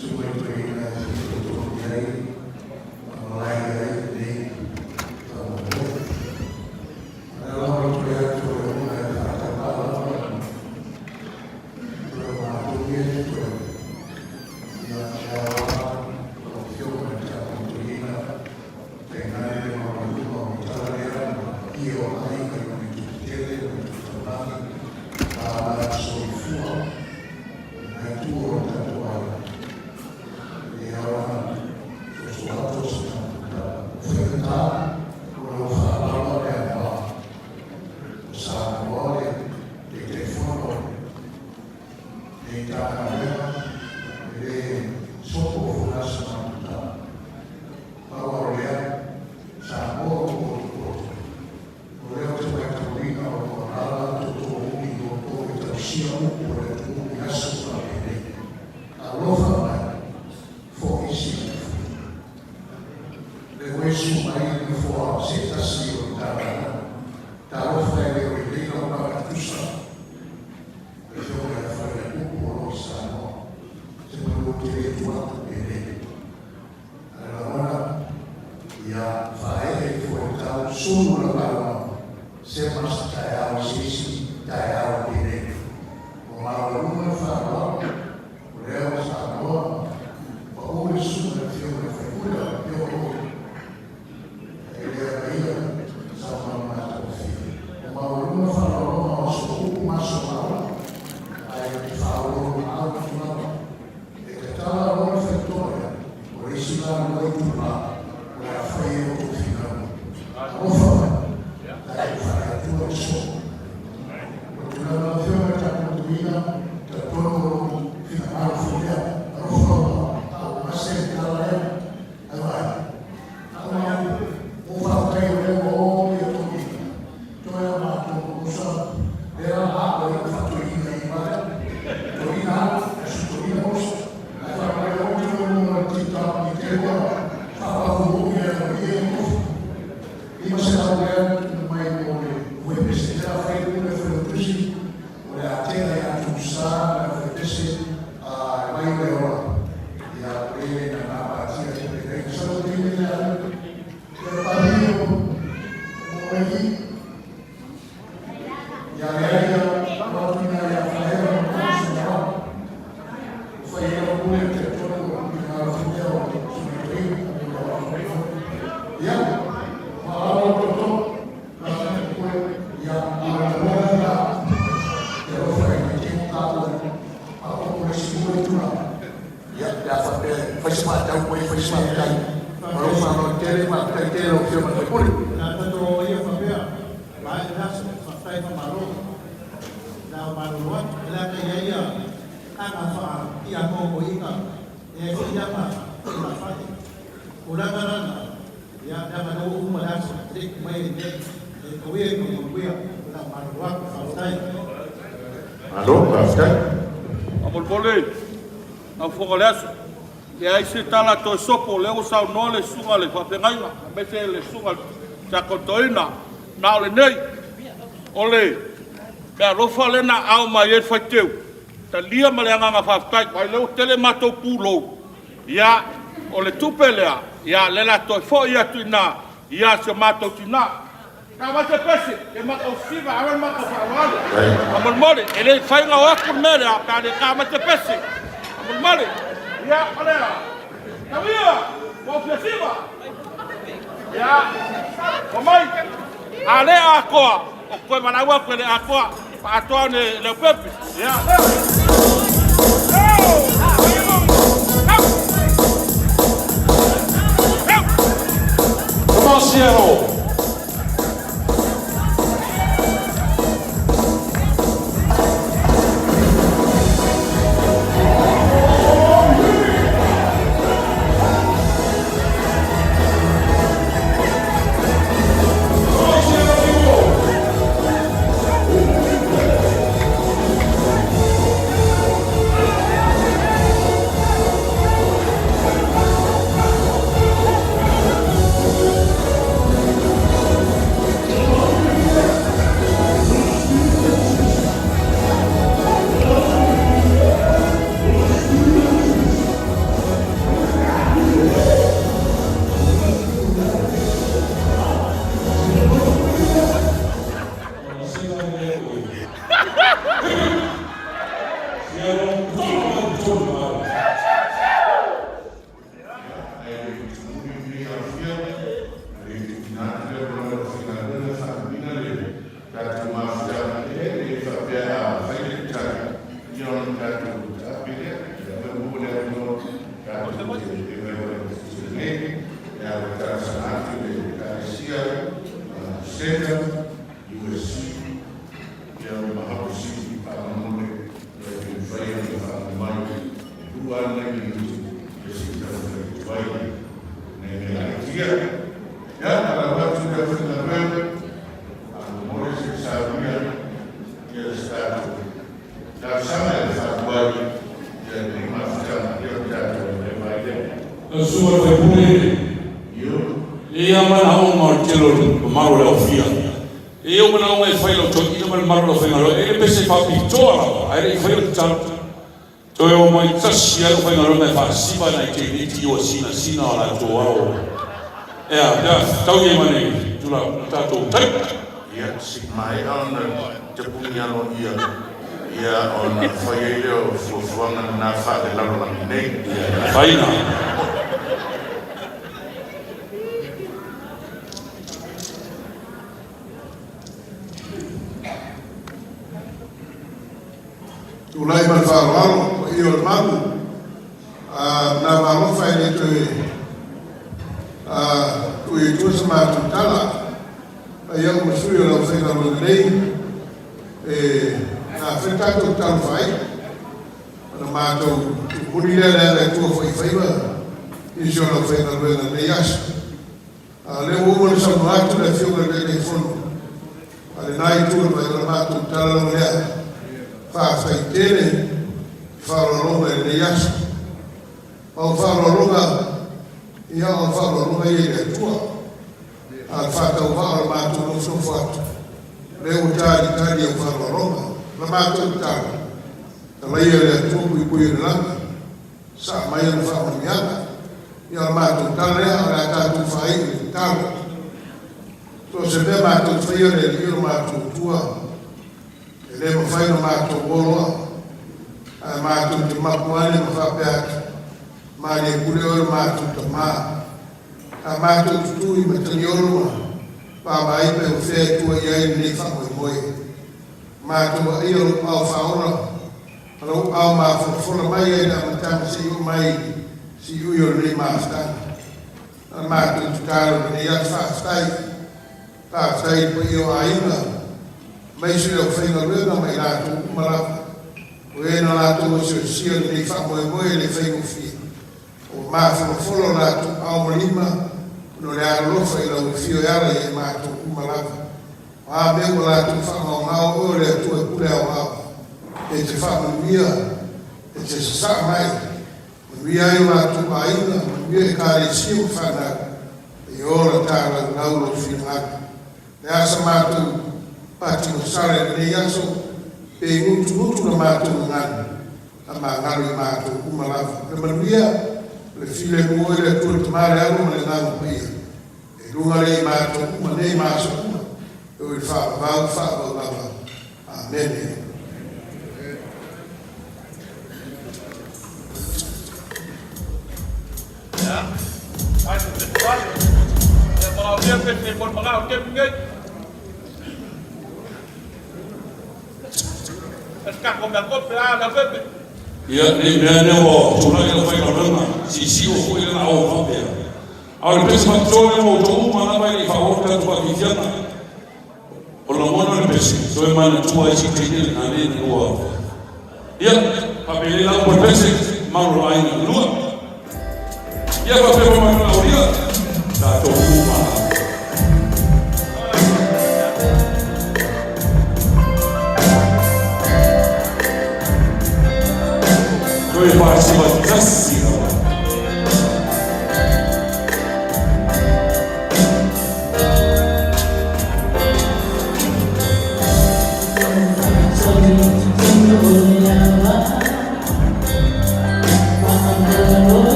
susuga i toeaina e fitoitonu i ai ma malae i ai lenei faamoemoe. A o lea lava o le toe atu o le ona e faatauvaa lava ma toe o matou ia e totoe. Ia, e ao lava lau Afioga i le tatou toeaina tainane le maualuga o le tala lea ma le paia o aiga i ona itu tetele ma itu taulagi ma ala soifua i nai itu o le tatou aiga. E ao ona soso atu o se tatou tala. O faigata o lau faaaloalo le aoga o Samoa le Taitaifono o lenei Matagaluega e le sopo foi la se matou tala. Pau lava o lea, Samoa ua potopoto, o lea ou te matauina o lo o alaala toto umi i outou e tausia upu o le atunuu i aso faapenei. Alofa mai, foi silafia. Le ua susu mai i le nofoa se tasi o le Matagaluega. Talofa e le o lelei lau pala tutusa. Le Afioga ia Faleapupu o lo o i Samoa. Se manu ou te le tu atu penei. Ae lagona ia faaee ifo e tau sulu lau lauga se ma se taeao i se isi taeao penei. Ua maualuga le faaaloalo o lea ua Samoa ma pau le susuga i le Afioga i le Faipule o le Afioga o e le agaia saunoaga matagofie. Ua maualuga le faaaloaloga o aso upu ma aso maola, ae ou te faaoloolo maau atu lava. E tatala loa le faitoa lea, o le isi la lua itulā o le a fai ai outou finauga. Alofa mai, tatou faale-Atua i soo. O le tulaga lau Afioga i le tatou tuuina, talitonu o lou finagalo foi lea. Alofa ua tauagase le tala lea, ae ua Malo, faafetai. Faamolemole lau Afioga o le aso, e leai se tala toe sopo, o lea ua saunoa le susuga i le faafeagaiga aemaise le susuga i le Tiakono Toeaina. Na o lenei, o le meaalofa lea na aao mai ai le faiteu, e talia ma le agaga faafetai, aua o lea ua tele matou pulou. Ia, o le tupe lea, o lea o le a toe foi atu i ina i si o matou tina. Tau avatu se pese, ia matou sisiva, ave le matou faaaloalo. Faamolemole, e le mafai ona o atu le mea lea pe a le ta mai se pese. Faamolemole, ia o le a? Tau ia, ua ou fia siva. Ia, omai, a le atoa, ou te toe valaau atu e le atoa, faaatoa ane e Leaupepe. Ia, lea. Come on, Seattle. Come on, Seattle people. Seattle. Ae le tumuli lenei aofia, e le tuuina atu le avanoa i le aufaigaluega e faatuina le tatou mafutaga e le faapea a fai le tali ia ona tatou taape lea. Ia ua maua le avanoa tatou te vaivai tutusa nei. E ava talosaga atu i le Ekalesia Center, USC, ia ma Haposini faamolemole ia pe mafai ona faaoo mai e 2 lava nai minute ia se i taumafai atu ai nai mea laiti ia. Ia, valaau atu i le aufaigaluega, faamolemole se i saunia ia se tatou talosaga e faatuai ia lenei mafutaga ia ona tatou leva ai lea. Lau Susuga i le Faipule, Io. e i ai lava manaoga o le tele o le mamalu o le aofia. E i ai ou manaoga e fai i lau toeaina ma le mamalu o le aufaigaluega. E le pe se faapitoa lava, ae le i faia le tatalo. Toe omai tasi lava le aufaigaluega e faasiva nai teineiti ua sinasina o latou ao. Ea, pe a tau i ai ma le tula tatou taimi. Ia, se i maea ona tapuni aloaia ia ona fai ai lea o fuafuaga na faalelalolagi nei. Ia, faina. Tulai ma le faaaloalo, paia o le malu, na malofa e le toe tui i tua sa matou tala, ai au ma sui o le aufaigaluega nei, e na fai tatou talofa ai, ona matou tumuli lea le ala e tua faifaiva nisi o le aufaigaluega nei aso. A o lea ua uma ona saunoa atu le Afioga i le Taitaifono a lena itu o le vai, o le matou tala lava lea, faafetai tele i faaaloaloga i lenei aso. Ma o faaaloaloga Ia, o le faaaloaloga ia i le Atua. A o le faatauvaa o le matou nofonofo atu, o lea ua talitali i au faaaloaloga. O le matou tatalo, talaia e le Atua puipui o le lagi, sasaa mai ana faamanuiaga. Ia, o le matou tala lea, ae o le a tatou faaiu i le tatalo. So o se mea matou te faia le Alii o le matou Atua, e le mafai ona matou o loa, ae matou te mapu ane ma faapea atu, malie pule oe lo matou Tamā. A matou tutū i Matagiolo ma vaavaai pe o fea e tua i ai lenei faamoemoe. Matou vaaia lou ao faaola ma lou ao mafolafola mai ai le amataga seia oo mai i le siui o lenei mafutaga. Na matou tatalo i lenei aso faafetai. Faafetai i le paia o aiga, aemaise le aufaigaluega ma i latou uma lava o e na latou asiasia lenei faamoemoe e le faigofie. Ua mafolafola o latou ao ma lima ona o le alolofa i lau afio e ala ia i matou uma lava. O a mea ua latou faagaogao oe o le Atua e pule aoao, e te faamanuia, e te sasaa mai, manuia ai o latou aiga, manuia Ekalesia ma fanau, e ola talaulau lou finagalo. Le a sa matou patinosala i lenei aso, pe gutugutu la matou gagana, a magalo i matou uma lava. Le manuia, le filemu oe le Atua le Tama le Alo ma le Agaga Paia, e luga lea i matou uma nei ma aso uma, e oo i le faavavau faavavau lava. Amene. Ia, ne i meaane ua tulai le aufaigaluega siisii ua foi le laau faapea. A o le pese faapitoa lea mo outou uma lava e le i faaauau le tatou faafiafiaga. O lagona le pese, toe manatua ai si teine lena le ina ua. Ia, faapelei la upu a le pese, malu o aiga. Lua. Ia, faapea foi ma aulia, tatou uma lava. Toe faasiva tasi lava.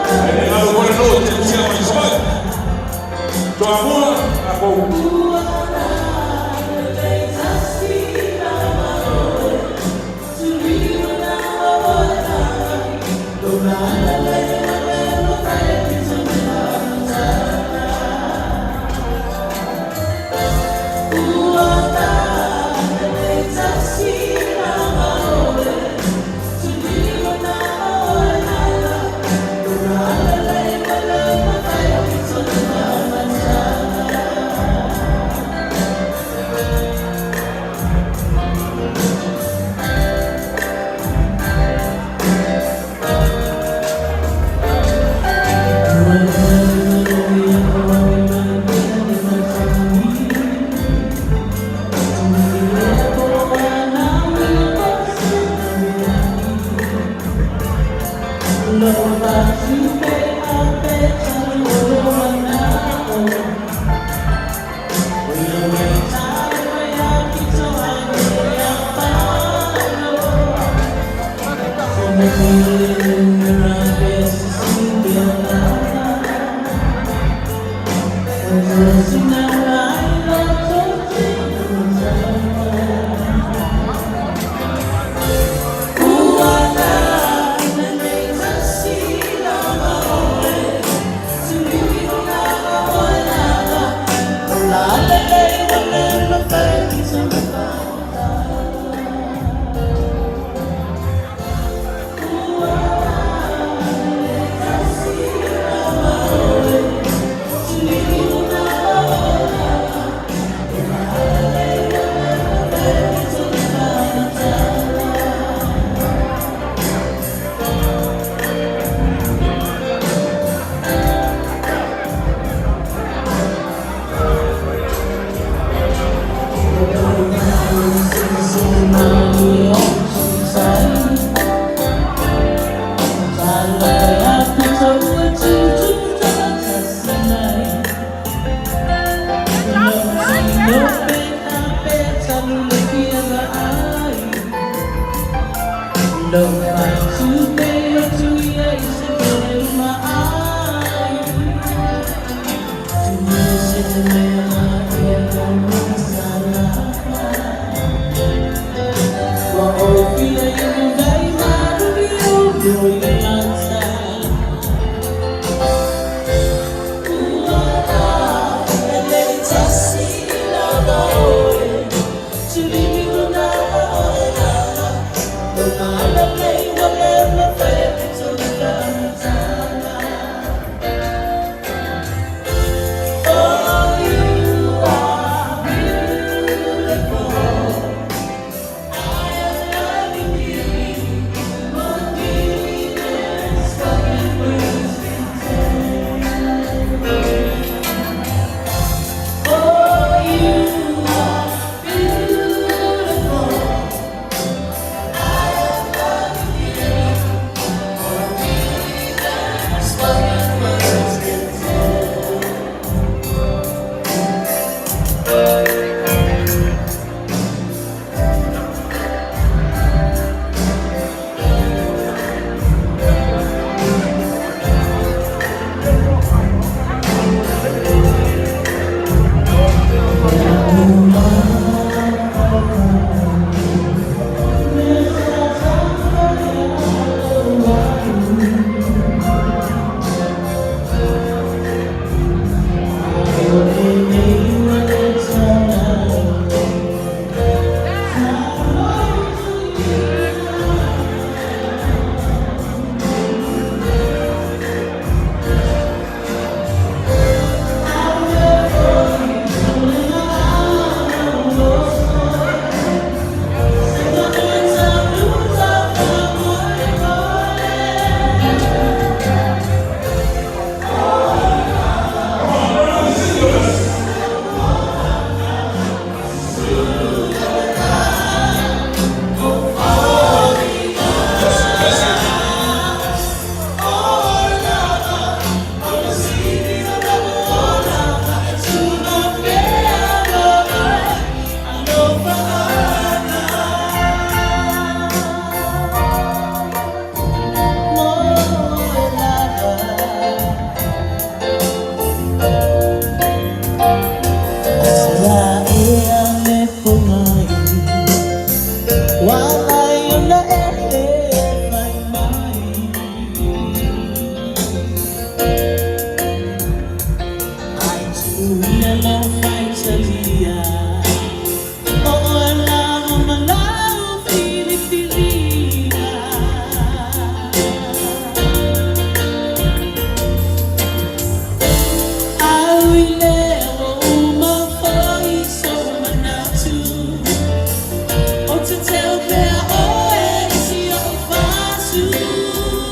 Ae le galo foi le nuu e tausia mai Savaii. Toamua, tatou.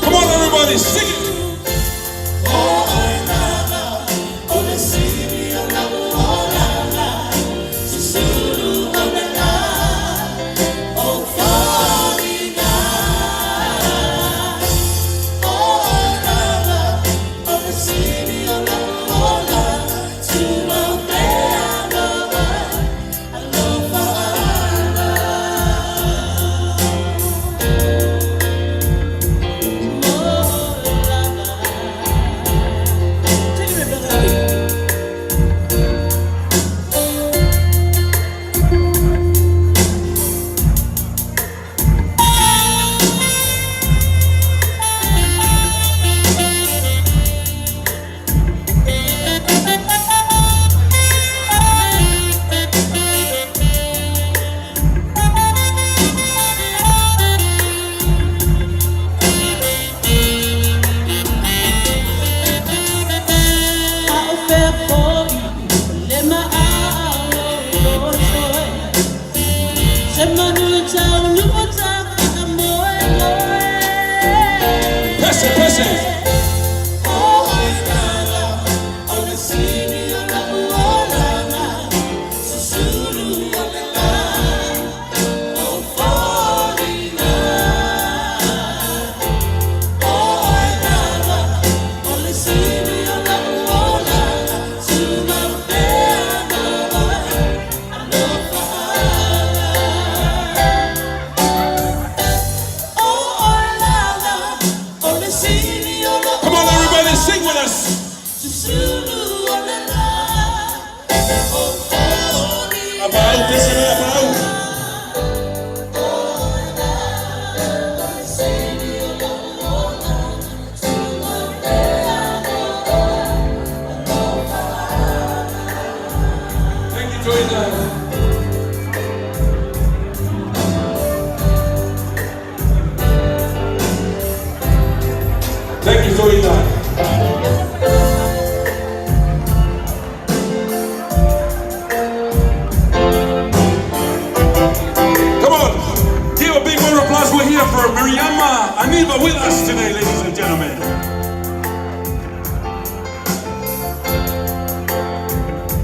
Come on, everybody, sing it. Viva with us today, ladies and gentlemen.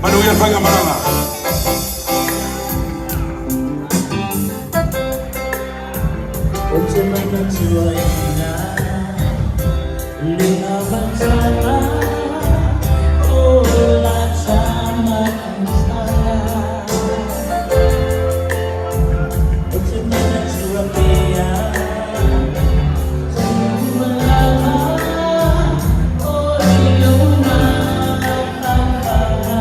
Manuia le faigamalaga. Ou te manatuaina le amataga o la tamaitaga. Ou te manatua pea tumalama o le ou mafaufauga.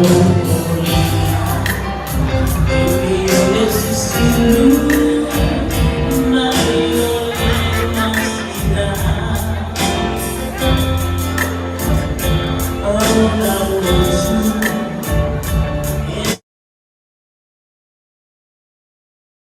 Oh,